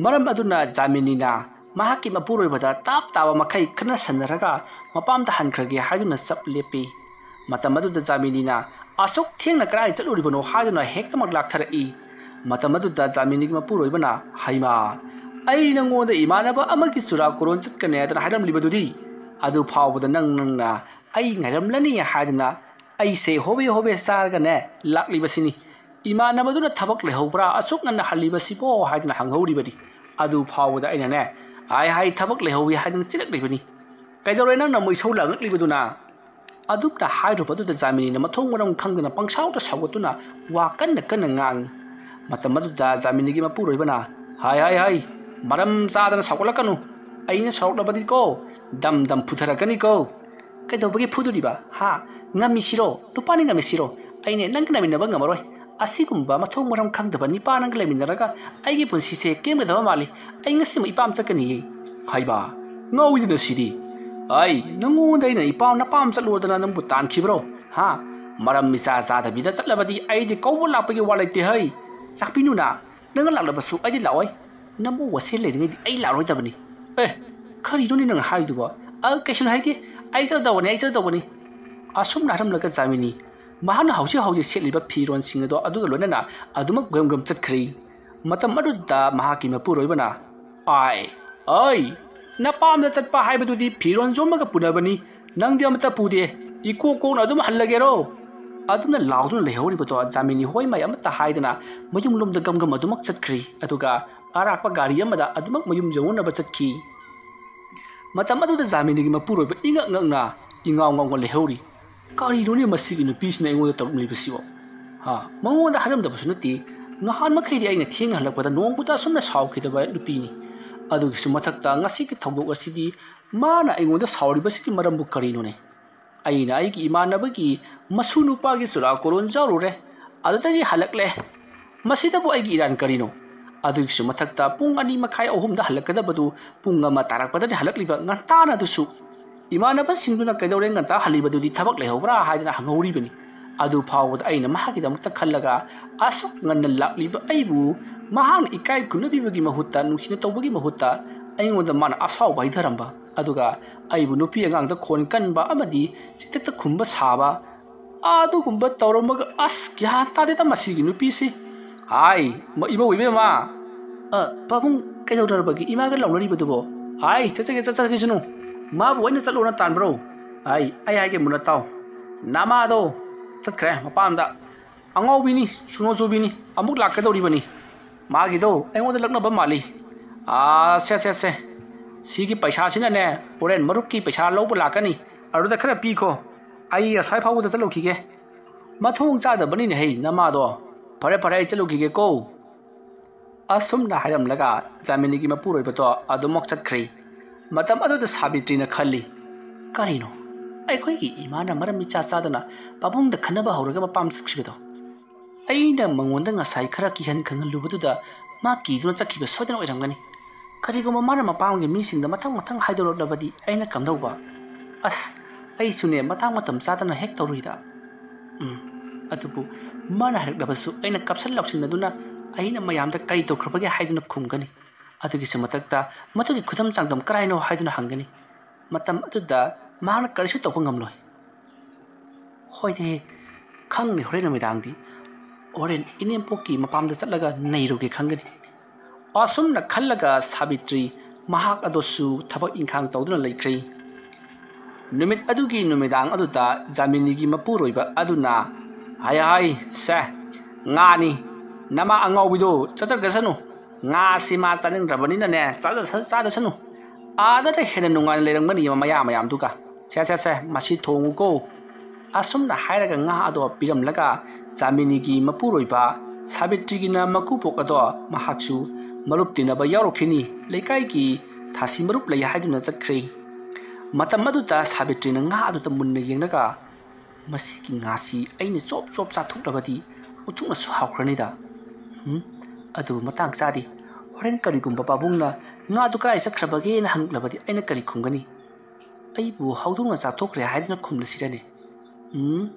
ꯃꯔꯝ ꯑꯗꯨꯅ ꯖꯥꯃꯤꯅꯤꯅ ꯃꯍꯥꯛꯀꯤ ꯃꯄꯨꯔꯣꯏꯕꯗ ꯇꯥꯞ ꯇꯥꯕ ꯃꯈꯩ ꯈꯠꯅ ꯁꯟꯅꯔꯒ ꯃꯄꯥꯝꯗ ꯍꯟꯈ꯭ꯔꯒꯦ ꯍꯥꯏꯗꯨꯅ ꯆꯞ ꯂꯦꯞꯄꯤ꯫ ꯃꯇꯝ ꯑꯗꯨꯗ ꯖꯥꯃꯤꯅꯤꯅ, "ꯑꯁꯨꯛ ꯊꯦꯡꯅ ꯀꯗꯥꯏ ꯆꯠꯂꯨꯔꯤꯕꯅꯣ?" ꯍꯥꯏꯗꯨꯅ ꯍꯦꯛꯇꯃꯛ ꯂꯥꯛꯊꯔꯛꯏ꯫ ꯃꯇꯝ ꯑꯗꯨꯗ ꯖꯥꯃꯤꯅꯤꯒꯤ ꯃꯄꯨꯔꯣꯏꯕꯅ, "ꯍꯩꯃꯥ, ꯑꯩ ꯅꯉꯣꯟꯗ ꯏꯃꯥꯟꯅꯕ ꯑꯃꯒꯤ ꯆꯨꯔꯥꯀꯣꯔꯣꯟ ꯆꯠꯀꯅꯤ ꯍꯥꯏꯗꯅ ꯍꯥꯏꯔꯝꯂꯤꯕꯗꯨꯗꯤ? ꯑꯗꯨ ꯐꯥꯎꯕꯗ ꯅꯪ ꯅꯪꯅ ꯑꯩ ꯉꯥꯏꯔꯝꯂꯅꯤ ꯍꯥꯏꯗꯅ ꯑꯩꯁꯦ ꯍꯣꯕꯦ ꯍꯣꯕꯦ ꯆꯥꯔꯒꯅꯦ ꯂꯥꯛꯂꯤꯕꯁꯤꯅꯤ꯫ "ꯏꯃꯥꯟꯅꯕꯗꯨꯅ ꯊꯕꯛ ꯂꯩꯍꯧꯕ꯭ꯔꯥ ꯑꯁꯨꯛ ꯉꯟꯅ ꯍꯜꯂꯤꯕꯁꯤꯕꯣ?" ꯍꯥꯏꯗꯅ ꯍꯪꯍꯧꯔꯤꯕꯅꯤ꯫ ꯑꯗꯨ ꯐꯥꯎꯕꯗ ꯑꯩꯅꯅꯦ, "ꯍꯥꯏ ꯍꯥꯏ, ꯊꯕꯛ ꯂꯩꯍꯧꯏ" ꯍꯥꯏꯗꯅ ꯆꯤꯜꯂꯛꯂꯤꯕꯅꯤ꯫ "ꯀꯩꯗꯧꯔꯦ ꯅꯪꯅ ꯑꯃꯨꯛ ꯏꯁꯧ ꯂꯥꯡꯉꯛꯂꯤꯕꯗꯨꯅ?" ꯑꯗꯨꯝꯅ ꯍꯥꯏꯔꯨꯕꯗꯨꯗ ꯖꯥꯃꯤꯅꯤꯅ ꯃꯊꯣꯡ ꯃꯔꯝ ꯈꯪꯗꯅ ꯄꯪꯁꯥꯎꯗ ꯁꯥꯎꯒꯠꯇꯨꯅ ꯋꯥ ꯀꯟꯅ ꯀꯟꯅ ꯉꯥꯡꯏ꯫ ꯃꯇꯝ ꯑꯗꯨꯗ ꯖꯥꯃꯤꯅꯤꯒꯤ ꯃꯄꯨꯔꯣꯏꯕꯅ, "ꯍꯥꯏ ꯍꯥꯏ ꯍꯥꯏ, ꯃꯔꯝ ꯆꯥꯗꯅ ꯁꯥꯎꯒꯠꯂꯛꯀꯅꯨ꯫ ꯑꯩꯅ ꯁꯥꯎꯔꯛꯂꯕꯗꯤꯀꯣ, ꯗꯝ ꯗꯝ ꯐꯨꯊꯔꯛꯀꯅꯤꯀꯣ"꯫ "ꯀꯩꯗꯧꯕꯒꯤ ꯐꯨꯗꯣꯔꯤꯕ? ꯍꯥ? ꯉꯝꯃꯤꯁꯤꯔꯣ? ꯅꯨꯄꯥꯅꯤ ꯉꯝꯃꯤꯁꯤꯔꯣ? ꯑꯩꯅꯦ ꯅꯪꯒ ꯂꯩꯃꯤꯟꯅꯕ ꯉꯝꯃꯔꯣꯏ꯫ ꯑꯁꯤꯒꯨꯝꯕ ꯃꯊꯣꯡ ꯃꯔꯝ ꯈꯪꯗꯕ ꯅꯤꯄꯥ ꯅꯪꯒ ꯂꯩꯃꯤꯟꯅꯔꯒ ꯑꯩꯒꯤ ꯄꯨꯟꯁꯤꯁꯦ ꯀꯦꯝꯒꯗꯕ ꯃꯥꯜꯂꯤ꯫ ꯑꯩ ꯉꯁꯤꯃꯛ ꯏꯄꯥꯝ ꯆꯠꯀꯅꯤꯌꯦ"꯫ ꯍꯥꯏꯕ, ꯉꯥꯎꯏꯗꯅ ꯁꯤꯗꯤ꯫ "ꯑꯩ ꯅꯉꯣꯟꯗ ꯑꯩꯅ ꯏꯄꯥꯝ ꯅꯄꯥꯝ ꯆꯠꯂꯣꯗꯅ ꯅꯪꯕꯨ ꯇꯥꯟꯈꯤꯕ꯭ꯔꯣ? ꯍꯥ? ꯃꯔꯝ ꯃꯤꯆꯥ ꯆꯥꯗꯕꯤꯗ ꯆꯠꯂꯕꯗꯤ ꯑꯩꯗꯤ ꯀꯧꯕ ꯂꯥꯛꯄꯒꯤ ꯋꯥ ꯂꯩꯇꯦ ꯍꯩ꯫ ꯂꯥꯛꯄꯤꯅꯨꯅ꯫ ꯅꯪꯅ ꯂꯥꯛꯂꯕꯁꯨ ꯑꯩꯗꯤ ꯂꯥꯛꯑꯣꯏ꯫ ꯅꯃꯧ ꯋꯥꯁꯦꯜ ꯂꯩꯔꯤꯉꯩꯗꯤ ꯑꯩ ꯂꯥꯛꯑꯔꯣꯏꯗꯕꯅꯤ"꯫ "ꯑꯦ, ꯀꯔꯤꯅꯣꯅꯦ ꯅꯪꯅ ꯍꯥꯏꯔꯤꯗꯨꯕꯣ?" "ꯑ, ꯀꯩꯁꯨ ꯍꯥꯏꯗꯦ꯫ ꯑꯩ ꯆꯠꯇꯧꯕꯅꯤ, ꯑꯩ ꯆꯠꯇꯧꯕꯅꯤ"꯫ ꯑꯁꯨꯝꯅ ꯍꯥꯏꯔꯝꯂꯒ ꯖꯥꯃꯤꯅꯤ ꯃꯍꯥꯛꯅ ꯍꯧꯖꯤꯛ ꯍꯧꯖꯤꯛ ꯁꯦꯠꯂꯤꯕ ꯐꯤꯔꯣꯟꯁꯤꯡ ꯑꯗꯣ ꯑꯗꯨꯒ ꯂꯣꯏꯅꯅ ꯑꯗꯨꯃꯛ ꯒꯝ ꯒꯝ ꯆꯠꯈ꯭ꯔꯦ꯫ ꯃꯇꯝ ꯑꯗꯨꯗ ꯃꯍꯥꯛꯀꯤ ꯃꯄꯨꯔꯣꯏꯕꯅ, "ꯑꯥꯏ, ꯑꯩ, ꯅꯄꯥꯝꯗ ꯆꯠꯄ ꯍꯥꯏꯕꯗꯨꯗꯤ ꯐꯤꯔꯣꯟ ꯌꯣꯝꯃꯒ ꯄꯨꯅꯕꯅꯤ, ꯅꯪꯗꯤ ꯑꯃꯠꯇ ꯄꯨꯗꯦ, ꯏꯀꯣꯛ ꯀꯣꯛꯅ ꯑꯗꯨꯝ ꯍꯜꯂꯒꯦꯔꯣ?" ꯑꯗꯨꯝꯅ ꯂꯥꯎꯗꯨꯅ ꯂꯩꯍꯧꯔꯤꯕꯗꯣ ꯖꯥꯃꯤꯅꯤ ꯍꯣꯏ ꯃꯥꯏ ꯑꯃꯠꯇ ꯍꯥꯏꯗꯅ ꯃꯌꯨꯝꯂꯣꯝꯗ ꯒꯝ ꯒꯝ ꯑꯗꯨꯃꯛ ꯆꯠꯈ꯭ꯔꯤ꯫ ꯑꯗꯨꯒ ꯑꯔꯥꯛꯄ ꯒꯥꯔꯤ ꯑꯃꯗ ꯑꯗꯨꯃꯛ ꯃꯌꯨꯝ ꯌꯧꯅꯅꯕ ꯆꯠꯈꯤ꯫ ꯃꯇꯝ ꯑꯗꯨꯗ ꯖꯥꯃꯤꯅꯤꯒꯤ ꯃꯄꯨꯔꯣꯏꯕ ꯏꯉꯛ ꯉꯛꯅ ꯏꯉꯥꯎ ꯉꯥꯎꯅ ꯂꯩꯍꯧꯔꯤ꯫ "ꯀꯔꯤꯅꯣꯅꯦ ꯃꯁꯤꯒꯤ ꯅꯨꯄꯤꯁꯤꯅ ꯑꯩꯉꯣꯟꯗ ꯇꯧꯔꯛꯂꯤꯕꯁꯤꯕꯣ? ꯍꯥ? ꯃꯉꯣꯟꯗ ꯍꯥꯏꯔꯝꯗꯕꯁꯨ ꯅꯠꯇꯦ꯫ ꯅꯍꯥꯟ ꯃꯈꯩꯗꯤ ꯑꯩꯅ ꯊꯦꯡꯅ ꯍꯜꯂꯛꯄꯗ ꯅꯣꯡꯃꯇ ꯑꯁꯨꯝꯅ ꯁꯥꯎꯈꯤꯗꯕ ꯅꯨꯄꯤꯅꯤ꯫ ꯑꯗꯨꯒꯤꯁꯨ ꯃꯊꯛꯇ ꯉꯁꯤꯒꯤ ꯊꯧꯗꯣꯛ ꯑꯁꯤꯗꯤ ꯃꯥꯅ ꯑꯩꯉꯣꯟꯗ ꯁꯥꯎꯔꯤꯕꯁꯤꯒꯤ ꯃꯔꯝꯕꯨ ꯀꯔꯤꯅꯣꯅꯦ? ꯑꯩꯅ ꯑꯩꯒꯤ ꯏꯃꯥꯟꯅꯕꯒꯤ ꯃꯁꯨ ꯅꯨꯄꯥꯒꯤ ꯆꯨꯔꯥꯀꯣꯔꯣꯟ ꯌꯥꯎꯔꯨꯔꯦ, ꯑꯗꯨꯗꯒꯤ ꯍꯜꯂꯛꯂꯦ꯫ ꯃꯁꯤꯗꯕꯨ ꯑꯩꯒꯤ ꯏꯔꯥꯟ ꯀꯔꯤꯅꯣ? ꯑꯗꯨꯒꯤꯁꯨ ꯃꯊꯛꯇ ꯄꯨꯡ ꯑꯅꯤ ꯃꯈꯥꯏ ꯑꯍꯨꯝꯗ ꯍꯜꯂꯛꯀꯗꯕꯗꯨ ꯄꯨꯡ ꯑꯃ ꯇꯥꯔꯛꯄꯗꯗꯤ ꯍꯜꯂꯛꯂꯤꯕ ꯉꯟꯇꯥꯅ, ꯑꯗꯨꯁꯨ ꯏꯃꯥꯟꯅꯕꯁꯤꯡꯗꯨꯅ ꯀꯩꯗꯧꯔꯦ ꯉꯟꯇꯥ ꯍꯜꯂꯤꯕꯗꯨꯗꯤ ꯊꯕꯛ ꯂꯩꯍꯧꯕ꯭ꯔꯥ ꯍꯥꯏꯗꯅ ꯍꯪꯍꯧꯔꯤꯕꯅꯤ꯫ ꯑꯗꯨ ꯐꯥꯎꯕꯗ ꯑꯩꯅ ꯃꯍꯥꯛꯀꯤꯗꯃꯛꯇ ꯈꯜꯂꯒ ꯑꯁꯨꯛ ꯉꯟꯅ ꯂꯥꯛꯂꯤꯕ ꯑꯩꯕꯨ ꯃꯍꯥꯛꯅ ꯏꯀꯥꯏ ꯈꯨꯝꯅꯕꯤꯕꯒꯤ ꯃꯍꯨꯠꯇ, ꯅꯨꯡꯁꯤꯅ ꯇꯧꯕꯒꯤ ꯃꯍꯨꯠꯇ ꯑꯩꯉꯣꯟꯗ ꯃꯥꯅ ꯑꯁꯥꯎꯕ ꯍꯩꯊꯔꯝꯕ, ꯑꯗꯨꯒ ꯑꯩꯕꯨ ꯅꯨꯄꯤ ꯑꯉꯥꯡꯗ ꯈꯣꯟ ꯀꯟꯕ ꯑꯃꯗꯤ ꯆꯤꯊꯛꯇ ꯈꯨꯝꯕ ꯁꯥꯕ, ꯑꯗꯨꯒꯨꯝꯕ ꯇꯧꯔꯝꯃꯒ, ꯑꯁ, ꯒ꯭ꯌꯥꯟ ꯇꯥꯗꯦꯗ ꯃꯁꯤꯒꯤ ꯅꯨꯄꯤꯁꯤ꯫ ꯍꯥꯏ, ꯃ-, ꯏꯃꯧ ꯏꯕꯦꯝꯃ꯫ ꯑ, ꯄꯥꯕꯨꯡ, ꯀꯩꯗꯧꯔꯕꯒꯦ? ꯏꯃꯥꯒ ꯂꯥꯎꯅꯔꯤꯕꯗꯨꯕꯣ? ꯍꯥꯏ, ꯆꯠꯆꯒꯦ, ꯆꯠꯆꯒꯦꯁꯅꯨ꯫ ꯃꯥꯕꯨ ꯑꯩꯅ ꯆꯠꯂꯣꯅ ꯇꯥꯟꯕ꯭ꯔꯣ? ꯍꯥꯏ, ꯑꯩ ꯍꯥꯏꯒꯦ ꯃꯨꯟꯅ ꯇꯥꯎ꯫ ꯅꯃꯥꯗꯣ ꯆꯠꯈ꯭ꯔꯦ ꯃꯄꯥꯝꯗ꯫ "ꯑꯉꯥꯎꯕꯤꯅꯤ, ꯁꯨꯡꯖꯨ ꯆꯨꯕꯤꯅꯤ, ꯑꯃꯨꯛ ꯂꯥꯛꯀꯗꯧꯔꯤꯕꯅꯤ꯫ ꯃꯥꯒꯤꯗꯣ ꯑꯩꯉꯣꯟꯗ ꯂꯛꯅꯕ ꯃꯥꯜꯂꯤ꯫ ꯑꯥ, ꯁꯦ, ꯁꯦ, ꯁꯦ, ꯁꯤꯒꯤ ꯄꯩꯁꯥꯁꯤꯅꯅꯦ, ꯍꯣꯔꯦꯟ ꯃꯔꯨꯞꯀꯤ ꯄꯩꯁꯥ ꯂꯧꯕ ꯂꯥꯛꯀꯅꯤ, ꯑꯗꯨꯗ ꯈꯔ ꯄꯤꯈꯣ꯫ ꯑꯩ ꯑꯁ꯭ꯋꯥꯏ ꯐꯥꯎꯕꯗ ꯆꯠꯂꯨꯈꯤꯒꯦ꯫ ꯃꯊꯣꯡ ꯆꯥꯗꯕꯅꯤꯅꯦ ꯍꯩ ꯅꯃꯥꯗꯣ꯫ ꯐꯔꯦ, ꯐꯔꯦ, ꯑꯩ ꯆꯠꯂꯨꯈꯤꯒꯦꯀꯣ"꯫ ꯑꯁꯨꯝꯅ ꯍꯥꯏꯔꯝꯂꯒ ꯖꯥꯃꯤꯅꯤꯒꯤ ꯃꯄꯨꯔꯣꯏꯕꯗꯣ ꯑꯗꯨꯃꯛ ꯆꯠꯈ꯭ꯔꯦ꯫ ꯃꯇꯝ ꯑꯗꯨꯗ ꯁꯥꯕꯤꯇ꯭ꯔꯤꯅ ꯈꯜꯂꯤ, "ꯀꯔꯤꯅꯣ? ꯑꯩꯈꯣꯏꯒꯤ ꯏꯃꯥꯅ ꯃꯔꯝ ꯏꯆꯥ ꯆꯥꯗꯅ ꯄꯥꯕꯨꯡꯗ ꯈꯟꯅꯕ ꯍꯧꯔꯒ ꯃꯄꯥꯝ ꯆꯠꯈꯤꯕꯗꯣ? ꯑꯩꯅ ꯃꯉꯣꯟꯗ ꯉꯁꯥꯏ ꯈꯔ ꯀꯤꯍꯟ ꯈꯪꯍꯜꯂꯨꯕꯗꯨꯗ ꯃꯥ ꯀꯤꯗꯨꯅ ꯆꯠꯈꯤꯕ ꯁꯣꯏꯗꯅ ꯑꯣꯏꯔꯝꯒꯅꯤ꯫ ꯀꯔꯤꯒꯨꯝꯕ ꯃꯥꯅ ꯃꯄꯥꯝꯒꯤ ꯃꯤꯁꯤꯡꯗ ꯃꯊꯪ ꯃꯊꯪ ꯍꯥꯏꯗꯣꯔꯛꯂꯕꯗꯤ ꯑꯩꯅ ꯀꯝꯗꯧꯕ? ꯑꯁ, ꯑꯩꯁꯨꯅꯦ ꯃꯇꯥꯡ ꯃꯇꯝ ꯆꯥꯗꯅ ꯍꯦꯛ ꯇꯧꯔꯨꯏꯗ꯫ ꯎꯝ, ꯑꯗꯨꯕꯨ ꯃꯥꯅ ꯍꯥꯏꯔꯛꯂꯕꯁꯨ ꯑꯩꯅ ꯀꯞꯁꯟ ꯂꯥꯎꯁꯤꯟꯅꯗꯨꯅ ꯑꯩꯅ ꯃꯌꯥꯝꯗ ꯀꯔꯤ ꯇꯧꯈ꯭ꯔꯕꯒꯦ ꯍꯥꯏꯗꯨꯅ ꯈꯨꯝꯒꯅꯤ꯫ ꯑꯗꯨꯒꯤꯁꯨ ꯃꯊꯛꯇ ꯃꯗꯨꯒꯤ ꯈꯨꯗꯝ ꯆꯥꯡꯗꯝ ꯀꯔꯥꯏꯅꯣ ꯍꯥꯏꯗꯨꯅ ꯍꯪꯒꯅꯤ꯫ ꯃꯇꯝ ꯑꯗꯨꯗ ꯃꯍꯥꯛꯅ ꯀꯔꯤꯁꯨ ꯇꯧꯕ ꯉꯝꯂꯣꯏ꯫ ꯍꯣꯏꯗꯦ, ꯈꯪꯅꯤ, ꯍꯣꯔꯦꯟ ꯅꯨꯃꯤꯗꯥꯡꯗꯤ ꯍꯣꯔꯦꯟ ꯏꯅꯦꯝꯄꯣꯛꯀꯤ ꯃꯄꯥꯝꯗ ꯆꯠꯂꯒ ꯅꯩꯔꯨꯒꯦ ꯈꯪꯒꯅꯤ꯫ ꯑꯁꯨꯝꯅ ꯈꯜꯂꯒ ꯁꯥꯕꯤꯇ꯭ꯔꯤ ꯃꯍꯥꯛ ꯑꯗꯨꯁꯨ ꯊꯕꯛ ꯏꯪꯈꯥꯡ ꯇꯧꯗꯨꯅ ꯂꯩꯈ꯭ꯔꯦ꯫ ꯅꯨꯃꯤꯠ ꯑꯗꯨꯒꯤ ꯅꯨꯃꯤꯗꯥꯡ ꯑꯗꯨꯗ ꯖꯥꯃꯤꯅꯤꯒꯤ ꯃꯄꯨꯔꯣꯏꯕ ꯑꯗꯨꯅ, "ꯍꯥꯏ ꯍꯥꯏ, ꯁꯦ, ꯉꯥꯅꯤ, ꯅꯃꯥ ꯑꯉꯥꯎꯕꯤꯗꯣ ꯆꯠꯆꯈ꯭ꯔꯁꯅꯨ꯫ ꯉꯥꯁꯤ ꯃꯥ ꯆꯥꯅꯤꯡꯗ꯭ꯔꯕꯅꯤꯅꯅꯦ, ꯆꯥꯖ-, ꯆꯥꯗꯁꯅꯨ꯫ ꯑꯥꯗꯅ ꯍꯦꯟꯅ ꯅꯨꯡꯉꯥꯏꯅ ꯂꯩꯔꯝꯒꯅꯤ ꯃꯌꯥ ꯃꯌꯥꯝꯗꯨꯒ꯫ ꯁꯦ, ꯁꯦ, ꯁꯦ, ꯃꯁꯤ ꯊꯣꯡꯉꯨꯀꯣ"꯫ ꯑꯁꯨꯝꯅ ꯍꯥꯏꯔꯒ ꯉꯥ ꯑꯗꯣ ꯄꯤꯔꯝꯂꯒ ꯖꯥꯃꯤꯅꯤꯒꯤ ꯃꯄꯨꯔꯣꯏꯕ ꯁꯥꯕꯤꯇ꯭ꯔꯤꯒꯤꯅ ꯃꯀꯨꯕꯣꯛ ꯑꯗꯣ ꯃꯍꯥꯛꯁꯨ ꯃꯔꯨꯞ ꯇꯤꯟꯅꯕ ꯌꯥꯎꯔꯛꯈꯤꯅꯤ, ꯂꯩꯀꯥꯏꯒꯤ ꯊꯥꯁꯤ ꯃꯔꯨꯞ ꯂꯩ ꯍꯥꯏꯗꯨꯅ ꯆꯠꯈ꯭ꯔꯦ꯫ ꯃꯇꯝ ꯑꯗꯨꯗ ꯁꯥꯕꯤꯇ꯭ꯔꯤꯅ ꯉꯥ ꯑꯗꯨꯗ ꯃꯨꯟꯅ ꯌꯦꯡꯂꯒ, "ꯃꯁꯤꯒꯤ ꯉꯥꯁꯤ ꯑꯩꯅ ꯆꯣꯞ ꯆꯣꯞ ꯆꯥꯊꯣꯛꯂꯕꯗꯤ ꯑꯣꯟꯊꯣꯛꯅꯁꯨ ꯍꯥꯎꯈ꯭ꯔꯅꯤꯗ꯫ ꯎꯝ, ꯑꯗꯨꯕꯨ ꯃꯇꯥꯡ ꯆꯥꯗꯦ꯫ ꯍꯣꯔꯦꯟ ꯀꯔꯤꯒꯨꯝꯕ ꯄꯥꯕꯨꯡꯅ ꯉꯥꯗꯨ ꯀꯗꯥꯏ ꯆꯠꯈ꯭ꯔꯕꯒꯦꯅ ꯍꯪꯂꯛꯂꯕꯗꯤ ꯑꯩꯅ ꯀꯔꯤ ꯈꯨꯝꯒꯅꯤ? ꯑꯩꯕꯨ ꯍꯧꯗꯣꯡꯅ ꯆꯥꯊꯣꯛꯈ꯭ꯔꯦ ꯍꯥꯏꯗꯨꯅ ꯈꯨꯝꯂꯁꯤꯔꯅꯦ? ꯎꯝ,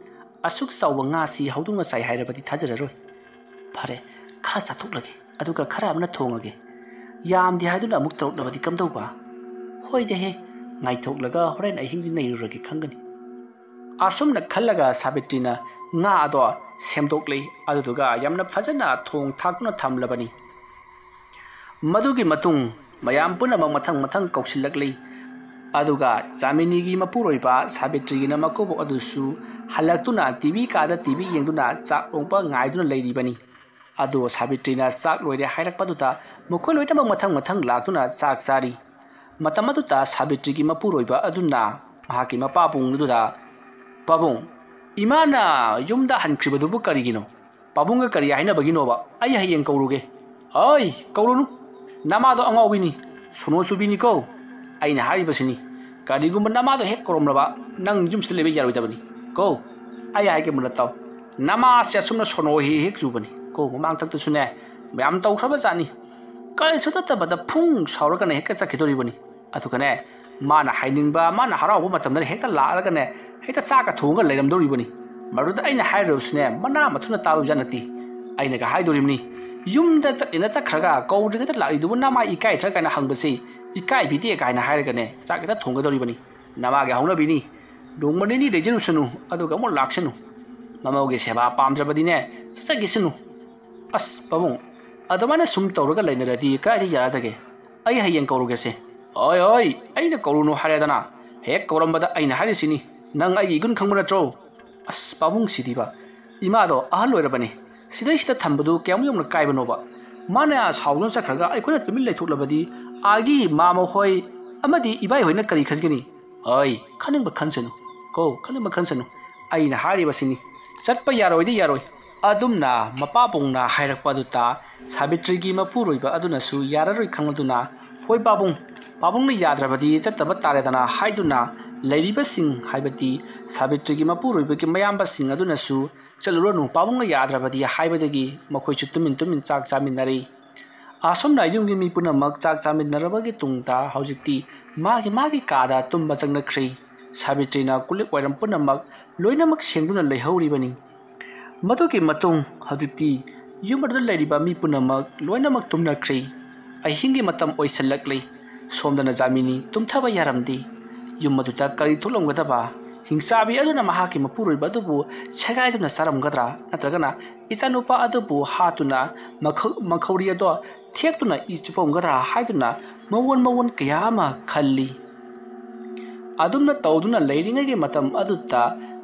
ꯑꯁꯨꯛ ꯆꯥꯎꯕ ꯉꯥꯁꯤ ꯍꯧꯗꯣꯡꯅ ꯆꯥꯏ ꯍꯥꯏꯔꯕꯗꯤ ꯊꯥꯖꯔꯔꯣꯏ꯫ ꯐꯔꯦ, ꯈꯔ ꯆꯥꯊꯣꯛꯂꯒꯦ, ꯑꯗꯨꯒ ꯈꯔ ꯑꯃꯅ ꯊꯣꯡꯉꯒꯦ꯫ ꯌꯥꯝꯗꯦ ꯍꯥꯏꯗꯨꯅ ꯑꯃꯨꯛ ꯇꯧꯔꯛꯂꯕꯗꯤ ꯀꯝꯗꯧꯕ? ꯍꯣꯏꯗꯍꯦ, ꯉꯥꯏꯊꯣꯛꯂꯒ ꯍꯣꯔꯦꯟ ꯑꯍꯤꯡꯗꯤ ꯅꯩꯔꯨꯔꯒꯦ ꯈꯪꯒꯅꯤ"꯫ ꯑꯁꯨꯝꯅ ꯈꯜꯂꯒ ꯁꯥꯕꯤꯇ꯭ꯔꯤꯅ ꯉꯥ ꯑꯗꯣ ꯁꯦꯝꯗꯣꯛꯂꯦ, ꯑꯗꯨꯗꯨꯒ ꯌꯥꯝꯅ ꯐꯖꯅ ꯊꯣꯡ ꯊꯥꯛꯇꯨꯅ ꯊꯝꯂꯕꯅꯤ꯫ ꯃꯗꯨꯒꯤ ꯃꯇꯨꯡ ꯃꯌꯥꯝ ꯄꯨꯝꯅꯃꯛ ꯃꯊꯪ ꯃꯊꯪ ꯀꯧꯁꯤꯜꯂꯛꯂꯤ꯫ ꯑꯗꯨꯒ ꯖꯥꯃꯤꯅꯤꯒꯤ ꯃꯄꯨꯔꯣꯏꯕ ꯁꯥꯕꯤꯇ꯭ꯔꯤꯒꯤꯅ ꯃꯀꯨꯕꯣꯛ ꯑꯗꯨꯁꯨ ꯍꯜꯂꯛꯇꯨꯅ ꯇꯤ ꯚꯤ ꯀꯥꯗ ꯇꯤ ꯚꯤ ꯌꯦꯡꯗꯨꯅ ꯆꯥꯛ ꯂꯣꯡꯕ ꯉꯥꯏꯗꯨꯅ ꯂꯩꯔꯤꯕꯅꯤ꯫ ꯑꯗꯨ ꯁꯥꯕꯤꯇ꯭ꯔꯤꯅ ꯆꯥꯛ ꯂꯣꯏꯔꯦ ꯍꯥꯏꯔꯛꯄꯗꯨꯗ ꯃꯈꯣꯏ ꯂꯣꯏꯅꯃꯛ ꯃꯊꯪ ꯃꯊꯪ ꯂꯥꯛꯇꯨꯅ ꯆꯥꯛ ꯆꯥꯔꯤ꯫ ꯃꯇꯝ ꯑꯗꯨꯗ ꯁꯥꯕꯤꯇ꯭ꯔꯤꯒꯤ ꯃꯄꯨꯔꯣꯏꯕ ꯑꯗꯨꯅ ꯃꯍꯥꯛꯀꯤ ꯃꯄꯥꯕꯨꯡꯗꯨꯗ, "ꯄꯥꯕꯨꯡ, ꯏꯃꯥꯅ ꯌꯨꯝꯗ ꯍꯟꯈ꯭ꯔꯤꯕꯗꯨꯕꯨ ꯀꯔꯤꯒꯤꯅꯣ? ꯄꯥꯕꯨꯡꯒ ꯀꯔꯤ ꯍꯥꯏꯅꯕꯒꯤꯅꯣꯕ? ꯑꯩ ꯍꯌꯦꯡ ꯀꯧꯔꯨꯒꯦ꯫" "ꯑꯣꯏ, ꯀꯧꯔꯨꯅꯨ꯫ ꯅꯃꯥꯗꯣ ꯑꯉꯥꯎꯕꯤꯅꯤ, ꯁꯣꯅꯣ ꯆꯨꯕꯤꯅꯤꯀꯣ꯫ ꯑꯩꯅ ꯍꯥꯏꯔꯤꯕꯁꯤꯅꯤ, ꯀꯔꯤꯒꯨꯝꯕ ꯅꯃꯥꯗꯣ ꯍꯦꯛ ꯀꯧꯔꯝꯂꯕ ꯅꯪ ꯌꯨꯝꯁꯤꯗ ꯂꯩꯕ ꯌꯥꯔꯣꯏꯗꯕꯅꯤ ꯀꯣ꯫ ꯑꯩ ꯍꯥꯏꯒꯦ ꯃꯨꯟꯅ ꯇꯥꯎ꯫ ꯅꯃꯥꯁꯦ ꯑꯁꯨꯝꯅ ꯁꯣꯅꯣ ꯍꯦꯛ ꯍꯦꯛ ꯆꯨꯕꯅꯤ ꯀꯣ꯫ ꯃꯃꯥꯡꯊꯛꯇꯁꯨꯅꯦ ꯃꯌꯥꯝ ꯇꯧꯈ꯭ꯔꯕ ꯖꯥꯠꯅꯤ꯫ ꯀꯔꯤꯁꯨ ꯅꯠꯇꯕꯗ ꯐꯨꯡ ꯁꯥꯎꯔꯒꯅ ꯍꯦꯛꯇ ꯆꯠꯈꯤꯗꯣꯔꯤꯕꯅꯤ꯫ ꯑꯗꯨꯒꯅꯦ, ꯃꯥꯅ ꯍꯥꯏꯅꯤꯡꯕ, ꯃꯥꯅ ꯍꯔꯥꯎꯕ ꯃꯇꯝꯗꯅ ꯍꯦꯛꯇ ꯂꯥꯛꯂꯒꯅꯦ, ꯍꯦꯛꯇ ꯆꯥꯛꯀ ꯊꯣꯡꯉꯒ ꯂꯩꯔꯝꯗꯧꯔꯤꯕꯅꯤ꯫ ꯃꯗꯨꯗ ꯑꯩꯅ ꯍꯥꯏꯔꯨꯔꯕꯁꯨꯅꯦ, ꯃꯅꯥ ꯃꯊꯨꯅ ꯇꯥꯕ ꯖꯥꯠ ꯅꯠꯇꯦ꯫ ꯑꯩꯅꯒ ꯍꯥꯏꯗꯣꯔꯤꯕꯅꯤ, ꯌꯨꯝꯗ ꯆꯠꯂꯦꯅ ꯆꯠꯈ꯭ꯔꯒ ꯀꯧꯗ꯭ꯔꯤꯉꯩꯗ ꯂꯥꯛꯂꯤꯗꯨꯕꯨ ꯅꯃꯥ ꯏꯀꯥꯏꯗ꯭ꯔꯥ ꯀꯥꯏꯅ ꯍꯪꯕꯁꯤ, ꯏꯀꯥꯏꯕꯤꯗꯦ ꯀꯥꯏꯅ ꯍꯥꯏꯔꯒꯅꯦ, ꯆꯥꯛ ꯍꯦꯛꯇ ꯊꯣꯡꯒꯗꯧꯔꯤꯕꯅꯤ꯫ ꯅꯃꯥꯒꯤ ꯍꯧꯅꯕꯤꯅꯤ꯫ ꯅꯣꯡꯃ ꯅꯤꯅꯤ ꯂꯩꯖꯔꯨꯁꯅꯨ, ꯑꯗꯨꯒ ꯑꯃꯨꯛ ꯂꯥꯛꯁꯅꯨ꯫ ꯃꯃꯧꯒꯤ ꯁꯦꯕꯥ ꯄꯥꯝꯗ꯭ꯔꯕꯗꯤꯅꯦ, ꯆꯠꯆꯈꯤꯁꯅꯨ꯫ ꯑꯁ ꯄꯥꯕꯨꯡ, ꯑꯗꯨꯃꯥꯏꯅ ꯁꯨꯝ ꯇꯧꯔꯒ ꯂꯩꯅꯔꯗꯤ ꯀꯗꯥꯏꯗ ꯌꯥꯔꯗꯒꯦ? ꯑꯩ ꯍꯌꯦꯡ ꯀꯧꯔꯨꯒꯦꯁꯦ꯫ "ꯍꯣꯏ, ꯍꯣꯏ, ꯑꯩꯅ ꯀꯧꯔꯨꯅꯨ ꯍꯥꯏꯔꯦꯗꯅ꯫ ꯍꯦꯛ ꯀꯧꯔꯝꯕꯗ ꯑꯩꯅ ꯍꯥꯏꯔꯤꯁꯤꯅꯤ, ꯅꯪ ꯑꯩꯒꯤ ꯏꯒꯨꯟ ꯈꯪꯕ ꯅꯠꯇ꯭ꯔꯣ?" ꯑꯁ ꯄꯥꯕꯨꯡꯁꯤꯗꯤꯕ, ꯏꯃꯥꯗꯣ ꯑꯍꯜ ꯑꯣꯏꯔꯕꯅꯤ, ꯁꯤꯗꯩꯁꯤꯗ ꯊꯝꯕꯗꯨ ꯀꯌꯥꯝ ꯌꯧꯅ ꯀꯥꯏꯕꯅꯣꯕ? ꯃꯥꯅ ꯁꯥꯎꯗꯨꯅ ꯆꯠꯈ꯭ꯔꯒ ꯑꯩꯈꯣꯏꯅ ꯇꯨꯃꯤꯟ ꯂꯩꯊꯣꯛꯂꯕꯗꯤ ꯑꯥꯒꯤ ꯃꯥꯃ ꯍꯣꯏ ꯑꯃꯗꯤ ꯏꯕꯥꯏ ꯍꯣꯏꯅ ꯀꯔꯤ ꯈꯟꯒꯅꯤ? ꯍꯣꯏ, ꯈꯟꯅꯤꯡꯕ ꯈꯟꯁꯅꯨ ꯀꯣ, ꯈꯟꯅꯤꯡꯕ ꯈꯟꯁꯅꯨ꯫ ꯑꯩꯅ ꯍꯥꯏꯔꯤꯕꯁꯤꯅꯤ, ꯆꯠꯄ ꯌꯥꯔꯣꯏꯗꯤ ꯌꯥꯔꯣꯏ꯫ ꯑꯗꯨꯝꯅ ꯃꯄꯥꯕꯨꯡꯅ ꯍꯥꯏꯔꯛꯄ ꯑꯗꯨ ꯇꯥ ꯁꯥꯕꯤꯇ꯭ꯔꯤꯒꯤ ꯃꯄꯨꯔꯣꯏꯕ ꯑꯗꯨꯅꯁꯨ ꯌꯥꯔꯔꯣꯏ ꯈꯪꯂꯗꯨꯅ, "ꯍꯣꯏ ꯄꯥꯕꯨꯡ, ꯄꯥꯕꯨꯡꯅ ꯌꯥꯗ꯭ꯔꯕꯗꯤ ꯆꯠꯇꯕ ꯇꯥꯔꯦꯗꯅ" ꯍꯥꯏꯗꯨꯅ ꯂꯩꯔꯤꯕꯁꯤꯡ, ꯍꯥꯏꯕꯗꯤ ꯁꯥꯕꯤꯇ꯭ꯔꯤꯒꯤ ꯃꯄꯨꯔꯣꯏꯕꯒꯤ ꯃꯌꯥꯝꯕꯁꯤꯡ ꯑꯗꯨꯅꯁꯨ "ꯆꯠꯂꯨꯔꯅꯨ, ꯄꯥꯕꯨꯡꯅ ꯌꯥꯗ꯭ꯔꯕꯗꯤ" ꯍꯥꯏꯕꯗꯒꯤ ꯃꯈꯣꯏꯁꯨ ꯇꯨꯃꯤꯟ ꯇꯨꯃꯤꯟ ꯆꯥꯛ ꯆꯥꯃꯤꯟꯅꯔꯤ꯫ ꯑꯁꯨꯝꯅ ꯌꯨꯝꯒꯤ ꯃꯤ ꯄꯨꯝꯅꯃꯛ ꯆꯥꯛ ꯆꯥꯃꯤꯟꯅꯔꯕꯒꯤ ꯇꯨꯡꯗ ꯍꯧꯖꯤꯛꯇꯤ ꯃꯥꯒꯤ ꯃꯥꯒꯤ ꯀꯥꯗ ꯇꯨꯝꯕ ꯆꯪꯅꯈ꯭ꯔꯤ꯫ ꯁꯥꯕꯤꯇ꯭ꯔꯤꯅ ꯀꯨꯂꯤꯛ ꯋꯥꯏꯔꯝ ꯄꯨꯝꯅꯃꯛ ꯂꯣꯏꯅꯃꯛ ꯁꯦꯡꯗꯨꯅ ꯂꯩꯍꯧꯔꯤꯕꯅꯤ꯫ ꯃꯗꯨꯒꯤ ꯃꯇꯨꯡ ꯍꯧꯖꯤꯛꯇꯤ ꯌꯨꯝ ꯑꯗꯨꯗ ꯂꯩꯔꯤꯕ ꯃꯤ ꯄꯨꯝꯅꯃꯛ ꯂꯣꯏꯅꯃꯛ ꯇꯨꯝꯅꯈ꯭ꯔꯤ꯫ ꯑꯍꯤꯡꯒꯤ ꯃꯇꯝ ꯑꯣꯏꯁꯤꯜꯂꯛꯂꯤ꯫ ꯁꯣꯝꯗꯅ ꯖꯥꯃꯤꯅꯤ ꯇꯨꯝꯊꯕ ꯌꯥꯔꯝꯗꯦ꯫ ꯌꯨꯝ ꯑꯗꯨꯗ ꯀꯔꯤ ꯊꯣꯛꯂꯝꯒꯗꯕ? ꯍꯤꯡꯆꯥꯕꯤ ꯑꯗꯨꯅ ꯃꯍꯥꯛꯀꯤ ꯃꯄꯨꯔꯣꯏꯕ ꯑꯗꯨꯕꯨ ꯁꯦꯒꯥꯏꯗꯨꯅ ꯆꯥꯔꯝꯒꯗ꯭ꯔꯥ? ꯅꯠꯇ꯭ꯔꯒꯅ ꯏꯆꯥꯅꯨꯄꯥ ꯑꯗꯨꯕꯨ ꯍꯥꯠꯇꯨꯅ ꯃꯈꯧ-, ꯃꯈꯧꯔꯤ ꯑꯗꯣ ꯊꯦꯛꯇꯨꯅ ꯏ ꯆꯨꯞꯄꯝꯒꯗ꯭ꯔꯥ ꯍꯥꯏꯗꯨꯅ ꯃꯑꯣꯟ ꯃꯑꯣꯟ ꯀꯌꯥ ꯑꯃ ꯈꯜꯂꯤ꯫ ꯑꯗꯨꯝꯅ ꯇꯧꯗꯨꯅ ꯂꯩꯔꯤꯉꯩꯒꯤ ꯃꯇꯝ ꯑꯗꯨꯗ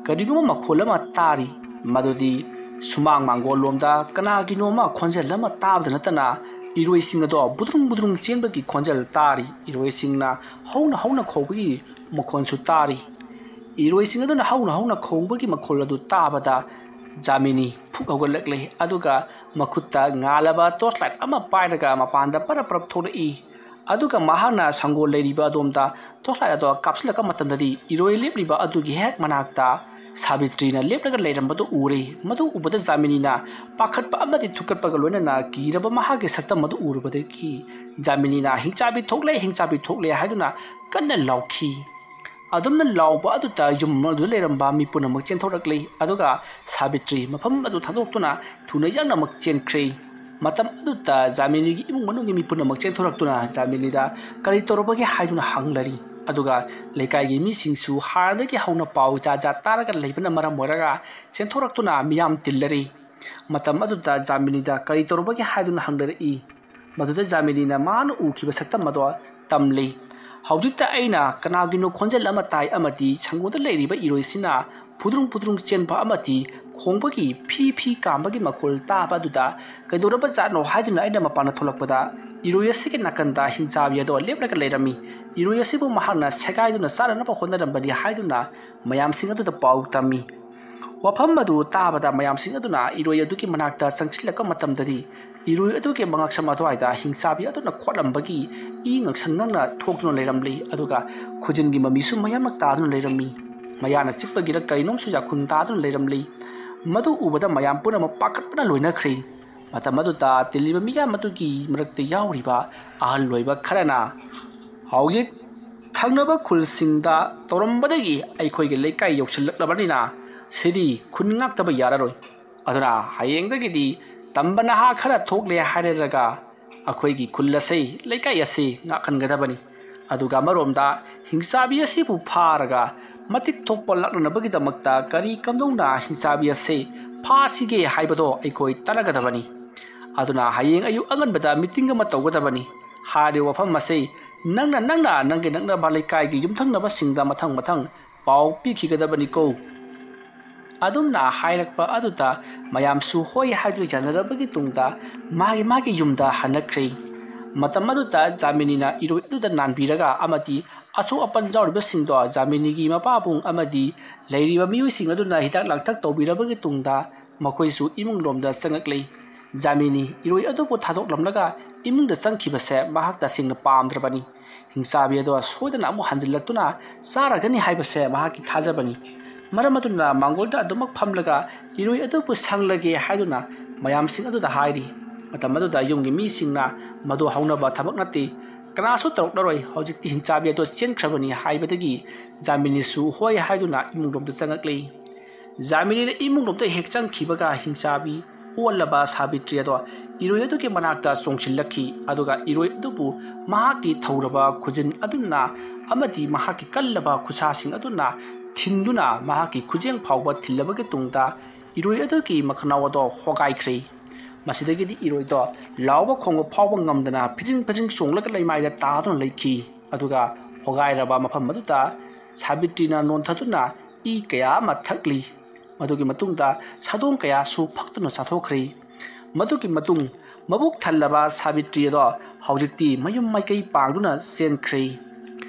ꯀꯔꯤꯒꯨꯝꯕ ꯃꯈꯣꯜ ꯑꯃ ꯇꯥꯔꯤ꯫ ꯃꯗꯨꯗꯤ ꯁꯨꯃꯥꯡ ꯃꯥꯡꯒꯣꯜ ꯂꯣꯝꯗ ꯀꯅꯥꯒꯤꯅꯣ ꯑꯃ ꯈꯣꯟꯖꯦꯜ ꯑꯃ ꯇꯥꯕꯗ ꯅꯠꯇꯅ ꯏꯔꯣꯏꯁꯤꯡ ꯑꯗꯣ ꯕꯨꯗ꯭ꯔꯨꯡ ꯕꯨꯗ꯭ꯔꯨꯡ ꯆꯦꯟꯕꯒꯤ ꯈꯣꯟꯖꯦꯜ ꯇꯥꯔꯤ꯫ ꯏꯔꯣꯏꯁꯤꯡꯅ ꯍꯧꯅ ꯍꯧꯅ ꯈꯣꯡꯕꯒꯤ ꯃꯈꯣꯟꯁꯨ ꯇꯥꯔꯤ꯫ ꯏꯔꯣꯏꯁꯤꯡ ꯑꯗꯨꯅ ꯍꯧꯅ ꯍꯧꯅ ꯈꯣꯡꯕꯒꯤ ꯃꯈꯣꯜ ꯑꯗꯨ ꯇꯥꯕꯗ ꯖꯥꯃꯤꯅꯤ ꯐꯨꯛ ꯍꯧꯒꯠꯂꯛꯂꯦ, ꯑꯗꯨꯒ ꯃꯈꯨꯠꯇ ꯉꯥꯜꯂꯕ ꯇꯣꯔꯆ ꯂꯥꯏꯠ ꯑꯃ ꯄꯥꯏꯔꯒ ꯃꯄꯥꯟꯗ ꯄꯔꯞ ꯄꯔꯞ ꯊꯣꯛꯂꯛꯏ꯫ ꯑꯗꯨꯒ ꯃꯍꯥꯛꯅ ꯁꯪꯒꯣꯜ ꯂꯩꯔꯤꯕ ꯑꯗꯣꯝꯗ ꯇꯣꯔꯆ ꯂꯥꯏꯠ ꯑꯗꯣ ꯀꯥꯞꯁꯤꯜꯂꯛꯄ ꯃꯇꯝꯗꯗꯤ ꯏꯔꯣꯏ ꯂꯦꯞꯂꯤꯕ ꯑꯗꯨꯒꯤ ꯍꯦꯛ ꯃꯅꯥꯛꯇ ꯁꯥꯕꯤꯇ꯭ꯔꯤꯅ ꯂꯦꯞꯂꯒ ꯂꯩꯔꯝꯕꯗꯨ ꯎꯔꯦ꯫ ꯃꯗꯨ ꯎꯕꯗ ꯖꯥꯃꯤꯅꯤꯅ ꯄꯥꯈꯠꯄ ꯑꯃꯗꯤ ꯊꯨꯀꯠꯄꯒ ꯂꯣꯏꯅꯅ ꯀꯤꯔꯕ ꯃꯍꯥꯛꯀꯤ ꯁꯛꯇꯝ ꯑꯗꯨ ꯎꯔꯨꯕꯗꯒꯤ ꯖꯥꯃꯤꯅꯤꯅ "ꯍꯤꯡꯆꯥꯕꯤ ꯊꯣꯛꯂꯦ, ꯍꯤꯡꯆꯥꯕꯤ ꯊꯣꯛꯂꯦ" ꯍꯥꯏꯗꯨꯅ ꯀꯟꯅ ꯂꯥꯎꯈꯤ꯫ ꯑꯗꯨꯝꯅ ꯂꯥꯎꯕ ꯑꯗꯨꯗ ꯌꯨꯝ ꯑꯗꯨꯗ ꯂꯩꯔꯝꯕ ꯃꯤ ꯄꯨꯝꯅꯃꯛ ꯆꯦꯟꯊꯣꯔꯛꯂꯦ, ꯑꯗꯨꯒ ꯁꯥꯕꯤꯇ꯭ꯔꯤ ꯃꯐꯝ ꯑꯗꯨ ꯊꯥꯗꯣꯛꯇꯨꯅ ꯊꯨꯅ ꯌꯥꯡꯅꯃꯛ ꯆꯦꯟꯈ꯭ꯔꯦ꯫ ꯃꯇꯝ ꯑꯗꯨꯗ ꯖꯥꯃꯤꯅꯤꯒꯤ ꯏꯃꯨꯡ ꯃꯅꯨꯡꯒꯤ ꯃꯤ ꯄꯨꯝꯅꯃꯛ ꯆꯦꯟꯊꯣꯔꯛꯇꯨꯅ ꯖꯥꯃꯤꯅꯤꯗ "ꯀꯔꯤ ꯇꯧꯔꯕꯒꯦ?" ꯍꯥꯏꯗꯨꯅ ꯍꯪꯂꯔꯤ꯫ ꯑꯗꯨꯒ ꯂꯩꯀꯥꯏꯒꯤ ꯃꯤꯁꯤꯡꯁꯨ ꯍꯥꯟꯅꯗꯒꯤ ꯍꯧꯅ ꯄꯥꯎ ꯖꯥꯠ ꯖꯥꯠ ꯇꯥꯔꯒ ꯂꯩꯕꯅ ꯃꯔꯝ ꯑꯣꯏꯔꯒ ꯆꯦꯟꯊꯣꯔꯛꯇꯨꯅ ꯃꯤꯌꯥꯝ ꯇꯤꯜꯂꯔꯤ꯫ ꯃꯇꯝ ꯑꯗꯨꯗ ꯖꯥꯃꯤꯅꯤꯗ "ꯀꯔꯤ ꯇꯧꯔꯕꯒꯦ?" ꯍꯥꯏꯗꯨꯅ ꯍꯪꯅꯔꯛꯏ꯫ ꯃꯗꯨꯗ ꯖꯥꯃꯤꯅꯤꯅ ꯃꯥꯅ ꯎꯈꯤꯕ ꯁꯛꯇꯝ ꯑꯗꯣ ꯇꯝꯂꯤ꯫ "ꯍꯧꯖꯤꯛꯇ ꯑꯩꯅ ꯀꯅꯥꯒꯤꯅꯣ ꯈꯣꯟꯖꯦꯜ ꯑꯃ ꯇꯥꯏ ꯑꯃꯗꯤ ꯁꯪꯒꯣꯜꯗ ꯂꯩꯔꯤꯕ ꯏꯔꯣꯏꯁꯤꯅ ꯐꯨꯗ꯭ꯔꯨꯡ ꯐꯨꯗ꯭ꯔꯨꯡ ꯆꯦꯟꯕ ꯑꯃꯗꯤ ꯈꯣꯡꯕꯒꯤ ꯐꯤ ꯐꯤ ꯀꯥꯝꯕꯒꯤ ꯃꯈꯣꯜ ꯇꯥꯕ ꯑꯗꯨꯗ ꯀꯩꯗꯧꯔꯕ ꯖꯥꯠꯅꯣ ꯍꯥꯏꯗꯨꯅ ꯑꯩꯅ ꯃꯄꯥꯟꯗ ꯊꯣꯛꯂꯛꯄꯗ ꯏꯔꯣꯏ ꯑꯁꯤꯒꯤ ꯅꯥꯀꯟꯗ ꯍꯤꯡꯆꯥꯕꯤ ꯑꯗꯣ ꯂꯦꯞꯂꯒ ꯂꯩꯔꯝꯃꯤ꯫ ꯏꯔꯣꯏ ꯑꯁꯤꯕꯨ ꯃꯍꯥꯛꯅ ꯁꯦꯒꯥꯏꯗꯨꯅ ꯆꯥꯅꯅꯕ ꯍꯣꯠꯅꯔꯝꯕꯅꯤ" ꯍꯥꯏꯗꯨꯅ ꯃꯌꯥꯝꯁꯤꯡ ꯑꯗꯨꯗ ꯄꯥꯎ ꯇꯝꯃꯤ꯫ ꯋꯥꯐꯝ ꯑꯗꯨ ꯇꯥꯕꯗ ꯃꯌꯥꯝꯁꯤꯡ ꯑꯗꯨꯅ ꯏꯔꯣꯏ ꯑꯗꯨꯒꯤ ꯃꯅꯥꯛꯇ ꯆꯪꯁꯤꯜꯂꯛꯄ ꯃꯇꯝꯗꯗꯤ ꯏꯔꯣꯏ ꯑꯗꯨꯒꯤ ꯃꯉꯛꯁꯝ ꯑꯗꯨꯋꯥꯏꯗ ꯍꯤꯡꯆꯥꯕꯤ ꯑꯗꯨꯅ ꯈꯣꯠꯂꯝꯕꯒꯤ ꯏ ꯉꯛꯁꯪ ꯉꯛꯅ ꯊꯣꯛꯇꯨꯅ ꯂꯩꯔꯝꯂꯤ, ꯑꯗꯨꯒ ꯈꯨꯖꯤꯟꯒꯤ ꯃꯃꯤꯁꯨ ꯃꯌꯥꯝꯃꯛ ꯇꯥꯗꯨꯅ ꯂꯩꯔꯝꯃꯤ꯫ ꯃꯌꯥꯅ ꯆꯤꯛꯄꯒꯤꯔ ꯀꯔꯤꯅꯣꯝꯁꯨ ꯌꯥꯈꯨꯟ ꯇꯥꯗꯨꯅ ꯂꯩꯔꯝꯂꯤ꯫ ꯃꯗꯨ ꯎꯕꯗ ꯃꯌꯥꯝ ꯄꯨꯝꯅꯃꯛ ꯄꯥꯈꯠꯄꯅ ꯂꯣꯏꯅꯈ꯭ꯔꯦ꯫ ꯃꯇꯝ ꯑꯗꯨꯗ ꯇꯤꯜꯂꯤꯕ ꯃꯤꯌꯥꯝ ꯑꯗꯨꯒꯤ ꯃꯔꯛꯇ ꯌꯥꯎꯔꯤꯕ ꯑꯍꯜ ꯑꯣꯏꯕ ꯈꯔꯅ, "ꯍꯧꯖꯤꯛ ꯊꯪꯅꯕ ꯈꯨꯜꯁꯤꯡꯗ ꯇꯧꯔꯝꯕꯗꯒꯤ ꯑꯩꯈꯣꯏꯒꯤ ꯂꯩꯀꯥꯏ ꯌꯧꯁꯤꯜꯂꯛꯂꯕꯅꯤꯅ ꯁꯤꯗꯤ ꯈꯨꯟ ꯉꯥꯛꯇꯕ ꯌꯥꯔꯔꯣꯏ꯫ ꯑꯗꯨꯅ ꯍꯌꯦꯡꯗꯒꯤꯗꯤ ꯇꯝꯕ ꯅꯍꯥ ꯈꯔ ꯊꯣꯛꯂꯦ ꯍꯥꯏꯔꯒ ꯑꯩꯈꯣꯏꯒꯤ ꯈꯨꯜ ꯑꯁꯤ, ꯂꯩꯀꯥꯏ ꯑꯁꯤ ꯉꯥꯛꯍꯟꯒꯗꯕꯅꯤ꯫ ꯑꯗꯨꯒ ꯑꯃꯔꯣꯝꯗ ꯍꯤꯡꯆꯥꯕꯤ ꯑꯁꯤꯕꯨ ꯐꯥꯔꯒ ꯃꯇꯤꯛ ꯊꯣꯛꯄ ꯂꯥꯛꯅꯅꯕꯒꯤꯗꯃꯛꯇ ꯀꯔꯤ ꯀꯝꯗꯧꯅ ꯍꯤꯡꯆꯥꯕꯤ ꯑꯁꯤ ꯐꯥꯁꯤꯒꯦ ꯍꯥꯏꯕꯗꯣ ꯑꯩꯈꯣꯏ ꯇꯥꯟꯅꯒꯗꯕꯅꯤ꯫ ꯑꯗꯨꯅ ꯍꯌꯦꯡ ꯑꯌꯨꯛ ꯑꯉꯟꯕꯗ ꯃꯤꯇꯤꯡ ꯑꯃ ꯇꯧꯒꯗꯕꯅꯤ꯫ ꯍꯥꯏꯔꯤꯕ ꯋꯥꯐꯝ ꯑꯁꯤ ꯅꯪꯅ, ꯅꯪꯅ ꯅꯪꯒꯤ ꯅꯛꯅꯕ ꯂꯩꯀꯥꯏꯒꯤ ꯌꯨꯝꯊꯪꯅꯕꯁꯤꯡꯗ ꯃꯊꯪ ꯃꯊꯪ ꯄꯥꯎ ꯄꯤꯈꯤꯒꯗꯕꯅꯤꯀꯣ"꯫ ꯑꯗꯨꯝꯅ ꯍꯥꯏꯔꯛꯄ ꯑꯗꯨꯗ ꯃꯌꯥꯝꯁꯨ ꯍꯣꯏ ꯍꯥꯏꯗꯨꯅ ꯌꯥꯅꯔꯕꯒꯤ ꯇꯨꯡꯗ ꯃꯥꯒꯤ ꯃꯥꯒꯤ ꯌꯨꯝꯗ ꯍꯟꯅꯈ꯭ꯔꯦ꯫ ꯃꯇꯝ ꯑꯗꯨꯗ ꯖꯥꯃꯤꯅꯤꯅ ꯏꯔꯣꯏ ꯑꯗꯨꯗ ꯅꯥꯟꯕꯤꯔꯒ ꯑꯃꯗꯤ ꯑꯁꯣꯛ ꯑꯄꯟ ꯌꯥꯎꯔꯤꯕꯁꯤꯡꯗꯣ ꯖꯥꯃꯤꯅꯤꯒꯤ ꯃꯄꯥꯕꯨꯡ ꯑꯃꯗꯤ ꯂꯩꯔꯤꯕ ꯃꯤꯑꯣꯏꯁꯤꯡ ꯑꯗꯨꯅ ꯍꯤꯗꯥꯛ ꯂꯥꯡꯊꯛ ꯇꯧꯕꯤꯔꯕꯒꯤ ꯇꯨꯡꯗ ꯃꯈꯣꯏꯁꯨ ꯏꯃꯨꯡꯂꯣꯝꯗ ꯆꯪꯉꯛꯂꯤ꯫ ꯖꯥꯃꯤꯅꯤ ꯏꯔꯣꯏ ꯑꯗꯨꯕꯨ ꯊꯥꯗꯣꯛꯂꯝꯂꯒ ꯏꯃꯨꯡꯗ ꯆꯪꯈꯤꯕꯁꯦ ꯃꯍꯥꯛ ꯇꯁꯦꯡꯅ ꯄꯥꯝꯗ꯭ꯔꯕꯅꯤ꯫ ꯍꯤꯡꯆꯥꯕꯤ ꯑꯗꯣ ꯁꯣꯏꯗꯅ ꯑꯃꯨꯛ ꯍꯟꯖꯤꯜꯂꯛꯇꯨꯅ ꯆꯥꯔꯒꯅꯤ ꯍꯥꯏꯕꯁꯦ ꯃꯍꯥꯛꯀꯤ ꯊꯥꯖꯕꯅꯤ꯫ ꯃꯔꯝ ꯑꯗꯨꯅ ꯃꯥꯡꯒꯣꯜꯗ ꯑꯗꯨꯃꯛ ꯐꯝꯂꯒ ꯏꯔꯣꯏ ꯑꯗꯨꯕꯨ ꯁꯪꯂꯒꯦ ꯍꯥꯏꯗꯨꯅ ꯃꯌꯥꯝꯁꯤꯡ ꯑꯗꯨꯗ ꯍꯥꯏꯔꯤ꯫ ꯃꯇꯝ ꯑꯗꯨꯗ ꯌꯨꯝꯒꯤ ꯃꯤꯁꯤꯡꯅ ꯃꯗꯨ ꯍꯧꯅꯕ ꯊꯕꯛ ꯅꯠꯇꯦ, ꯀꯅꯥꯁꯨ ꯇꯧꯔꯛꯂꯔꯣꯏ, ꯍꯧꯖꯤꯛꯇꯤ ꯍꯤꯡꯆꯥꯕꯤ ꯑꯗꯣ ꯆꯦꯟꯈ꯭ꯔꯕꯅꯤ ꯍꯥꯏꯕꯗꯒꯤ ꯖꯥꯃꯤꯅꯤꯁꯨ ꯍꯣꯏ ꯍꯥꯏꯗꯨꯅ ꯏꯃꯨꯡꯂꯣꯝꯗ ꯆꯪꯉꯛꯂꯤ꯫ ꯖꯥꯃꯤꯅꯤꯅ ꯏꯃꯨꯡꯂꯣꯝꯗ ꯍꯦꯛ ꯆꯪꯈꯤꯕꯒ ꯍꯤꯡꯆꯥꯕꯤ ꯑꯣꯜꯂꯕ ꯁꯥꯕꯤꯇ꯭ꯔꯤ ꯑꯗꯣ ꯏꯔꯣꯏ ꯑꯗꯨꯒꯤ ꯃꯅꯥꯛꯇ ꯆꯣꯡꯁꯤꯜꯂꯛꯈꯤ꯫ ꯑꯗꯨꯒ ꯏꯔꯣꯏ ꯑꯗꯨꯕꯨ ꯃꯍꯥꯛꯀꯤ ꯊꯧꯔꯕ ꯈꯨꯖꯤꯟ ꯑꯗꯨꯅ ꯑꯃꯗꯤ ꯃꯍꯥꯛꯀꯤ ꯀꯜꯂꯕ ꯈꯨꯠꯁꯥꯁꯤꯡ ꯑꯗꯨꯅ ꯊꯤꯟꯗꯨꯅ ꯃꯍꯥꯛꯀꯤ ꯈꯨꯖꯦꯡ ꯐꯥꯎꯕ ꯊꯤꯜꯂꯕꯒꯤ ꯇꯨꯡꯗ ꯏꯔꯣꯏ ꯑꯗꯨꯒꯤ ꯃꯈꯅꯥꯎ ꯑꯗꯣ ꯍꯣꯒꯥꯏꯈ꯭ꯔꯦ꯫ ꯃꯁꯤꯗꯒꯤꯗꯤ ꯏꯔꯣꯏꯗꯣ ꯂꯥꯎꯕ ꯈꯣꯡꯕ ꯐꯥꯎꯕ ꯉꯝꯗꯅ ꯐꯤꯖꯤꯡ ꯐꯤꯖꯤꯡ ꯆꯣꯡꯂꯒ ꯂꯩꯃꯥꯏꯗ ꯇꯥꯗꯨꯅ ꯂꯩꯈꯤ꯫ ꯑꯗꯨꯒ ꯍꯣꯒꯥꯏꯔꯕ ꯃꯐꯝ ꯑꯗꯨꯗ ꯁꯥꯕꯤꯇ꯭ꯔꯤꯅ ꯅꯣꯟꯊꯗꯨꯅ ꯏ ꯀꯌꯥ ꯑꯃ ꯊꯛꯂꯤ꯫ ꯃꯗꯨꯒꯤ ꯃꯇꯨꯡꯗ ꯁꯥꯗꯣꯡ ꯀꯌꯥꯁꯨ ꯐꯛꯇꯨꯅ ꯆꯥꯊꯣꯛꯈ꯭ꯔꯦ꯫ ꯃꯗꯨꯒꯤ ꯃꯇꯨꯡ ꯃꯕꯨꯛ ꯊꯜꯂꯕ ꯁꯥꯕꯤꯇ꯭ꯔꯤ ꯑꯗꯣ ꯍꯧꯖꯤꯛꯇꯤ ꯃꯌꯨꯝ ꯃꯥꯏꯀꯩ ꯄꯥꯡꯗꯨꯅ ꯆꯦꯟꯈ꯭ꯔꯦ꯫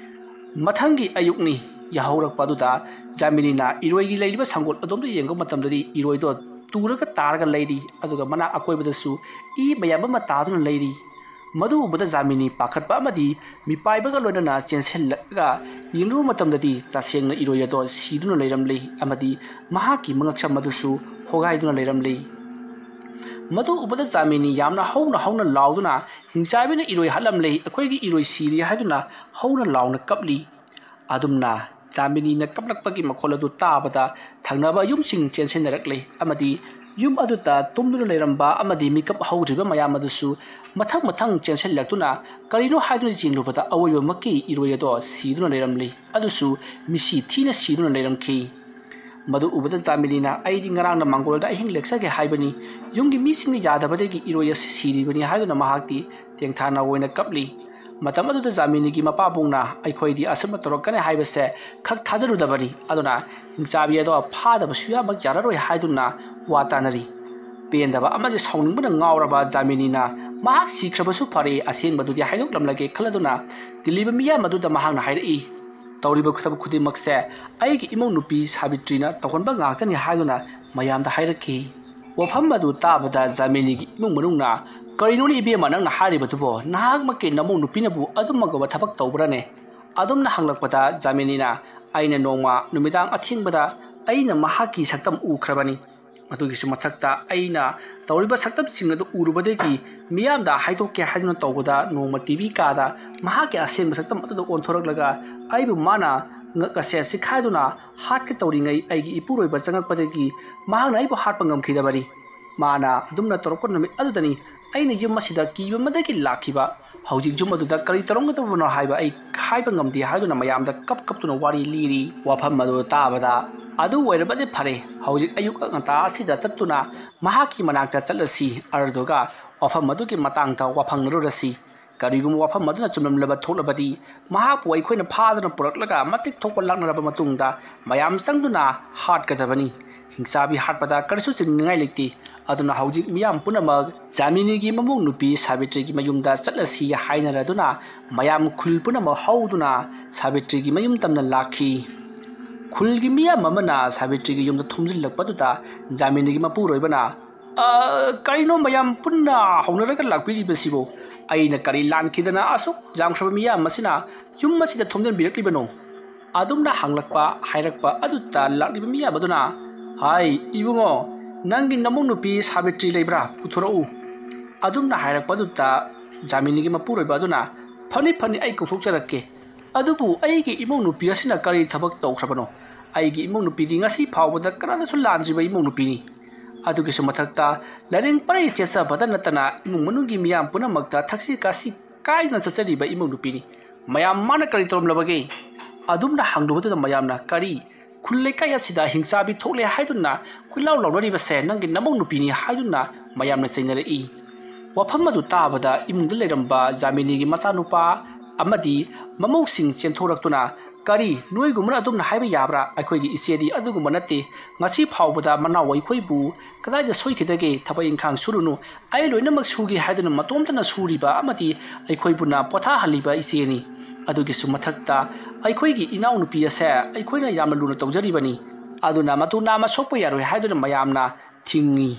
ꯃꯊꯪꯒꯤ ꯑꯌꯨꯛꯅꯤ꯫ ꯌꯥꯍꯧꯔꯛꯄ ꯑꯗꯨꯗ ꯖꯥꯃꯤꯅꯤꯅ ꯏꯔꯣꯏꯒꯤ ꯂꯩꯔꯤꯕ ꯁꯪꯒꯣꯜ ꯑꯗꯣꯝꯗ ꯌꯦꯡꯕ ꯃꯇꯝꯗꯗꯤ ꯏꯔꯣꯏꯗꯣ ꯇꯨꯔꯒ ꯇꯥꯔꯒ ꯂꯩꯔꯤ꯫ ꯑꯗꯨꯒ ꯃꯅꯥꯛ ꯑꯀꯣꯏꯕꯗꯁꯨ ꯏ ꯃꯌꯥꯝ ꯑꯃ ꯇꯥꯗꯨꯅ ꯂꯩꯔꯤ꯫ ꯃꯗꯨ ꯎꯕꯗ ꯖꯥꯃꯤꯅꯤ ꯄꯥꯈꯠꯄ ꯑꯃꯗꯤ ꯃꯤꯄꯥꯏꯕꯒ ꯂꯣꯏꯅꯅ ꯆꯦꯟꯁꯤꯜꯂꯛꯂꯒ ꯌꯦꯡꯂꯨꯕ ꯃꯇꯝꯗꯗꯤ ꯇꯁꯦꯡꯅ ꯏꯔꯣꯏ ꯑꯗꯣ ꯁꯤꯗꯨꯅ ꯂꯩꯔꯝꯂꯤ ꯑꯃꯗꯤ ꯃꯍꯥꯛꯀꯤ ꯃꯉꯛꯁꯝ ꯑꯗꯨꯁꯨ ꯍꯣꯒꯥꯏꯗꯨꯅ ꯂꯩꯔꯝꯂꯤ꯫ ꯃꯗꯨ ꯎꯕꯗ ꯖꯥꯃꯤꯅꯤ ꯌꯥꯝꯅ ꯍꯧꯅ ꯍꯧꯅ ꯂꯥꯎꯗꯨꯅ, "ꯍꯤꯡꯆꯥꯕꯤꯅ ꯏꯔꯣꯏ ꯍꯥꯠꯂꯝꯂꯦ, ꯑꯩꯈꯣꯏꯒꯤ ꯏꯔꯣꯏ ꯁꯤꯔꯦ" ꯍꯥꯏꯗꯨꯅ ꯍꯧꯅ ꯂꯥꯎꯅ ꯀꯞꯂꯤ꯫ ꯑꯗꯨꯝꯅ ꯖꯥꯃꯤꯅꯤꯅ ꯀꯞꯂꯛꯄꯒꯤ ꯃꯈꯣꯜ ꯑꯗꯨ ꯇꯥꯕꯗ ꯊꯪꯅꯕ ꯌꯨꯝꯁꯤꯡ ꯆꯦꯟꯁꯤꯟꯅꯔꯛꯂꯦ ꯑꯃꯗꯤ ꯌꯨꯝ ꯑꯗꯨꯗ ꯇꯨꯝꯗꯨꯅ ꯂꯩꯔꯝꯕ ꯑꯃꯗꯤ ꯃꯤꯀꯞ ꯍꯧꯗ꯭ꯔꯤꯕ ꯃꯌꯥꯝ ꯑꯗꯨꯁꯨ ꯃꯊꯪ ꯃꯊꯪ ꯆꯦꯟꯁꯤꯜꯂꯛꯇꯨꯅ ꯀꯔꯤꯅꯣ ꯍꯥꯏꯗꯨꯅ ꯌꯦꯡꯂꯨꯕꯗ ꯑꯋꯣꯏꯕꯃꯛꯀꯤ ꯏꯔꯣꯏ ꯑꯗꯣ ꯁꯤꯗꯨꯅ ꯂꯩꯔꯝꯂꯤ꯫ ꯑꯗꯨꯁꯨ ꯃꯤꯁꯤ ꯊꯤꯅ ꯁꯤꯗꯨꯅ ꯂꯩꯔꯝꯈꯤ꯫ ꯃꯗꯨ ꯎꯕꯗ ꯖꯥꯃꯤꯅꯤꯅ, "ꯑꯩꯗꯤ ꯉꯔꯥꯡꯅ ꯃꯥꯡꯒꯣꯜꯗ ꯑꯍꯤꯡ ꯂꯦꯛꯆꯒꯦ ꯍꯥꯏꯕꯅꯤ, ꯌꯨꯝꯒꯤ ꯃꯤꯁꯤꯡꯅ ꯌꯥꯗꯕꯗꯒꯤ ꯏꯔꯣꯏ ꯑꯁꯤ ꯁꯤꯔꯤꯕꯅꯤ" ꯍꯥꯏꯗꯨꯅ ꯃꯍꯥꯛꯇꯤ ꯇꯦꯡꯊꯥꯅ ꯑꯣꯏꯅ ꯀꯞꯂꯤ꯫ ꯃꯇꯝ ꯑꯗꯨꯗ ꯖꯥꯃꯤꯅꯤꯒꯤ ꯃꯄꯥꯕꯨꯡꯅ ꯑꯩꯈꯣꯏꯗꯤ ꯑꯁꯨꯝꯅ ꯇꯧꯔꯛꯀꯅꯤ ꯍꯥꯏꯕꯁꯦ ꯈꯛ ꯊꯥꯖꯔꯨꯗꯕꯅꯤ꯫ ꯑꯗꯨꯅ ꯍꯤꯡꯆꯥꯕꯤ ꯑꯗꯣ ꯐꯥꯗꯕ ꯁꯨꯌꯥꯃꯛ ꯌꯥꯔꯔꯣꯏ ꯍꯥꯏꯗꯨꯅ ꯋꯥ ꯇꯥꯅꯔꯤ꯫ ꯄꯦꯟꯗꯕ ꯑꯃꯗꯤ ꯁꯥꯎꯅꯤꯡꯕꯅ ꯉꯥꯎꯔꯕ ꯖꯥꯃꯤꯅꯤꯅ ꯃꯍꯥꯛ ꯁꯤꯈ꯭ꯔꯕꯁꯨ ꯐꯔꯦ, ꯑꯁꯦꯡꯕꯗꯨꯗꯤ ꯍꯥꯏꯗꯣꯛꯂꯝꯂꯒꯦ ꯈꯜꯂꯗꯨꯅ ꯇꯤꯜꯂꯤꯕ ꯃꯤꯌꯥꯝ ꯑꯗꯨꯗ ꯃꯍꯥꯛꯅ ꯍꯥꯏꯔꯛꯏ, "ꯇꯧꯔꯤꯕ ꯊꯕꯛ ꯈꯨꯗꯤꯡꯃꯛꯁꯦ ꯑꯩꯒꯤ ꯏꯃꯧ ꯅꯨꯄꯤ ꯁꯥꯕꯤꯇ꯭ꯔꯤꯅ ꯇꯧꯍꯟꯕ ꯉꯥꯛꯇꯅꯤ" ꯍꯥꯏꯗꯨꯅ ꯃꯌꯥꯝꯗ ꯍꯥꯏꯔꯛꯈꯤ꯫ ꯋꯥꯐꯝ ꯑꯗꯨ ꯇꯥꯕꯗ ꯖꯥꯃꯤꯅꯤꯒꯤ ꯏꯃꯨꯡ ꯃꯅꯨꯡꯅ, "ꯀꯔꯤꯅꯣꯅꯦ ꯏꯕꯦꯝꯃ ꯅꯪꯅ ꯍꯥꯏꯔꯤꯕꯗꯨꯕꯣ? ꯅꯍꯥꯛꯃꯛꯀꯤ ꯅꯃꯧ ꯅꯨꯄꯤꯅꯕꯨ ꯑꯗꯨꯝ ꯑꯉꯝꯕ ꯊꯕꯛ ꯇꯧꯕ꯭ꯔꯥꯅꯦ?" ꯑꯗꯨꯝꯅ ꯍꯪꯂꯛꯄꯗ ꯖꯥꯃꯤꯅꯤꯅ, "ꯑꯩꯅ ꯅꯣꯡꯃ ꯅꯨꯃꯤꯗꯥꯡ ꯑꯊꯦꯡꯕꯗ ꯑꯩꯅ ꯃꯍꯥꯛꯀꯤ ꯁꯛꯇꯝ ꯎꯈ꯭ꯔꯕꯅꯤ꯫ ꯑꯗꯨꯒꯤꯁꯨ ꯃꯊꯛꯇ ꯑꯩꯅ ꯇꯧꯔꯤꯕ ꯁꯛꯇꯝꯁꯤꯡ ꯑꯗꯨ ꯎꯔꯨꯕꯗꯒꯤ ꯃꯤꯌꯥꯝꯗ ꯍꯥꯏꯗꯣꯛꯀꯦ ꯍꯥꯏꯗꯨꯅ ꯇꯧꯕꯗ ꯅꯣꯡꯃ ꯇꯤꯚꯤ ꯀꯥꯗ ꯃꯍꯥꯛꯀꯤ ꯑꯁꯦꯡꯕ ꯁꯛꯇꯝ ꯑꯗꯨꯗ ꯑꯣꯟꯊꯣꯔꯛꯂꯒ ꯑꯩꯕꯨ ꯃꯥꯅ ꯉꯛ ꯑꯁꯦ ꯁꯤꯈꯥꯏꯗꯨꯅ ꯍꯥꯠꯀꯦ ꯇꯧꯔꯤꯉꯩ ꯑꯩꯒꯤ ꯏꯄꯨꯔꯣꯏꯕ ꯆꯪꯉꯛꯄꯗꯒꯤ ꯃꯍꯥꯛꯅ ꯑꯩꯕꯨ ꯍꯥꯠꯄ ꯉꯝꯈꯤꯗꯕꯅꯤ꯫ ꯃꯥꯅ ꯑꯗꯨꯝꯅ ꯇꯧꯔꯛꯄ ꯅꯨꯃꯤꯠ ꯑꯗꯨꯗꯅꯤ ꯑꯩꯅ ꯌꯨꯝ ꯑꯁꯤꯗ ꯀꯤꯕ ꯑꯃꯗꯒꯤ ꯂꯥꯛꯈꯤꯕ꯫ ꯍꯧꯖꯤꯛ ꯌꯨꯝ ꯑꯗꯨꯗ ꯀꯔꯤ ꯇꯧꯔꯝꯒꯗꯕꯅꯣ ꯍꯥꯏꯕ ꯑꯩ ꯍꯥꯏꯕ ꯉꯝꯗꯦ" ꯍꯥꯏꯗꯨꯅ ꯃꯌꯥꯝꯗ ꯀꯞ ꯀꯞꯇꯨꯅ ꯋꯥꯔꯤ ꯂꯤꯔꯤ꯫ ꯋꯥꯐꯝ ꯑꯗꯨ ꯇꯥꯕꯗ, "ꯑꯗꯨ ꯑꯣꯏꯔꯕꯗꯤ ꯐꯔꯦ, ꯍꯧꯖꯤꯛ ꯑꯌꯨꯛ ꯉꯟꯇꯥ ꯑꯁꯤꯗ ꯆꯠꯇꯨꯅ ꯃꯍꯥꯛꯀꯤ ꯃꯅꯥꯛꯇ ꯆꯠꯂꯁꯤ, ꯑꯗꯨꯗꯨꯒ ꯋꯥꯐꯝ ꯑꯗꯨꯒꯤ ꯃꯇꯥꯡꯗ ꯋꯥꯐꯪꯅꯔꯨꯔꯁꯤ꯫ ꯀꯔꯤꯒꯨꯝꯕ ꯋꯥꯐꯝ ꯑꯗꯨꯅ ꯆꯨꯝꯂꯝꯂꯕ ꯊꯣꯛꯂꯕꯗꯤ ꯃꯍꯥꯛꯄꯨ ꯑꯩꯈꯣꯏꯅ ꯐꯥꯗꯨꯅ ꯄꯨꯔꯛꯂꯒ ꯃꯇꯤꯛ ꯊꯣꯛꯄ ꯂꯥꯛꯅꯔꯕ ꯃꯇꯨꯡꯗ ꯃꯌꯥꯝ ꯆꯪꯗꯨꯅ ꯍꯥꯠꯀꯗꯕꯅꯤ꯫ ꯍꯤꯡꯆꯥꯕꯤ ꯍꯥꯠꯄꯗ ꯀꯔꯤꯁꯨ ꯆꯤꯡꯅꯤꯡꯉꯥꯏ ꯂꯩꯇꯦ꯫ ꯑꯗꯨꯅ ꯍꯧꯖꯤꯛ ꯃꯤꯌꯥꯝ ꯄꯨꯝꯅꯃꯛ ꯖꯥꯃꯤꯅꯤꯒꯤ ꯃꯃꯧ ꯅꯨꯄꯤ ꯁꯥꯕꯤꯇ꯭ꯔꯤꯒꯤ ꯃꯌꯨꯝꯗ ꯆꯠꯂꯁꯤ" ꯍꯥꯏꯅꯔꯗꯨꯅ ꯃꯌꯥꯝ ꯈꯨꯜ ꯄꯨꯝꯅꯃꯛ ꯍꯧꯗꯨꯅ ꯁꯥꯕꯤꯇ꯭ꯔꯤꯒꯤ ꯃꯌꯨꯝ ꯇꯝꯅ ꯂꯥꯛꯈꯤ꯫ ꯈꯨꯜꯒꯤ ꯃꯤꯌꯥꯝ ꯑꯃꯅ ꯁꯥꯕꯤꯇ꯭ꯔꯤꯒꯤ ꯌꯨꯝꯗ ꯊꯨꯝꯖꯤꯜꯂꯛꯄꯗꯨꯗ ꯖꯥꯃꯤꯅꯤꯒꯤ ꯃꯄꯨꯔꯣꯏꯕꯅ, "ꯑ, ꯀꯔꯤꯅꯣ ꯃꯌꯥꯝ ꯄꯨꯟꯅ ꯍꯧꯅꯔꯒ ꯂꯥꯛꯄꯤꯔꯤꯕꯁꯤꯕꯨ? ꯑꯩꯅ ꯀꯔꯤ ꯂꯥꯟꯈꯤꯗꯅ ꯑꯁꯨꯛ ꯌꯥꯝꯈ꯭ꯔꯕ ꯃꯤꯌꯥꯝ ꯑꯁꯤꯅ ꯌꯨꯝ ꯑꯁꯤꯗ ꯊꯣꯝꯖꯤꯟꯕꯤꯔꯛꯂꯤꯕꯅꯣ?" ꯑꯗꯨꯝꯅ ꯍꯪꯂꯛꯄ ꯍꯥꯏꯔꯛꯄ ꯑꯗꯨꯗ ꯂꯥꯛꯂꯤꯕ ꯃꯤꯌꯥꯝ ꯑꯗꯨꯅ, "ꯍꯥꯏ ꯏꯕꯨꯡꯉꯣ, ꯅꯪꯒꯤ ꯅꯃꯧ ꯅꯨꯄꯤ ꯁꯥꯕꯤꯇ꯭ꯔꯤ ꯂꯩꯕ꯭ꯔꯥ? ꯄꯨꯊꯣꯔꯛꯎ"꯫ ꯑꯗꯨꯝꯅ ꯍꯥꯏꯔꯛꯄ ꯑꯗꯨꯗ ꯖꯥꯃꯤꯅꯤꯒꯤ ꯃꯄꯨꯔꯣꯏꯕ ꯑꯗꯨꯅ, "ꯐꯅꯤ ꯐꯅꯤ, ꯑꯩ ꯀꯧꯊꯣꯛꯆꯔꯛꯀꯦ꯫ ꯑꯗꯨꯕꯨ ꯑꯩꯒꯤ ꯏꯃꯧ ꯅꯨꯄꯤ ꯑꯁꯤꯅ ꯀꯔꯤ ꯊꯕꯛ ꯇꯧꯈ꯭ꯔꯕꯅꯣ? ꯑꯩꯒꯤ ꯏꯃꯧ ꯅꯨꯄꯤꯗꯤ ꯉꯁꯤ ꯐꯥꯎꯕꯗ ꯀꯅꯥꯗꯁꯨ ꯂꯥꯟꯗ꯭ꯔꯤꯕ ꯏꯃꯧ ꯅꯨꯄꯤꯅꯤ꯫ ꯑꯗꯨꯒꯤꯁꯨ ꯃꯊꯛꯇ ꯂꯥꯏꯔꯤꯛ ꯄꯔꯩ ꯆꯦꯠꯆꯕꯗ ꯅꯠꯇꯅ ꯏꯃꯨꯡ ꯃꯅꯨꯡꯒꯤ ꯃꯤꯌꯥꯝ ꯄꯨꯝꯅꯃꯛꯇ ꯊꯛꯁꯤ ꯈꯥꯁꯤ ꯀꯥꯏꯗꯅ ꯆꯠꯆꯔꯤꯕ ꯏꯃꯧ ꯅꯨꯄꯤꯅꯤ꯫ ꯃꯌꯥꯝ ꯃꯥꯅ ꯀꯔꯤ ꯇꯧꯔꯝꯂꯕꯒꯦ?" ꯑꯗꯨꯝꯅ ꯍꯪꯂꯨꯕꯗꯨꯗ ꯃꯌꯥꯝꯅ, "ꯀꯔꯤ? ꯈꯨꯜ ꯂꯩꯀꯥꯏ ꯑꯁꯤꯗ ꯍꯤꯡꯆꯥꯕꯤ ꯊꯣꯛꯂꯦ ꯍꯥꯏꯗꯨꯅ ꯀꯣꯏꯂꯥꯎ ꯂꯥꯎꯅꯔꯤꯕꯁꯦ ꯅꯪꯒꯤ ꯅꯃꯧ ꯅꯨꯄꯤꯅꯤ" ꯍꯥꯏꯗꯨꯅ ꯃꯌꯥꯝꯅ ꯆꯩꯅꯔꯛꯏ꯫ ꯋꯥꯐꯝ ꯑꯗꯨ ꯇꯥꯕꯗ ꯏꯃꯨꯡꯗ ꯂꯩꯔꯝꯕ ꯖꯥꯃꯤꯅꯤꯒꯤ ꯃꯆꯥꯅꯨꯄꯥ ꯑꯃꯗꯤ ꯃꯃꯧꯁꯤꯡ ꯆꯦꯟꯊꯣꯔꯛꯇꯨꯅ, "ꯀꯔꯤ, ꯅꯣꯏꯒꯨꯝꯕꯅ ꯑꯗꯨꯝꯅ ꯍꯥꯏꯕ ꯌꯥꯕ꯭ꯔꯥ? ꯑꯩꯈꯣꯏꯒꯤ ꯏꯆꯦꯗꯤ ꯑꯗꯨꯒꯨꯝꯕ ꯅꯠꯇꯦ꯫ ꯉꯁꯤ ꯐꯥꯎꯕꯗ ꯃꯅꯥꯎ ꯑꯩꯈꯣꯏꯕꯨ ꯀꯗꯥꯏꯗ ꯁꯣꯏꯈꯤꯗꯒꯦ? ꯊꯕꯛ ꯏꯪꯈꯥꯡ ꯁꯨꯔꯨꯅꯨ, ꯑꯩ ꯂꯣꯏꯅꯃꯛ ꯁꯨꯒꯦ ꯍꯥꯏꯗꯨꯅ ꯃꯇꯣꯝꯇꯅ ꯁꯨꯔꯤꯕ ꯑꯃꯗꯤ ꯑꯩꯈꯣꯏꯕꯨꯅ ꯄꯣꯊꯥꯍꯜꯂꯤꯕ ꯏꯆꯦꯅꯤ꯫ ꯑꯗꯨꯒꯤꯁꯨ ꯃꯊꯛꯇ ꯑꯩꯈꯣꯏꯒꯤ ꯏꯅꯥꯎꯅꯨꯄꯤ ꯑꯁꯦ ꯑꯩꯈꯣꯏꯅ ꯌꯥꯝꯅ ꯂꯨꯅ ꯇꯧꯖꯔꯤꯕꯅꯤ꯫ ꯑꯗꯨꯅ ꯃꯇꯨ ꯅꯥꯝꯃ ꯁꯣꯛꯄ ꯌꯥꯔꯣꯏ" ꯍꯥꯏꯗꯨꯅ ꯃꯌꯥꯝꯅ ꯊꯤꯡꯉꯤ꯫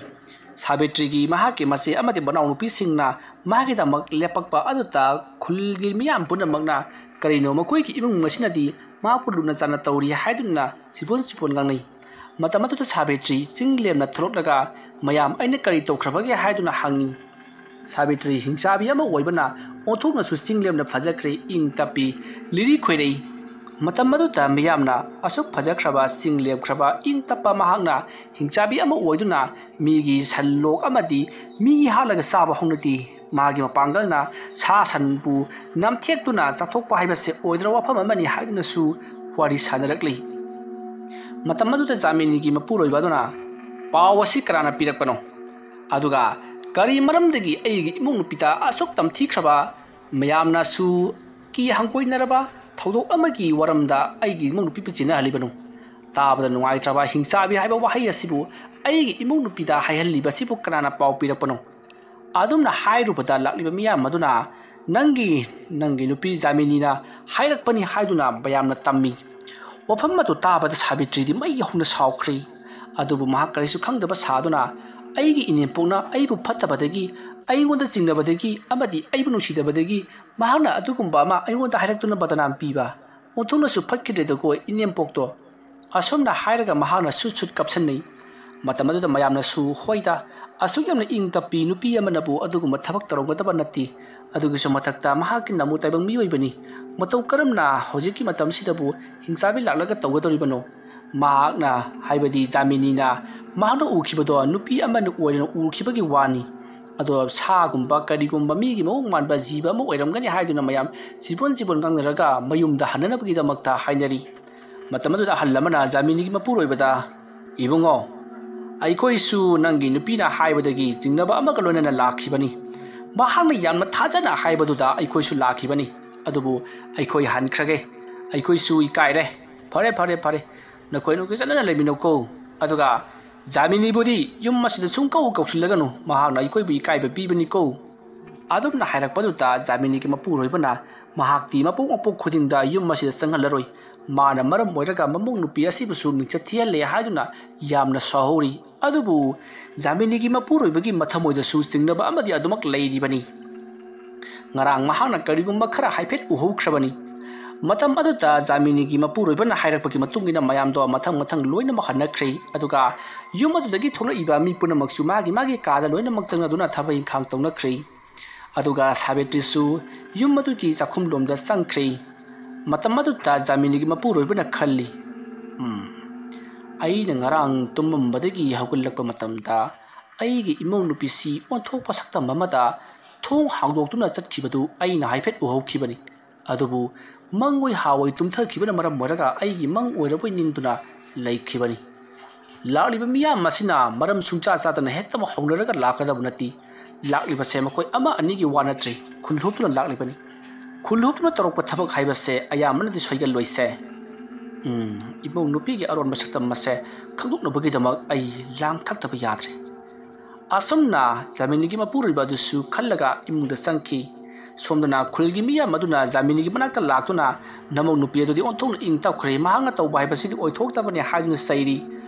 ꯁꯥꯕꯤꯇ꯭ꯔꯤꯒꯤ ꯃꯍꯥꯛꯀꯤ ꯃꯆꯦ ꯑꯃꯗꯤ ꯃꯅꯥꯎꯅꯨꯄꯤꯁꯤꯡꯅ ꯃꯍꯥꯛꯀꯤꯗꯃꯛ ꯂꯦꯞꯄꯛꯄ ꯑꯗꯨꯗ ꯈꯨꯜꯒꯤ ꯃꯤꯌꯥꯝ ꯄꯨꯝꯅꯃꯛꯅ, "ꯀꯔꯤꯅꯣ, ꯃꯈꯣꯏꯒꯤ ꯏꯃꯨꯡ ꯑꯁꯤꯅꯗꯤ ꯃꯍꯥꯛꯄꯨ ꯂꯨꯅ ꯆꯥꯟꯅ ꯇꯧꯔꯤ" ꯍꯥꯏꯗꯨꯅ ꯆꯤꯕꯣꯟ ꯆꯤꯕꯣꯟ ꯉꯥꯡꯅꯩ꯫ ꯃꯇꯝ ꯑꯗꯨꯗ ꯁꯥꯕꯤꯇ꯭ꯔꯤ ꯆꯤꯡ ꯂꯦꯝꯅ ꯊꯣꯛꯂꯛꯂꯒ ꯃꯌꯥꯝ, "ꯑꯩꯅ ꯀꯔꯤ ꯇꯧꯈ꯭ꯔꯕꯒꯦ?" ꯍꯥꯏꯗꯨꯅ ꯍꯪꯉꯤ꯫ ꯁꯥꯕꯤꯇ꯭ꯔꯤ ꯍꯤꯡꯆꯥꯕꯤ ꯑꯃ ꯑꯣꯏꯕꯅ ꯑꯣꯟꯊꯣꯛꯅꯁꯨ ꯆꯤꯡ ꯂꯦꯝꯅ ꯐꯖꯈ꯭ꯔꯦ, ꯏꯪ ꯇꯞꯄꯤ, ꯂꯤꯔꯤ ꯈꯣꯏꯔꯩ꯫ ꯃꯇꯝ ꯑꯗꯨꯗ ꯃꯤꯌꯥꯝꯅ ꯑꯁꯨꯛ ꯐꯖꯈ꯭ꯔꯕ, ꯆꯤꯡ ꯂꯦꯝꯈ꯭ꯔꯕ, ꯏꯪ ꯇꯞꯄ ꯃꯍꯥꯛꯅ ꯍꯤꯡꯆꯥꯕꯤ ꯑꯃ ꯑꯣꯏꯗꯨꯅ ꯃꯤꯒꯤ ꯁꯟ ꯂꯣꯛ ꯑꯃꯗꯤ ꯃꯤ ꯍꯥꯠꯂꯒ ꯆꯥꯕ ꯍꯧꯅꯗꯦ꯫ ꯃꯥꯒꯤ ꯃꯄꯥꯡꯒꯜꯅ ꯁꯥ ꯁꯟꯕꯨ ꯅꯝꯊꯦꯛꯇꯨꯅ ꯆꯥꯊꯣꯛꯄ ꯍꯥꯏꯕꯁꯦ ꯑꯣꯏꯗ꯭ꯔꯕ ꯋꯥꯐꯝ ꯑꯃꯅꯤ ꯍꯥꯏꯗꯨꯅꯁꯨ ꯋꯥꯔꯤ ꯁꯥꯅꯔꯛꯂꯤ꯫ ꯃꯇꯝ ꯑꯗꯨꯗ ꯖꯥꯃꯤꯅꯤꯒꯤ ꯃꯄꯨꯔꯣꯏꯕ ꯑꯗꯨꯅ, "ꯄꯥꯎ ꯑꯁꯤ ꯀꯅꯥꯅ ꯄꯤꯔꯛꯄꯅꯣ? ꯑꯗꯨꯒ ꯀꯔꯤ ꯃꯔꯝꯗꯒꯤ ꯑꯩꯒꯤ ꯏꯃꯨꯡ ꯅꯨꯄꯤꯗ ꯑꯁꯨꯛ ꯇꯝꯊꯤꯈ꯭ꯔꯕ, ꯃꯌꯥꯝꯅꯁꯨ ꯀꯤ ꯍꯪꯒꯣꯏꯅꯔꯕ ꯊꯧꯗꯣꯛ ꯑꯃꯒꯤ ꯃꯔꯝꯗ ꯑꯩꯒꯤ ꯏꯃꯨꯡ ꯅꯨꯄꯤꯕꯨ ꯆꯦꯟꯅꯍꯜꯂꯤꯕꯅꯣ? ꯇꯥꯕꯗ ꯅꯨꯡꯉꯥꯏꯇ꯭ꯔꯕ ꯍꯤꯡꯆꯥꯕꯤ ꯍꯥꯏꯕ ꯋꯥꯍꯩ ꯑꯁꯤꯕꯨ ꯑꯩꯒꯤ ꯏꯃꯨꯡ ꯅꯨꯄꯤꯗ ꯍꯥꯏꯍꯜꯂꯤꯕ ꯑꯁꯤꯕꯨ ꯀꯅꯥꯅ ꯄꯥꯎ ꯄꯤꯔꯛꯄꯅꯣ?" ꯑꯗꯨꯝꯅ ꯍꯥꯏꯔꯨꯕꯗ ꯂꯥꯛꯂꯤꯕ ꯃꯤꯌꯥꯝ ꯑꯗꯨꯅ, "ꯅꯪꯒꯤ, ꯅꯪꯒꯤ ꯅꯨꯄꯤ ꯖꯥꯃꯤꯅꯤꯅ ꯍꯥꯏꯔꯛꯄꯅꯤ" ꯍꯥꯏꯗꯨꯅ ꯃꯌꯥꯝꯅ ꯇꯝꯃꯤ꯫ ꯋꯥꯐꯝ ꯑꯗꯨ ꯇꯥꯕꯗ ꯁꯥꯕꯤꯇ꯭ꯔꯤꯗꯤ ꯃꯩ ꯍꯧꯅ ꯁꯥꯎꯈ꯭ꯔꯦ꯫ ꯑꯗꯨꯕꯨ ꯃꯍꯥꯛ ꯀꯔꯤꯁꯨ ꯈꯪꯗꯕ ꯁꯥꯗꯨꯅ, "ꯑꯩꯒꯤ ꯏꯅꯦꯝꯄꯣꯛꯅ ꯑꯩꯕꯨ ꯐꯠꯇꯕꯗꯒꯤ, ꯑꯩꯉꯣꯟꯗ ꯆꯤꯡꯅꯕꯗꯒꯤ ꯑꯃꯗꯤ ꯑꯩꯕꯨ ꯅꯨꯡꯁꯤꯗꯕꯗꯒꯤ ꯃꯍꯥꯛꯅ ꯑꯗꯨꯒꯨꯝꯕ ꯑꯃ ꯑꯩꯉꯣꯟꯗ ꯍꯥꯏꯔꯛꯇꯨꯅ ꯕꯗꯅꯥꯝ ꯄꯤꯕ, ꯑꯣꯟꯊꯣꯛꯅꯁꯨ ꯐꯠꯈꯤꯗ꯭ꯔꯦꯗꯀꯣ ꯏꯅꯦꯝꯄꯣꯛꯇꯣ"꯫ ꯑꯁꯨꯝꯅ ꯍꯥꯏꯔꯒ ꯃꯍꯥꯛꯅ ꯁꯨꯠ ꯁꯨꯠ ꯀꯞꯁꯟꯅꯩ꯫ ꯃꯇꯝ ꯑꯗꯨꯗ ꯃꯌꯥꯝꯅꯁꯨ, "ꯍꯣꯏꯗ, ꯑꯁꯨꯛ ꯌꯥꯝꯅ ꯏꯪ ꯇꯞꯄꯤ ꯅꯨꯄꯤ ꯑꯃꯅꯕꯨ ꯑꯗꯨꯒꯨꯝꯕ ꯊꯕꯛ ꯇꯧꯔꯝꯒꯗꯕ ꯅꯠꯇꯦ꯫ ꯑꯗꯨꯒꯤꯁꯨ ꯃꯊꯛꯇ ꯃꯍꯥꯛꯀꯤ ꯅꯃꯨ ꯇꯥꯏꯕꯪ ꯃꯤꯑꯣꯏꯕꯅꯤ꯫ ꯃꯇꯧ ꯀꯔꯝꯅ ꯍꯧꯖꯤꯛꯀꯤ ꯃꯇꯝꯁꯤꯗꯕꯨ ꯍꯤꯡꯆꯥꯕꯤ ꯂꯥꯛꯂꯒ ꯇꯧꯒꯗꯧꯔꯤꯕꯅꯣ?" ꯃꯍꯥꯛꯅ, ꯍꯥꯏꯕꯗꯤ ꯖꯥꯃꯤꯅꯤꯅ ꯃꯍꯥꯛꯅ ꯎꯈꯤꯕꯗꯣ ꯅꯨꯄꯤ ꯑꯃꯅ ꯑꯣꯏꯅ ꯎꯈꯤꯕꯒꯤ ꯋꯥꯅꯤ꯫ ꯑꯗꯣ ꯁꯥꯒꯨꯝꯕ ꯀꯔꯤꯒꯨꯝꯕ ꯃꯤꯒꯤ ꯃꯑꯣꯡ ꯃꯥꯟꯕ ꯖꯤꯕ ꯑꯃ ꯑꯣꯏꯔꯝꯒꯅꯤ ꯍꯥꯏꯗꯨꯅ ꯃꯌꯥꯝ ꯆꯤꯕꯣꯟ ꯆꯤꯕꯣꯟ ꯉꯥꯡꯅꯔꯒ ꯃꯌꯨꯝꯗ ꯍꯟꯅꯅꯕꯒꯤꯗꯃꯛꯇ ꯍꯥꯏꯅꯔꯤ꯫ ꯃꯇꯝ ꯑꯗꯨꯗ ꯑꯍꯜ ꯑꯃꯅ ꯖꯥꯃꯤꯅꯤꯒꯤ ꯃꯄꯨꯔꯣꯏꯕꯗ, "ꯏꯕꯨꯡꯉꯣ, ꯑꯩꯈꯣꯏꯁꯨ ꯅꯪꯒꯤ ꯅꯨꯄꯤꯅ ꯍꯥꯏꯕꯗꯒꯤ ꯆꯤꯡꯅꯕ ꯑꯃꯒ ꯂꯣꯏꯅꯅ ꯂꯥꯛꯈꯤꯕꯅꯤ꯫ ꯃꯍꯥꯛꯅ ꯌꯥꯝꯅ ꯊꯥꯖꯅ ꯍꯥꯏꯕꯗꯨꯗ ꯑꯩꯈꯣꯏꯁꯨ ꯂꯥꯛꯈꯤꯕꯅꯤ꯫ ꯑꯗꯨꯕꯨ ꯑꯩꯈꯣꯏ ꯍꯟꯈ꯭ꯔꯒꯦ꯫ ꯑꯩꯈꯣꯏꯁꯨ ꯏꯀꯥꯏꯔꯦ꯫ ꯐꯔꯦ, ꯐꯔꯦ, ꯐꯔꯦ꯫ ꯅꯈꯣꯏ ꯅꯈꯣꯏ ꯆꯠꯅꯅ ꯂꯩꯃꯤꯟꯅꯧꯀꯣ꯫ ꯑꯗꯨꯒ ꯖꯥꯃꯤꯅꯤꯕꯨꯗꯤ ꯌꯨꯝ ꯑꯁꯤꯗ ꯁꯨꯡꯀꯧ ꯀꯧꯁꯤꯜꯂꯒꯅꯨ꯫ ꯃꯍꯥꯛꯅ ꯑꯩꯈꯣꯏꯕꯨ ꯏꯀꯥꯏꯕ ꯄꯤꯕꯅꯤꯀꯣ꯫ ꯑꯗꯨꯝꯅ ꯍꯥꯏꯔꯛꯄꯗꯨꯗ ꯖꯥꯃꯤꯅꯤꯒꯤ ꯃꯄꯨꯔꯣꯏꯕꯅ ꯃꯍꯥꯛꯇꯤ ꯃꯄꯣꯛ ꯃꯄꯣꯛ ꯈꯨꯗꯤꯡꯗ ꯌꯨꯝ ꯑꯁꯤꯗ ꯆꯪꯍꯜꯂꯔꯣꯏ꯫ ꯃꯥꯅ ꯃꯔꯝ ꯑꯣꯏꯔꯒ ꯃꯃꯧ ꯅꯨꯄꯤ ꯑꯁꯤꯕꯨꯁꯨ ꯃꯤꯡꯆꯠ ꯊꯤꯍꯜꯂꯦ ꯍꯥꯏꯗꯨꯅ ꯌꯥꯝꯅ ꯁꯥꯎꯍꯧꯔꯤ꯫ ꯑꯗꯨꯕꯨ ꯖꯥꯃꯤꯅꯤꯒꯤ ꯃꯄꯨꯔꯣꯏꯕꯒꯤ ꯃꯊꯃꯣꯏꯗꯁꯨ ꯆꯤꯡꯅꯕ ꯑꯃꯗꯤ ꯑꯗꯨꯃꯛ ꯂꯩꯔꯤꯕꯅꯤ꯫ ꯉꯔꯥꯡ ꯃꯍꯥꯛꯅ ꯀꯔꯤꯒꯨꯝꯕ ꯈꯔ ꯍꯥꯏꯐꯦꯠ ꯎꯍꯧꯈ꯭ꯔꯕꯅꯤ꯫ ꯃꯇꯝ ꯑꯗꯨꯗ ꯖꯥꯃꯤꯅꯤꯒꯤ ꯃꯄꯨꯔꯣꯏꯕꯅ ꯍꯥꯏꯔꯛꯄꯒꯤ ꯃꯇꯨꯡ ꯏꯟꯅ ꯃꯌꯥꯝꯗꯣ ꯃꯊꯪ ꯃꯊꯪ ꯂꯣꯏꯅꯃꯛ ꯍꯟꯅꯈ꯭ꯔꯦ꯫ ꯑꯗꯨꯒ ꯌꯨꯝ ꯑꯗꯨꯗꯒꯤ ꯊꯣꯛꯂꯛꯏꯕ ꯃꯤ ꯄꯨꯝꯅꯃꯛꯁꯨ ꯃꯥꯒꯤ ꯃꯥꯒꯤ ꯀꯥꯗ ꯂꯣꯏꯅꯃꯛ ꯆꯪꯅꯗꯨꯅ ꯊꯕꯛ ꯏꯪꯈꯥꯡ ꯇꯧꯅꯈ꯭ꯔꯦ꯫ ꯑꯗꯨꯒ ꯁꯥꯕꯤꯇ꯭ꯔꯤꯁꯨ ꯌꯨꯝ ꯑꯗꯨꯒꯤ ꯆꯥꯛꯈꯨꯝꯂꯣꯝꯗ ꯆꯪꯈ꯭ꯔꯦ꯫ ꯃꯇꯝ ꯑꯗꯨꯗ ꯖꯥꯃꯤꯅꯤꯒꯤ ꯃꯄꯨꯔꯣꯏꯕꯅ ꯈꯜꯂꯤ, "ꯎꯝ, ꯑꯩꯅ ꯉꯔꯥꯡ ꯇꯨꯝꯃꯝꯕꯗꯒꯤ ꯍꯧꯒꯠꯂꯛꯄ ꯃꯇꯝꯗ ꯑꯩꯒꯤ ꯏꯃꯧ ꯅꯨꯄꯤꯁꯤ ꯑꯣꯟꯊꯣꯛꯄ ꯁꯛꯇꯝ ꯑꯃꯗ ꯊꯣꯡ ꯍꯥꯡꯗꯣꯛꯇꯨꯅ ꯆꯠꯈꯤꯕꯗꯨ ꯑꯩꯅ ꯍꯥꯏꯐꯦꯠ ꯎꯍꯧꯈꯤꯕꯅꯤ꯫ ꯑꯗꯨꯕꯨ ꯃꯪꯑꯣꯏ ꯍꯥꯑꯣꯏ ꯇꯨꯝꯊꯈꯤꯕꯅ ꯃꯔꯝ ꯑꯣꯏꯔꯒ ꯑꯩꯒꯤ ꯃꯪ ꯑꯣꯏꯔꯕꯣꯏ ꯅꯤꯡꯗꯨꯅ ꯂꯩꯈꯤꯕꯅꯤ꯫ ꯂꯥꯛꯂꯤꯕ ꯃꯤꯌꯥꯝ ꯑꯁꯤꯅ ꯃꯔꯝ ꯁꯨꯡꯆꯥ ꯆꯥꯗꯅ ꯍꯦꯛꯇꯃꯛ ꯍꯧꯅꯔꯒ ꯂꯥꯛꯀꯗꯕ ꯅꯠꯇꯦ꯫ ꯂꯥꯛꯂꯤꯕꯁꯦ ꯃꯈꯣꯏ ꯑꯃ ꯑꯅꯤꯒꯤ ꯋꯥ ꯅꯠꯇ꯭ꯔꯦ, ꯈꯨꯜ ꯍꯨꯞꯇꯨꯅ ꯂꯥꯛꯂꯤꯕꯅꯤ꯫ ꯈꯨꯜ ꯍꯨꯞꯇꯨꯅ ꯇꯧꯔꯛꯄ ꯊꯕꯛ ꯍꯥꯏꯕꯁꯦ ꯑꯌꯥꯝꯕꯅꯗꯤ ꯁꯣꯏꯒꯜꯂꯣꯏꯁꯦ꯫ ꯎꯝ, ꯏꯃꯧ ꯅꯨꯄꯤꯒꯤ ꯑꯔꯣꯟꯕ ꯁꯛꯇꯝ ꯑꯁꯦ ꯈꯪꯗꯣꯛꯅꯕꯒꯤꯗꯃꯛ ꯑꯩ ꯂꯥꯡ ꯊꯛꯇꯕ ꯌꯥꯗ꯭ꯔꯦ꯫" ꯑꯁꯨꯝꯅ ꯖꯥꯃꯤꯅꯤꯒꯤ ꯃꯄꯨꯔꯣꯏꯕ ꯑꯗꯨꯁꯨ ꯈꯜꯂꯒ ꯏꯃꯨꯡꯗ ꯆꯪꯈꯤ꯫ ꯁꯣꯝꯗꯅ ꯈꯨꯜꯒꯤ ꯃꯤꯌꯥꯝ ꯑꯗꯨꯅ ꯖꯥꯃꯤꯅꯤꯒꯤ ꯃꯅꯥꯛꯇ ꯂꯥꯛꯇꯨꯅ ꯅꯃꯧ ꯅꯨꯄꯤ ꯑꯗꯨꯗꯤ ꯑꯣꯟꯊꯣꯛꯅ ꯏꯪ ꯇꯞꯈ꯭ꯔꯦ, ꯃꯍꯥꯛꯅ ꯇꯧꯕ ꯍꯥꯏꯕꯁꯤꯗꯤ ꯑꯣꯏꯊꯣꯛꯇꯕꯅꯤ ꯍꯥꯏꯗꯨꯅ ꯆꯩꯔꯤ꯫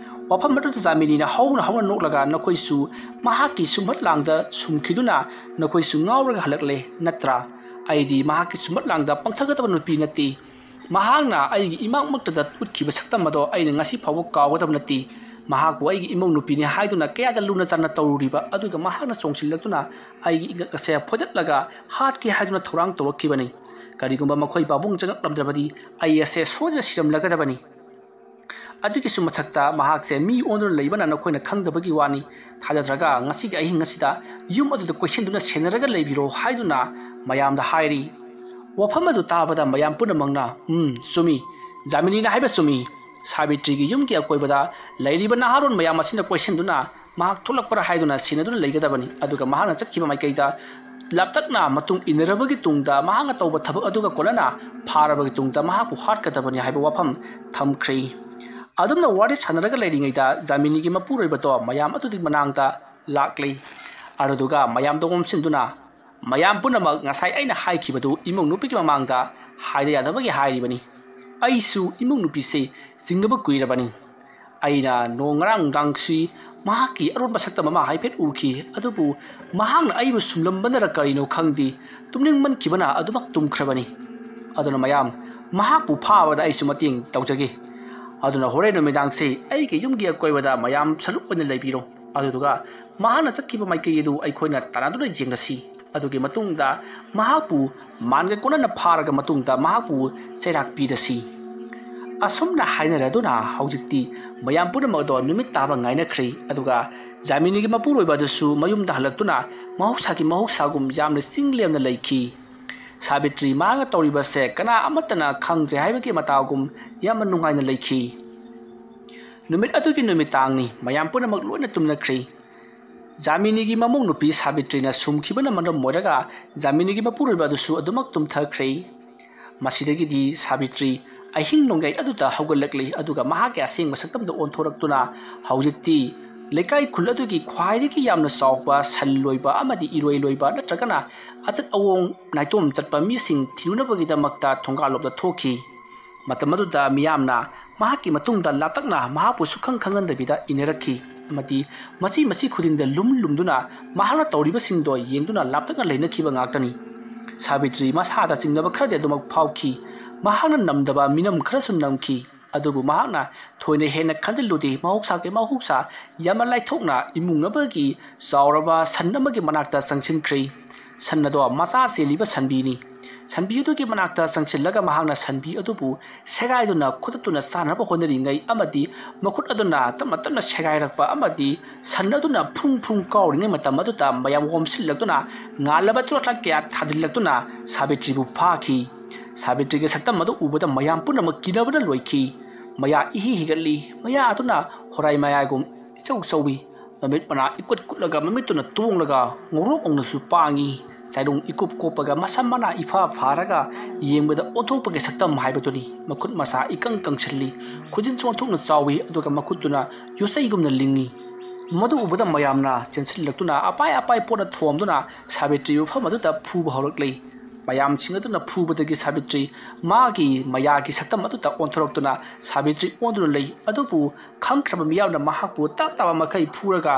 ꯋꯥꯐꯝ ꯑꯗꯨꯗ ꯖꯥꯃꯤꯅꯤꯅ ꯍꯧꯅ ꯍꯧꯅ ꯅꯣꯛꯂꯒ, "ꯅꯈꯣꯏꯁꯨ ꯃꯍꯥꯛꯀꯤ ꯁꯨꯝꯍꯠ ꯂꯥꯡꯗ ꯁꯨꯝꯈꯤꯗꯨꯅ ꯅꯈꯣꯏꯁꯨ ꯉꯥꯎꯔꯒ ꯍꯜꯂꯛꯂꯦ ꯅꯠꯇ꯭ꯔꯥ? ꯑꯩꯗꯤ ꯃꯍꯥꯛꯀꯤ ꯁꯨꯝꯍꯠ ꯂꯥꯡꯗ ꯄꯪꯊꯒꯗꯕ ꯅꯨꯄꯤ ꯅꯠꯇꯦ꯫ ꯃꯍꯥꯛꯅ ꯑꯩꯒꯤ ꯏꯃꯥꯛꯃꯛꯇꯗ ꯎꯠꯈꯤꯕ ꯁꯛꯇꯝ ꯑꯗꯣ ꯑꯩꯅ ꯉꯁꯤ ꯐꯥꯎꯕ ꯀꯥꯎꯒꯗꯕ ꯅꯠꯇꯦ꯫ ꯃꯍꯥꯛꯄꯨ ꯑꯩꯒꯤ ꯏꯃꯧ ꯅꯨꯄꯤꯅꯤ ꯍꯥꯏꯗꯨꯅ ꯀꯌꯥꯗ ꯂꯨꯅ ꯆꯥꯟꯅ ꯇꯧꯔꯨꯔꯤꯕ, ꯑꯗꯨꯒ ꯃꯍꯥꯛꯅ ꯆꯣꯡꯁꯤꯜꯂꯛꯇꯨꯅ ꯑꯩꯒꯤ ꯏꯉꯛ ꯑꯁꯦ ꯐꯣꯏꯗꯠꯂꯒ ꯍꯥꯠꯀꯦ ꯍꯥꯏꯗꯨꯅ ꯊꯧꯔꯥꯡ ꯇꯧꯔꯛꯈꯤꯕꯅꯤ꯫ ꯀꯔꯤꯒꯨꯝꯕ ꯃꯈꯣꯏ ꯄꯥꯕꯨꯡ ꯆꯪꯉꯛꯂꯝꯗ꯭ꯔꯕꯗꯤ ꯑꯩ ꯑꯁꯦ ꯁꯣꯏꯗꯅ ꯁꯤꯔꯝꯂꯒꯗꯕꯅꯤ꯫ ꯑꯗꯨꯒꯤꯁꯨ ꯃꯊꯛꯇ ꯃꯍꯥꯛꯁꯦ ꯃꯤ ꯑꯣꯟꯗꯨꯅ ꯂꯩꯕꯅ ꯅꯈꯣꯏꯅ ꯈꯪꯗꯕꯒꯤ ꯋꯥꯅꯤ꯫ ꯊꯥꯖꯗ꯭ꯔꯒ ꯉꯁꯤꯒꯤ ꯑꯍꯤꯡ ꯑꯁꯤꯗ ꯌꯨꯝ ꯑꯗꯨꯗ ꯀꯣꯏꯁꯤꯟꯗꯨꯅ ꯁꯦꯟꯅꯔꯒ ꯂꯩꯕꯤꯔꯣ" ꯍꯥꯏꯗꯨꯅ ꯃꯌꯥꯝꯗ ꯍꯥꯏꯔꯤ꯫ ꯋꯥꯐꯝ ꯑꯗꯨ ꯇꯥꯕꯗ ꯃꯌꯥꯝ ꯄꯨꯝꯅꯃꯛꯅ, "ꯎꯝ, ꯆꯨꯝꯃꯤ, ꯖꯥꯃꯤꯅꯤꯅ ꯍꯥꯏꯕ ꯆꯨꯝꯃꯤ, ꯁꯥꯕꯤꯇ꯭ꯔꯤꯒꯤ ꯌꯨꯝꯒꯤ ꯑꯀꯣꯏꯕꯗ ꯂꯩꯔꯤꯕ ꯅꯍꯥꯔꯣꯟ ꯃꯌꯥꯝ ꯑꯁꯤꯅ ꯀꯣꯏꯁꯤꯟꯗꯨꯅ ꯃꯍꯥꯛ ꯊꯣꯛꯂꯛꯄ꯭ꯔꯥ ꯍꯥꯏꯗꯨꯅ ꯁꯦꯟꯅꯗꯨꯅ ꯂꯩꯒꯗꯕꯅꯤ꯫ ꯑꯗꯨꯒ ꯃꯍꯥꯛꯅ ꯆꯠꯈꯤꯕ ꯃꯥꯏꯀꯩꯗ ꯂꯥꯞꯇꯛꯅ ꯃꯇꯨꯡ ꯏꯟꯅꯔꯕꯒꯤ ꯇꯨꯡꯗ ꯃꯍꯥꯛꯅ ꯇꯧꯕ ꯊꯕꯛ ꯑꯗꯨꯒ ꯀꯣꯟꯅꯅ ꯐꯥꯔꯕꯒꯤ ꯇꯨꯡꯗ ꯃꯍꯥꯛꯄꯨ ꯍꯥꯠꯀꯗꯕꯅꯤ ꯍꯥꯏꯕ ꯋꯥꯐꯝ ꯊꯝꯈ꯭ꯔꯦ꯫ ꯑꯗꯨꯝꯅ ꯋꯥꯔꯤ ꯁꯥꯟꯅꯔꯒ ꯂꯩꯔꯤꯉꯩꯗ ꯖꯥꯃꯤꯅꯤꯒꯤ ꯃꯄꯨꯔꯣꯏꯕꯗꯣ ꯃꯌꯥꯝ ꯑꯗꯨꯒꯤ ꯃꯅꯥꯛꯇ ꯂꯥꯛꯂꯤ꯫ ꯑꯗꯨꯗꯨꯒ ꯃꯌꯥꯝꯗ ꯑꯣꯝꯁꯤꯟꯗꯨꯅ, "ꯃꯌꯥꯝ ꯄꯨꯝꯅꯃꯛ, ꯉꯁꯥꯏ ꯑꯩꯅ ꯍꯥꯏꯈꯤꯕꯗꯨ ꯏꯃꯨꯡ ꯅꯨꯄꯤꯒꯤ ꯃꯃꯥꯡꯗ ꯍꯥꯏꯗ ꯌꯥꯗꯕꯒꯤ ꯍꯥꯏꯔꯤꯕꯅꯤ꯫ ꯑꯩꯁꯨ ꯏꯃꯨꯡ ꯅꯨꯄꯤꯁꯦ ꯆꯤꯡꯅꯕ ꯀꯨꯏꯔꯕꯅꯤ꯫ ꯑꯩꯅ ꯅꯣꯡ ꯉꯔꯥꯡ ꯅꯨꯡꯗꯥꯡꯁꯤ ꯃꯍꯥꯛꯀꯤ ꯑꯔꯣꯟꯕ ꯁꯛꯇꯝ ꯑꯃ ꯍꯥꯏꯐꯦꯠ ꯎꯈꯤ, ꯑꯗꯨꯕꯨ ꯃꯍꯥꯛꯅ ꯑꯩꯕꯨ ꯁꯨꯝꯂꯝꯕꯅꯔ ꯀꯔꯤꯅꯣ ꯈꯪꯗꯦ, ꯇꯨꯝꯅꯤꯡꯃꯟꯈꯤꯕꯅ ꯑꯗꯨꯃꯛ ꯇꯨꯝꯈ꯭ꯔꯕꯅꯤ꯫ ꯑꯗꯨꯅ ꯃꯌꯥꯝ, ꯃꯍꯥꯛꯄꯨ ꯐꯥꯕꯗ ꯑꯩꯁꯨ ꯃꯇꯦꯡ ꯇꯧꯖꯒꯦ꯫ ꯑꯗꯨꯅ ꯍꯣꯔꯦꯟ ꯅꯨꯃꯤꯗꯥꯡꯁꯤ ꯑꯩꯒꯤ ꯌꯨꯝꯒꯤ ꯑꯀꯣꯏꯕꯗ ꯃꯌꯥꯝ ꯁꯔꯨꯛ ꯑꯣꯏꯅ ꯂꯩꯕꯤꯔꯣ꯫ ꯑꯗꯨꯗꯨꯒ ꯃꯍꯥꯛꯅ ꯆꯠꯈꯤꯕ ꯃꯥꯏꯀꯩ ꯑꯗꯨ ꯑꯩꯈꯣꯏꯅ ꯇꯥꯟꯅꯗꯨꯅ ꯌꯦꯡꯂꯁꯤ꯫ ꯑꯗꯨꯒꯤ ꯃꯇꯨꯡꯗ ꯃꯍꯥꯛꯄꯨ ꯃꯥꯟꯒ ꯀꯣꯟꯅꯅ ꯐꯥꯔꯒ ꯃꯇꯨꯡꯗ ꯃꯍꯥꯛꯄꯨ ꯆꯩꯔꯥꯛ ꯄꯤꯔꯁꯤ꯫" ꯑꯁꯨꯝꯅ ꯍꯥꯏꯅꯔꯗꯨꯅ ꯍꯧꯖꯤꯛꯇꯤ ꯃꯌꯥꯝ ꯄꯨꯝꯅꯃꯛ ꯑꯗꯣ ꯅꯨꯃꯤꯠ ꯇꯥꯕ ꯉꯥꯏꯅꯈ꯭ꯔꯦ꯫ ꯑꯗꯨꯒ ꯖꯥꯃꯤꯅꯤꯒꯤ ꯃꯄꯨꯔꯣꯏꯕ ꯑꯗꯨꯁꯨ ꯃꯌꯨꯝꯗ ꯍꯜꯂꯛꯇꯨꯅ ꯃꯍꯧꯁꯥꯒꯤ ꯃꯍꯧꯁꯥꯒꯨꯝ ꯌꯥꯝꯅ ꯆꯤꯡ ꯂꯦꯝꯅ ꯂꯩꯈꯤ꯫ ꯁꯥꯕꯤꯇ꯭ꯔꯤ ꯃꯍꯥꯛꯅ ꯇꯧꯔꯤꯕꯁꯦ ꯀꯅꯥ ꯑꯃꯠꯇꯅ ꯈꯪꯗ꯭ꯔꯦ ꯍꯥꯏꯕꯒꯤ ꯃꯇꯥꯒꯨꯝ ꯌꯥꯝꯅ ꯅꯨꯡꯉꯥꯏꯅ ꯂꯩꯈꯤ꯫ ꯅꯨꯃꯤꯠ ꯑꯗꯨꯒꯤ ꯅꯨꯃꯤꯗꯥꯡꯅꯤ꯫ ꯃꯌꯥꯝ ꯄꯨꯝꯅꯃꯛ ꯂꯣꯏꯅ ꯇꯨꯝꯅꯈ꯭ꯔꯦ꯫ ꯖꯥꯃꯤꯅꯤꯒꯤ ꯃꯃꯧ ꯅꯨꯄꯤ ꯁꯥꯕꯤꯇ꯭ꯔꯤꯅ ꯁꯨꯝꯈꯤꯕꯅ ꯃꯔꯝ ꯑꯣꯏꯔꯒ ꯖꯥꯃꯤꯅꯤꯒꯤ ꯃꯄꯨꯔꯣꯏꯕ ꯑꯗꯨꯁꯨ ꯑꯗꯨꯃꯛ ꯇꯨꯝꯊꯈ꯭ꯔꯦ꯫ ꯃꯁꯤꯗꯒꯤꯗꯤ ꯁꯥꯕꯤꯇ꯭ꯔꯤ ꯑꯍꯤꯡ ꯅꯣꯡꯌꯥꯏ ꯑꯗꯨꯗ ꯍꯧꯒꯠꯂꯛꯂꯤ, ꯑꯗꯨꯒ ꯃꯍꯥꯛꯀꯤ ꯑꯁꯦꯡꯕ ꯁꯛꯇꯝꯗ ꯑꯣꯟꯊꯣꯔꯛꯇꯨꯅ ꯍꯧꯖꯤꯛꯇꯤ ꯂꯩꯀꯥꯏ ꯈꯨꯜ ꯑꯗꯨꯒꯤ ꯈ꯭ꯋꯥꯏꯗꯒꯤ ꯌꯥꯝꯅ ꯆꯥꯎꯕ ꯁꯟ ꯂꯣꯏꯕ ꯑꯃꯗꯤ ꯏꯔꯣꯏ ꯂꯣꯏꯕ ꯅꯠꯇ꯭ꯔꯒꯅ ꯑꯆꯠ ꯑꯋꯣꯡ ꯅꯥꯏꯇꯣꯝ ꯆꯠꯄ ꯃꯤꯁꯤꯡ ꯊꯤꯔꯨꯅꯕꯒꯤꯗꯃꯛꯇ ꯊꯣꯡꯒꯥꯜꯂꯣꯝꯗ ꯊꯣꯛꯈꯤ꯫ ꯃꯇꯝ ꯑꯗꯨꯗ ꯃꯤꯌꯥꯝꯅ ꯃꯍꯥꯛꯀꯤ ꯃꯇꯨꯡꯗ ꯂꯥꯞꯇꯛꯅ ꯃꯍꯥꯛꯄꯨ ꯁꯨꯛꯈꯪ ꯈꯪꯍꯟꯗꯕꯤꯗ ꯏꯟꯅꯔꯛꯈꯤ ꯑꯃꯗꯤ ꯃꯆꯤ ꯃꯆꯤ ꯈꯨꯗꯤꯡꯗ ꯂꯨꯝ ꯂꯨꯝꯗꯨꯅ ꯃꯍꯥꯛꯅ ꯇꯧꯔꯤꯕꯁꯤꯡꯗꯣ ꯌꯦꯡꯗꯨꯅ ꯂꯥꯞꯇꯛꯅ ꯂꯩꯅꯈꯤꯕ ꯉꯥꯛꯇꯅꯤ꯫ ꯁꯥꯕꯤꯇ꯭ꯔꯤ ꯃꯁꯥꯗ ꯆꯤꯡꯅꯕ ꯈꯔꯗꯤ ꯑꯗꯨꯃꯛ ꯐꯥꯎꯈꯤ꯫ ꯃꯍꯥꯛꯅ ꯅꯝꯗꯕ ꯃꯤꯅꯝ ꯈꯔꯁꯨ ꯅꯝꯈꯤ꯫ ꯑꯗꯨꯕꯨ ꯃꯍꯥꯛꯅ ꯊꯣꯏꯅ ꯍꯦꯟꯅ ꯈꯟꯖꯤꯜꯂꯨꯗꯦ꯫ ꯃꯍꯧꯁꯥꯒꯤ ꯃꯍꯧꯁꯥ ꯌꯥꯝꯅ ꯂꯥꯏꯊꯣꯛꯅ ꯏꯃꯨꯡ ꯑꯃꯒꯤ ꯆꯥꯎꯔꯕ ꯁꯟ ꯑꯃꯒꯤ ꯃꯅꯥꯛꯇ ꯆꯪꯁꯤꯟꯈ꯭ꯔꯦ꯫ ꯁꯟ ꯑꯗꯣ ꯃꯆꯥ ꯆꯦꯜꯂꯤꯕ ꯁꯟꯕꯤꯅꯤ꯫ ꯁꯟꯕꯤ ꯑꯗꯨꯒꯤ ꯃꯅꯥꯛꯇ ꯆꯪꯁꯤꯜꯂꯒ ꯃꯍꯥꯛꯅ ꯁꯟꯕꯤ ꯑꯗꯨꯕꯨ ꯁꯦꯒꯥꯏꯗꯨꯅ ꯈꯨꯗꯛꯇꯨꯅ ꯆꯥꯅꯕ ꯍꯣꯠꯅꯔꯤꯉꯩ ꯑꯃꯗꯤ ꯃꯈꯨꯠ ꯑꯗꯨꯅ ꯇꯞꯅ ꯇꯞꯅ ꯁꯦꯒꯥꯏꯔꯛꯄ ꯑꯃꯗꯤ ꯁꯟ ꯑꯗꯨꯅ ꯐ꯭ꯔꯨꯡ ꯐ꯭ꯔꯨꯡ ꯀꯥꯎꯔꯤꯉꯩ ꯃꯇꯝ ꯑꯗꯨꯗ ꯃꯌꯥꯝ ꯑꯣꯝꯁꯤꯜꯂꯛꯇꯨꯅ ꯉꯥꯜꯂꯕ ꯆꯣꯔꯆꯥꯛ ꯀꯌꯥ ꯊꯥꯖꯤꯜꯂꯛꯇꯨꯅ ꯁꯥꯕꯤꯇ꯭ꯔꯤꯕꯨ ꯐꯥꯈꯤ꯫ ꯁꯥꯕꯤꯇ꯭ꯔꯤꯒꯤ ꯁꯛꯇꯝ ꯑꯗꯨ ꯎꯕꯗ ꯃꯌꯥꯝ ꯄꯨꯝꯅꯃꯛ ꯀꯤꯅꯕꯅ ꯂꯣꯏꯈꯤ꯫ ꯃꯌꯥ ꯏꯍꯤ ꯍꯤꯒꯠꯂꯤ꯫ ꯃꯌꯥ ꯑꯗꯨꯅ ꯍꯣꯔꯥꯏ ꯃꯌꯥꯒꯨꯝ ꯏꯆꯧ ꯆꯧꯏ꯫ ꯃꯃꯤꯠ ꯃꯅꯥ ꯏꯀꯨꯠ ꯀꯨꯠꯂꯒ ꯃꯃꯤꯠꯇꯨꯅ ꯇꯣꯡꯂꯒ ꯉꯧꯔꯣꯛ ꯉꯧꯅꯁꯨ ꯄꯥꯡꯏ꯫ ꯆꯥꯏꯔꯣꯡ ꯏꯀꯨꯞ ꯀꯣꯞꯄꯒ ꯃꯁꯝ ꯃꯅꯥ ꯏꯐꯥ ꯐꯥꯔꯒ ꯌꯦꯡꯕꯗ ꯑꯣꯟꯊꯣꯛꯄꯒꯤ ꯁꯛꯇꯝ ꯍꯥꯏꯕꯗꯨꯅꯤ꯫ ꯃꯈꯨꯠ ꯃꯁꯥ ꯏꯀꯪ ꯀꯪꯁꯤꯜꯂꯤ꯫ ꯈꯨꯖꯤꯟꯁꯨ ꯑꯣꯟꯊꯣꯛꯅ ꯆꯥꯎꯏ, ꯑꯗꯨꯒ ꯃꯈꯨꯠꯇꯨꯅ ꯌꯣꯠꯆꯩꯒꯨꯝꯅ ꯂꯤꯡꯏ꯫ ꯃꯗꯨ ꯎꯕꯗ ꯃꯌꯥꯝꯅ ꯆꯦꯟꯁꯤꯜꯂꯛꯇꯨꯅ ꯑꯄꯥꯏ ꯑꯄꯥꯏ ꯄꯣꯠꯅ ꯊꯣꯝꯗꯨꯅ ꯁꯥꯕꯤꯇ꯭ꯔꯤ ꯃꯐꯝ ꯑꯗꯨꯗ ꯐꯨꯕ ꯍꯧꯔꯛꯂꯤ꯫ ꯃꯌꯥꯝꯁꯤꯡ ꯑꯗꯨꯅ ꯐꯨꯕꯗꯒꯤ ꯁꯥꯕꯤꯇ꯭ꯔꯤ ꯃꯥꯒꯤ ꯃꯌꯥꯒꯤ ꯁꯛꯇꯝ ꯑꯗꯨꯗ ꯑꯣꯟꯊꯣꯔꯛꯇꯨꯅ ꯁꯥꯕꯤꯇ꯭ꯔꯤ ꯑꯣꯟꯗꯨꯅ ꯂꯩ꯫ ꯑꯗꯨꯕꯨ ꯈꯪꯈ꯭ꯔꯕ ꯃꯤꯌꯥꯝꯅ ꯃꯍꯥꯛꯄꯨ ꯇꯥꯛ ꯇꯥꯕ ꯃꯈꯩ ꯐꯨꯔꯒ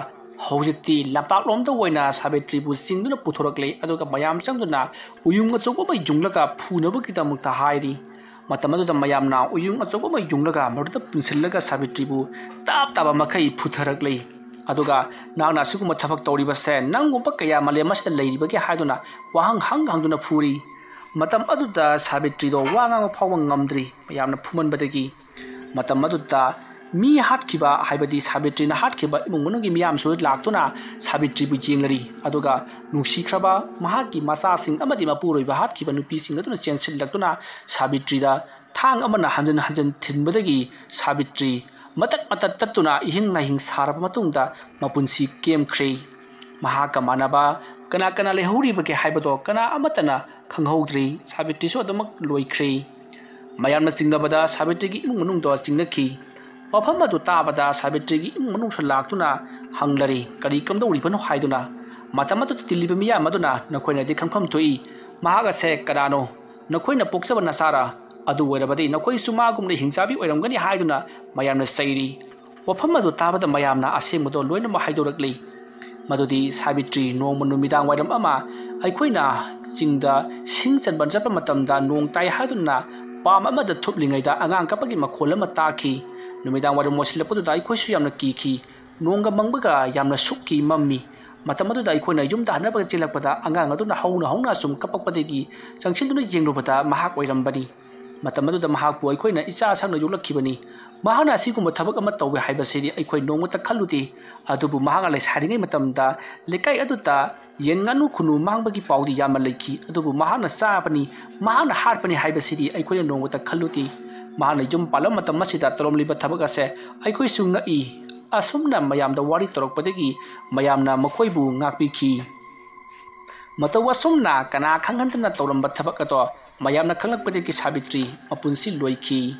ꯍꯧꯖꯤꯛꯇꯤ ꯂꯝꯄꯥꯛꯂꯣꯝꯗ ꯑꯣꯏꯅ ꯁꯥꯕꯤꯇ꯭ꯔꯤꯕꯨ ꯆꯤꯡꯗꯨꯅ ꯄꯨꯊꯣꯔꯛꯂꯦ꯫ ꯑꯗꯨꯒ ꯃꯌꯥꯝ ꯆꯪꯗꯨꯅ ꯎꯌꯨꯡ ꯑꯆꯧꯕ ꯑꯃ ꯌꯨꯡꯂꯒ ꯐꯨꯅꯕꯒꯤꯗꯃꯛꯇ ꯍꯥꯏꯔꯤ꯫ ꯃꯇꯝ ꯑꯗꯨꯗ ꯃꯌꯥꯝꯅ ꯎꯌꯨꯡ ꯑꯆꯧꯕ ꯑꯃ ꯌꯨꯡꯂꯒ ꯃꯗꯨꯗ ꯄꯨꯟꯁꯤꯜꯂꯒ ꯁꯥꯕꯤꯇ꯭ꯔꯤꯕꯨ ꯇꯥꯞ ꯇꯥꯕ ꯃꯈꯩ ꯐꯨꯊꯔꯛꯂꯤ꯫ ꯑꯗꯨꯒ "ꯅꯍꯥꯛꯅ ꯑꯁꯤꯒꯨꯝꯕ ꯊꯕꯛ ꯇꯧꯔꯤꯕꯁꯦ ꯅꯪꯒꯨꯝꯕ ꯀꯌꯥ ꯃꯥꯂꯦꯝ ꯑꯁꯤꯗ ꯂꯩꯔꯤꯕꯒꯦ?" ꯍꯥꯏꯗꯨꯅ ꯋꯥꯍꯪ ꯍꯪ ꯍꯪꯗꯨꯅ ꯐꯨꯔꯤ꯫ ꯃꯇꯝ ꯑꯗꯨꯗ ꯁꯥꯕꯤꯇ꯭ꯔꯤꯗꯣ ꯋꯥ ꯉꯥꯡꯕ ꯐꯥꯎꯕ ꯉꯝꯗ꯭ꯔꯤ, ꯃꯌꯥꯝꯅ ꯐꯨꯃꯟꯕꯗꯒꯤ꯫ ꯃꯇꯝ ꯑꯗꯨꯗ ꯃꯤ ꯍꯥꯠꯈꯤꯕ, ꯍꯥꯏꯕꯗꯤ ꯁꯥꯕꯤꯇ꯭ꯔꯤꯅ ꯍꯥꯠꯈꯤꯕ ꯏꯃꯨꯡ ꯃꯅꯨꯡꯒꯤ ꯃꯤꯌꯥꯝꯁꯨ ꯂꯥꯛꯇꯨꯅ ꯁꯥꯕꯤꯇ꯭ꯔꯤꯕꯨ ꯌꯦꯡꯂꯔꯤ꯫ ꯑꯗꯨꯒ ꯅꯨꯡꯁꯤꯈ꯭ꯔꯕ ꯃꯍꯥꯛꯀꯤ ꯃꯆꯥꯁꯤꯡ ꯑꯃꯗꯤ ꯃꯄꯨꯔꯣꯏꯕ ꯍꯥꯠꯈꯤꯕ ꯅꯨꯄꯤꯁꯤꯡ ꯑꯗꯨꯅ ꯆꯦꯟꯁꯤꯜꯂꯛꯇꯨꯅ ꯁꯥꯕꯤꯇ꯭ꯔꯤꯗ ꯊꯥꯡ ꯑꯃꯅ ꯍꯟꯖꯤꯟ ꯍꯟꯖꯤꯟ ꯊꯤꯟꯕꯗꯒꯤ ꯁꯥꯕꯤꯇ꯭ꯔꯤ ꯃꯇꯠ ꯃꯇꯠ ꯇꯠꯇꯨꯅ ꯏꯍꯤꯡ ꯅꯥꯍꯤꯡ ꯁꯥꯔꯕ ꯃꯇꯨꯡꯗ ꯃꯄꯨꯟꯁꯤ ꯀꯦꯝꯈ꯭ꯔꯦ꯫ ꯃꯍꯥꯛꯀ ꯃꯥꯟꯅꯕ ꯀꯅꯥ ꯀꯅꯥ ꯂꯩꯍꯧꯔꯤꯕꯒꯦ ꯍꯥꯏꯕꯗꯣ ꯀꯅꯥ ꯑꯃꯠꯇꯅ ꯈꯪꯍꯧꯗ꯭ꯔꯤ꯫ ꯁꯥꯕꯤꯇ꯭ꯔꯤꯁꯨ ꯑꯗꯨꯃꯛ ꯂꯣꯏꯈ꯭ꯔꯦ꯫ ꯃꯌꯥꯝꯅ ꯆꯤꯡꯅꯕꯗ ꯁꯥꯕꯤꯇ꯭ꯔꯤꯒꯤ ꯏꯃꯨꯡ ꯃꯅꯨꯡꯗꯣ ꯆꯤꯡꯅꯈꯤ꯫ ꯋꯥꯐꯝ ꯑꯗꯨ ꯇꯥꯕꯗ ꯁꯥꯕꯤꯇ꯭ꯔꯤꯒꯤ ꯏꯃꯨꯡ ꯃꯅꯨꯡꯁꯨ ꯂꯥꯛꯇꯨꯅ ꯍꯪꯂꯔꯤ, "ꯀꯔꯤ ꯀꯝꯗꯧꯔꯤꯕꯅꯣ?" ꯍꯥꯏꯗꯨꯅ꯫ ꯃꯇꯝ ꯑꯗꯨꯗ ꯇꯤꯜꯂꯤꯕ ꯃꯤꯌꯥꯝ ꯑꯗꯨꯅ, "ꯅꯈꯣꯏꯅꯗꯤ ꯈꯪꯐꯝ ꯊꯣꯛꯏ, ꯃꯍꯥꯛ ꯑꯁꯦ ꯀꯅꯥꯅꯣ? ꯅꯈꯣꯏꯅ ꯄꯣꯛꯆꯕ ꯅꯆꯥꯔꯥ? ꯑꯗꯨ ꯑꯣꯏꯔꯕꯗꯤ ꯅꯈꯣꯏꯁꯨ ꯃꯥꯒꯨꯝꯅ ꯍꯤꯡꯆꯥꯕꯤ ꯑꯣꯏꯔꯝꯒꯅꯤ" ꯍꯥꯏꯗꯨꯅ ꯃꯌꯥꯝꯅ ꯆꯩꯔꯤ꯫ ꯋꯥꯐꯝ ꯑꯗꯨ ꯇꯥꯕꯗ ꯃꯌꯥꯝꯅ ꯑꯁꯦꯡꯕꯗꯣ ꯂꯣꯏꯅꯃꯛ ꯍꯥꯏꯗꯣꯔꯛꯂꯤ꯫ ꯃꯗꯨꯗꯤ ꯁꯥꯕꯤꯇ꯭ꯔꯤ ꯅꯣꯡꯃ ꯅꯨꯃꯤꯗꯥꯡ ꯋꯥꯏꯔꯝ ꯑꯃ ꯑꯩꯈꯣꯏꯅ ꯆꯤꯡꯗ ꯁꯤꯡ ꯆꯟꯕ ꯆꯠꯄ ꯃꯇꯝꯗ ꯅꯣꯡ ꯇꯥꯏ ꯍꯥꯏꯗꯨꯅ ꯄꯥꯝ ꯑꯃꯗ ꯊꯨꯞꯂꯤꯉꯩꯗ ꯑꯉꯥꯡ ꯀꯞꯄꯒꯤ ꯃꯈꯣꯜ ꯑꯃ ꯇꯥꯈꯤ꯫ ꯅꯨꯃꯤꯗꯥꯡ ꯋꯥꯏꯔꯝ ꯑꯣꯏꯁꯤꯜꯂꯛꯄꯗꯨꯗ ꯑꯩꯈꯣꯏꯁꯨ ꯌꯥꯝꯅ ꯀꯤꯈꯤ꯫ ꯅꯣꯡꯒ ꯃꯪꯕꯒ ꯌꯥꯝꯅ ꯁꯨꯛꯈꯤ ꯃꯝꯃꯤ꯫ ꯃꯇꯝ ꯑꯗꯨꯗ ꯑꯩꯈꯣꯏꯅ ꯌꯨꯝꯗ ꯍꯟꯅꯕꯒ ꯆꯦꯜꯂꯛꯄꯗ ꯑꯉꯥꯡ ꯑꯗꯨꯅ ꯍꯧꯅ ꯍꯧꯅ ꯁꯨꯝ ꯀꯞꯄꯛꯄꯗꯒꯤ ꯆꯪꯁꯤꯟꯗꯨꯅ ꯌꯦꯡꯂꯨꯕꯗ ꯃꯍꯥꯛ ꯑꯣꯏꯔꯝꯕꯅꯤ꯫ ꯃꯇꯝ ꯑꯗꯨꯗ ꯃꯍꯥꯛꯄꯨ ꯑꯩꯈꯣꯏꯅ ꯏꯆꯥ ꯁꯛꯅ ꯌꯣꯛꯂꯛꯈꯤꯕꯅꯤ꯫ ꯃꯍꯥꯛꯅ ꯑꯁꯤꯒꯨꯝꯕ ꯊꯕꯛ ꯑꯃ ꯇꯧꯏ ꯍꯥꯏꯕꯁꯤꯗꯤ ꯑꯩꯈꯣꯏ ꯅꯣꯡꯃꯇ ꯈꯜꯂꯨꯗꯦ꯫ ꯑꯗꯨꯕꯨ ꯃꯍꯥꯛꯅ ꯂꯩꯁꯥꯔꯤꯉꯩ ꯃꯇꯝꯗ ꯂꯩꯀꯥꯏ ꯑꯗꯨꯗ ꯌꯦꯟ ꯉꯥꯅꯨ ꯈꯨꯅꯨ ꯃꯥꯡꯕꯒꯤ ꯄꯥꯎꯗꯤ ꯌꯥꯝꯅ ꯂꯩꯈꯤ, ꯑꯗꯨꯕꯨ ꯃꯍꯥꯛꯅ ꯆꯥꯕꯅꯤ, ꯃꯍꯥꯛꯅ ꯍꯥꯠꯄꯅꯤ ꯍꯥꯏꯕꯁꯤꯗꯤ ꯑꯩꯈꯣꯏꯅ ꯅꯣꯡꯃꯇ ꯈꯜꯂꯨꯗꯦ꯫ ꯃꯍꯥꯛꯅ ꯌꯨꯝ ꯄꯥꯜꯂꯕ ꯃꯇꯝ ꯑꯁꯤꯗ ꯇꯧꯔꯝꯂꯤꯕ ꯊꯕꯛ ꯑꯁꯦ ꯑꯩꯈꯣꯏꯁꯨ ꯉꯛꯏ꯫ ꯑꯁꯨꯝꯅ ꯃꯌꯥꯝꯗ ꯋꯥꯔꯤ ꯇꯧꯔꯛꯄꯗꯒꯤ ꯃꯌꯥꯝꯅ ꯃꯈꯣꯏꯕꯨ ꯉꯥꯛꯄꯤꯈꯤ꯫ ꯃꯇꯧ ꯑꯁꯨꯝꯅ ꯀꯅꯥ ꯈꯪꯍꯟꯗꯅ ꯇꯧꯔꯝꯕ ꯊꯕꯛ ꯑꯗꯣ ꯃꯌꯥꯝꯅ ꯈꯪꯂꯛꯄꯗꯒꯤ ꯁꯥꯕꯤꯇ꯭ꯔꯤ ꯃꯄꯨꯟꯁꯤ ꯂꯣꯏꯈꯤ꯫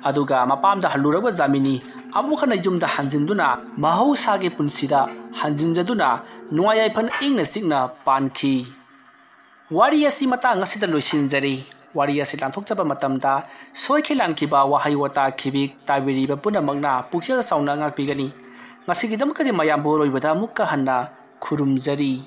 ꯑꯗꯨꯒ ꯃꯄꯥꯝꯗ ꯍꯜꯂꯨꯔꯕ ꯖꯥꯃꯤꯅꯤ ꯑꯃꯨꯛ ꯍꯟꯅ ꯌꯨꯝꯗ ꯍꯟꯖꯤꯟꯗꯨꯅ ꯃꯍꯧꯁꯥꯒꯤ ꯄꯨꯟꯁꯤꯗ ꯍꯟꯖꯤꯟꯖꯗꯨꯅ ꯅꯨꯡꯉꯥꯏ ꯌꯥꯏꯐꯅ ꯏꯪꯅ ꯆꯤꯛꯅ ꯄꯥꯟꯈꯤ꯫ ꯋꯥꯔꯤ ꯑꯁꯤ ꯃꯇꯥꯡ ꯑꯁꯤꯗ ꯂꯣꯏꯁꯤꯟꯖꯔꯤ꯫ ꯋꯥꯔꯤ ꯑꯁꯤ ꯂꯥꯟꯊꯣꯛꯆꯕ ꯃꯇꯝꯗ ꯁꯣꯏꯈꯤ ꯂꯥꯟꯈꯤꯕ ꯋꯥꯍꯩ ꯋꯥꯇꯥ ꯈꯤꯕꯤꯛ ꯇꯥꯕꯤꯔꯤꯕ ꯄꯨꯝꯅꯃꯛꯅ ꯄꯨꯛꯆꯦꯜ ꯆꯥꯎꯅ ꯉꯥꯛꯄꯤꯒꯅꯤ꯫ ꯉꯁꯤꯒꯤꯗꯃꯛꯇꯗꯤ ꯃꯌꯥꯝꯕꯨ ꯑꯔꯣꯏꯕꯗ ꯑꯃꯨꯛꯀ ꯍꯟꯅ ꯈꯨꯔꯨꯝꯖꯔꯤ꯫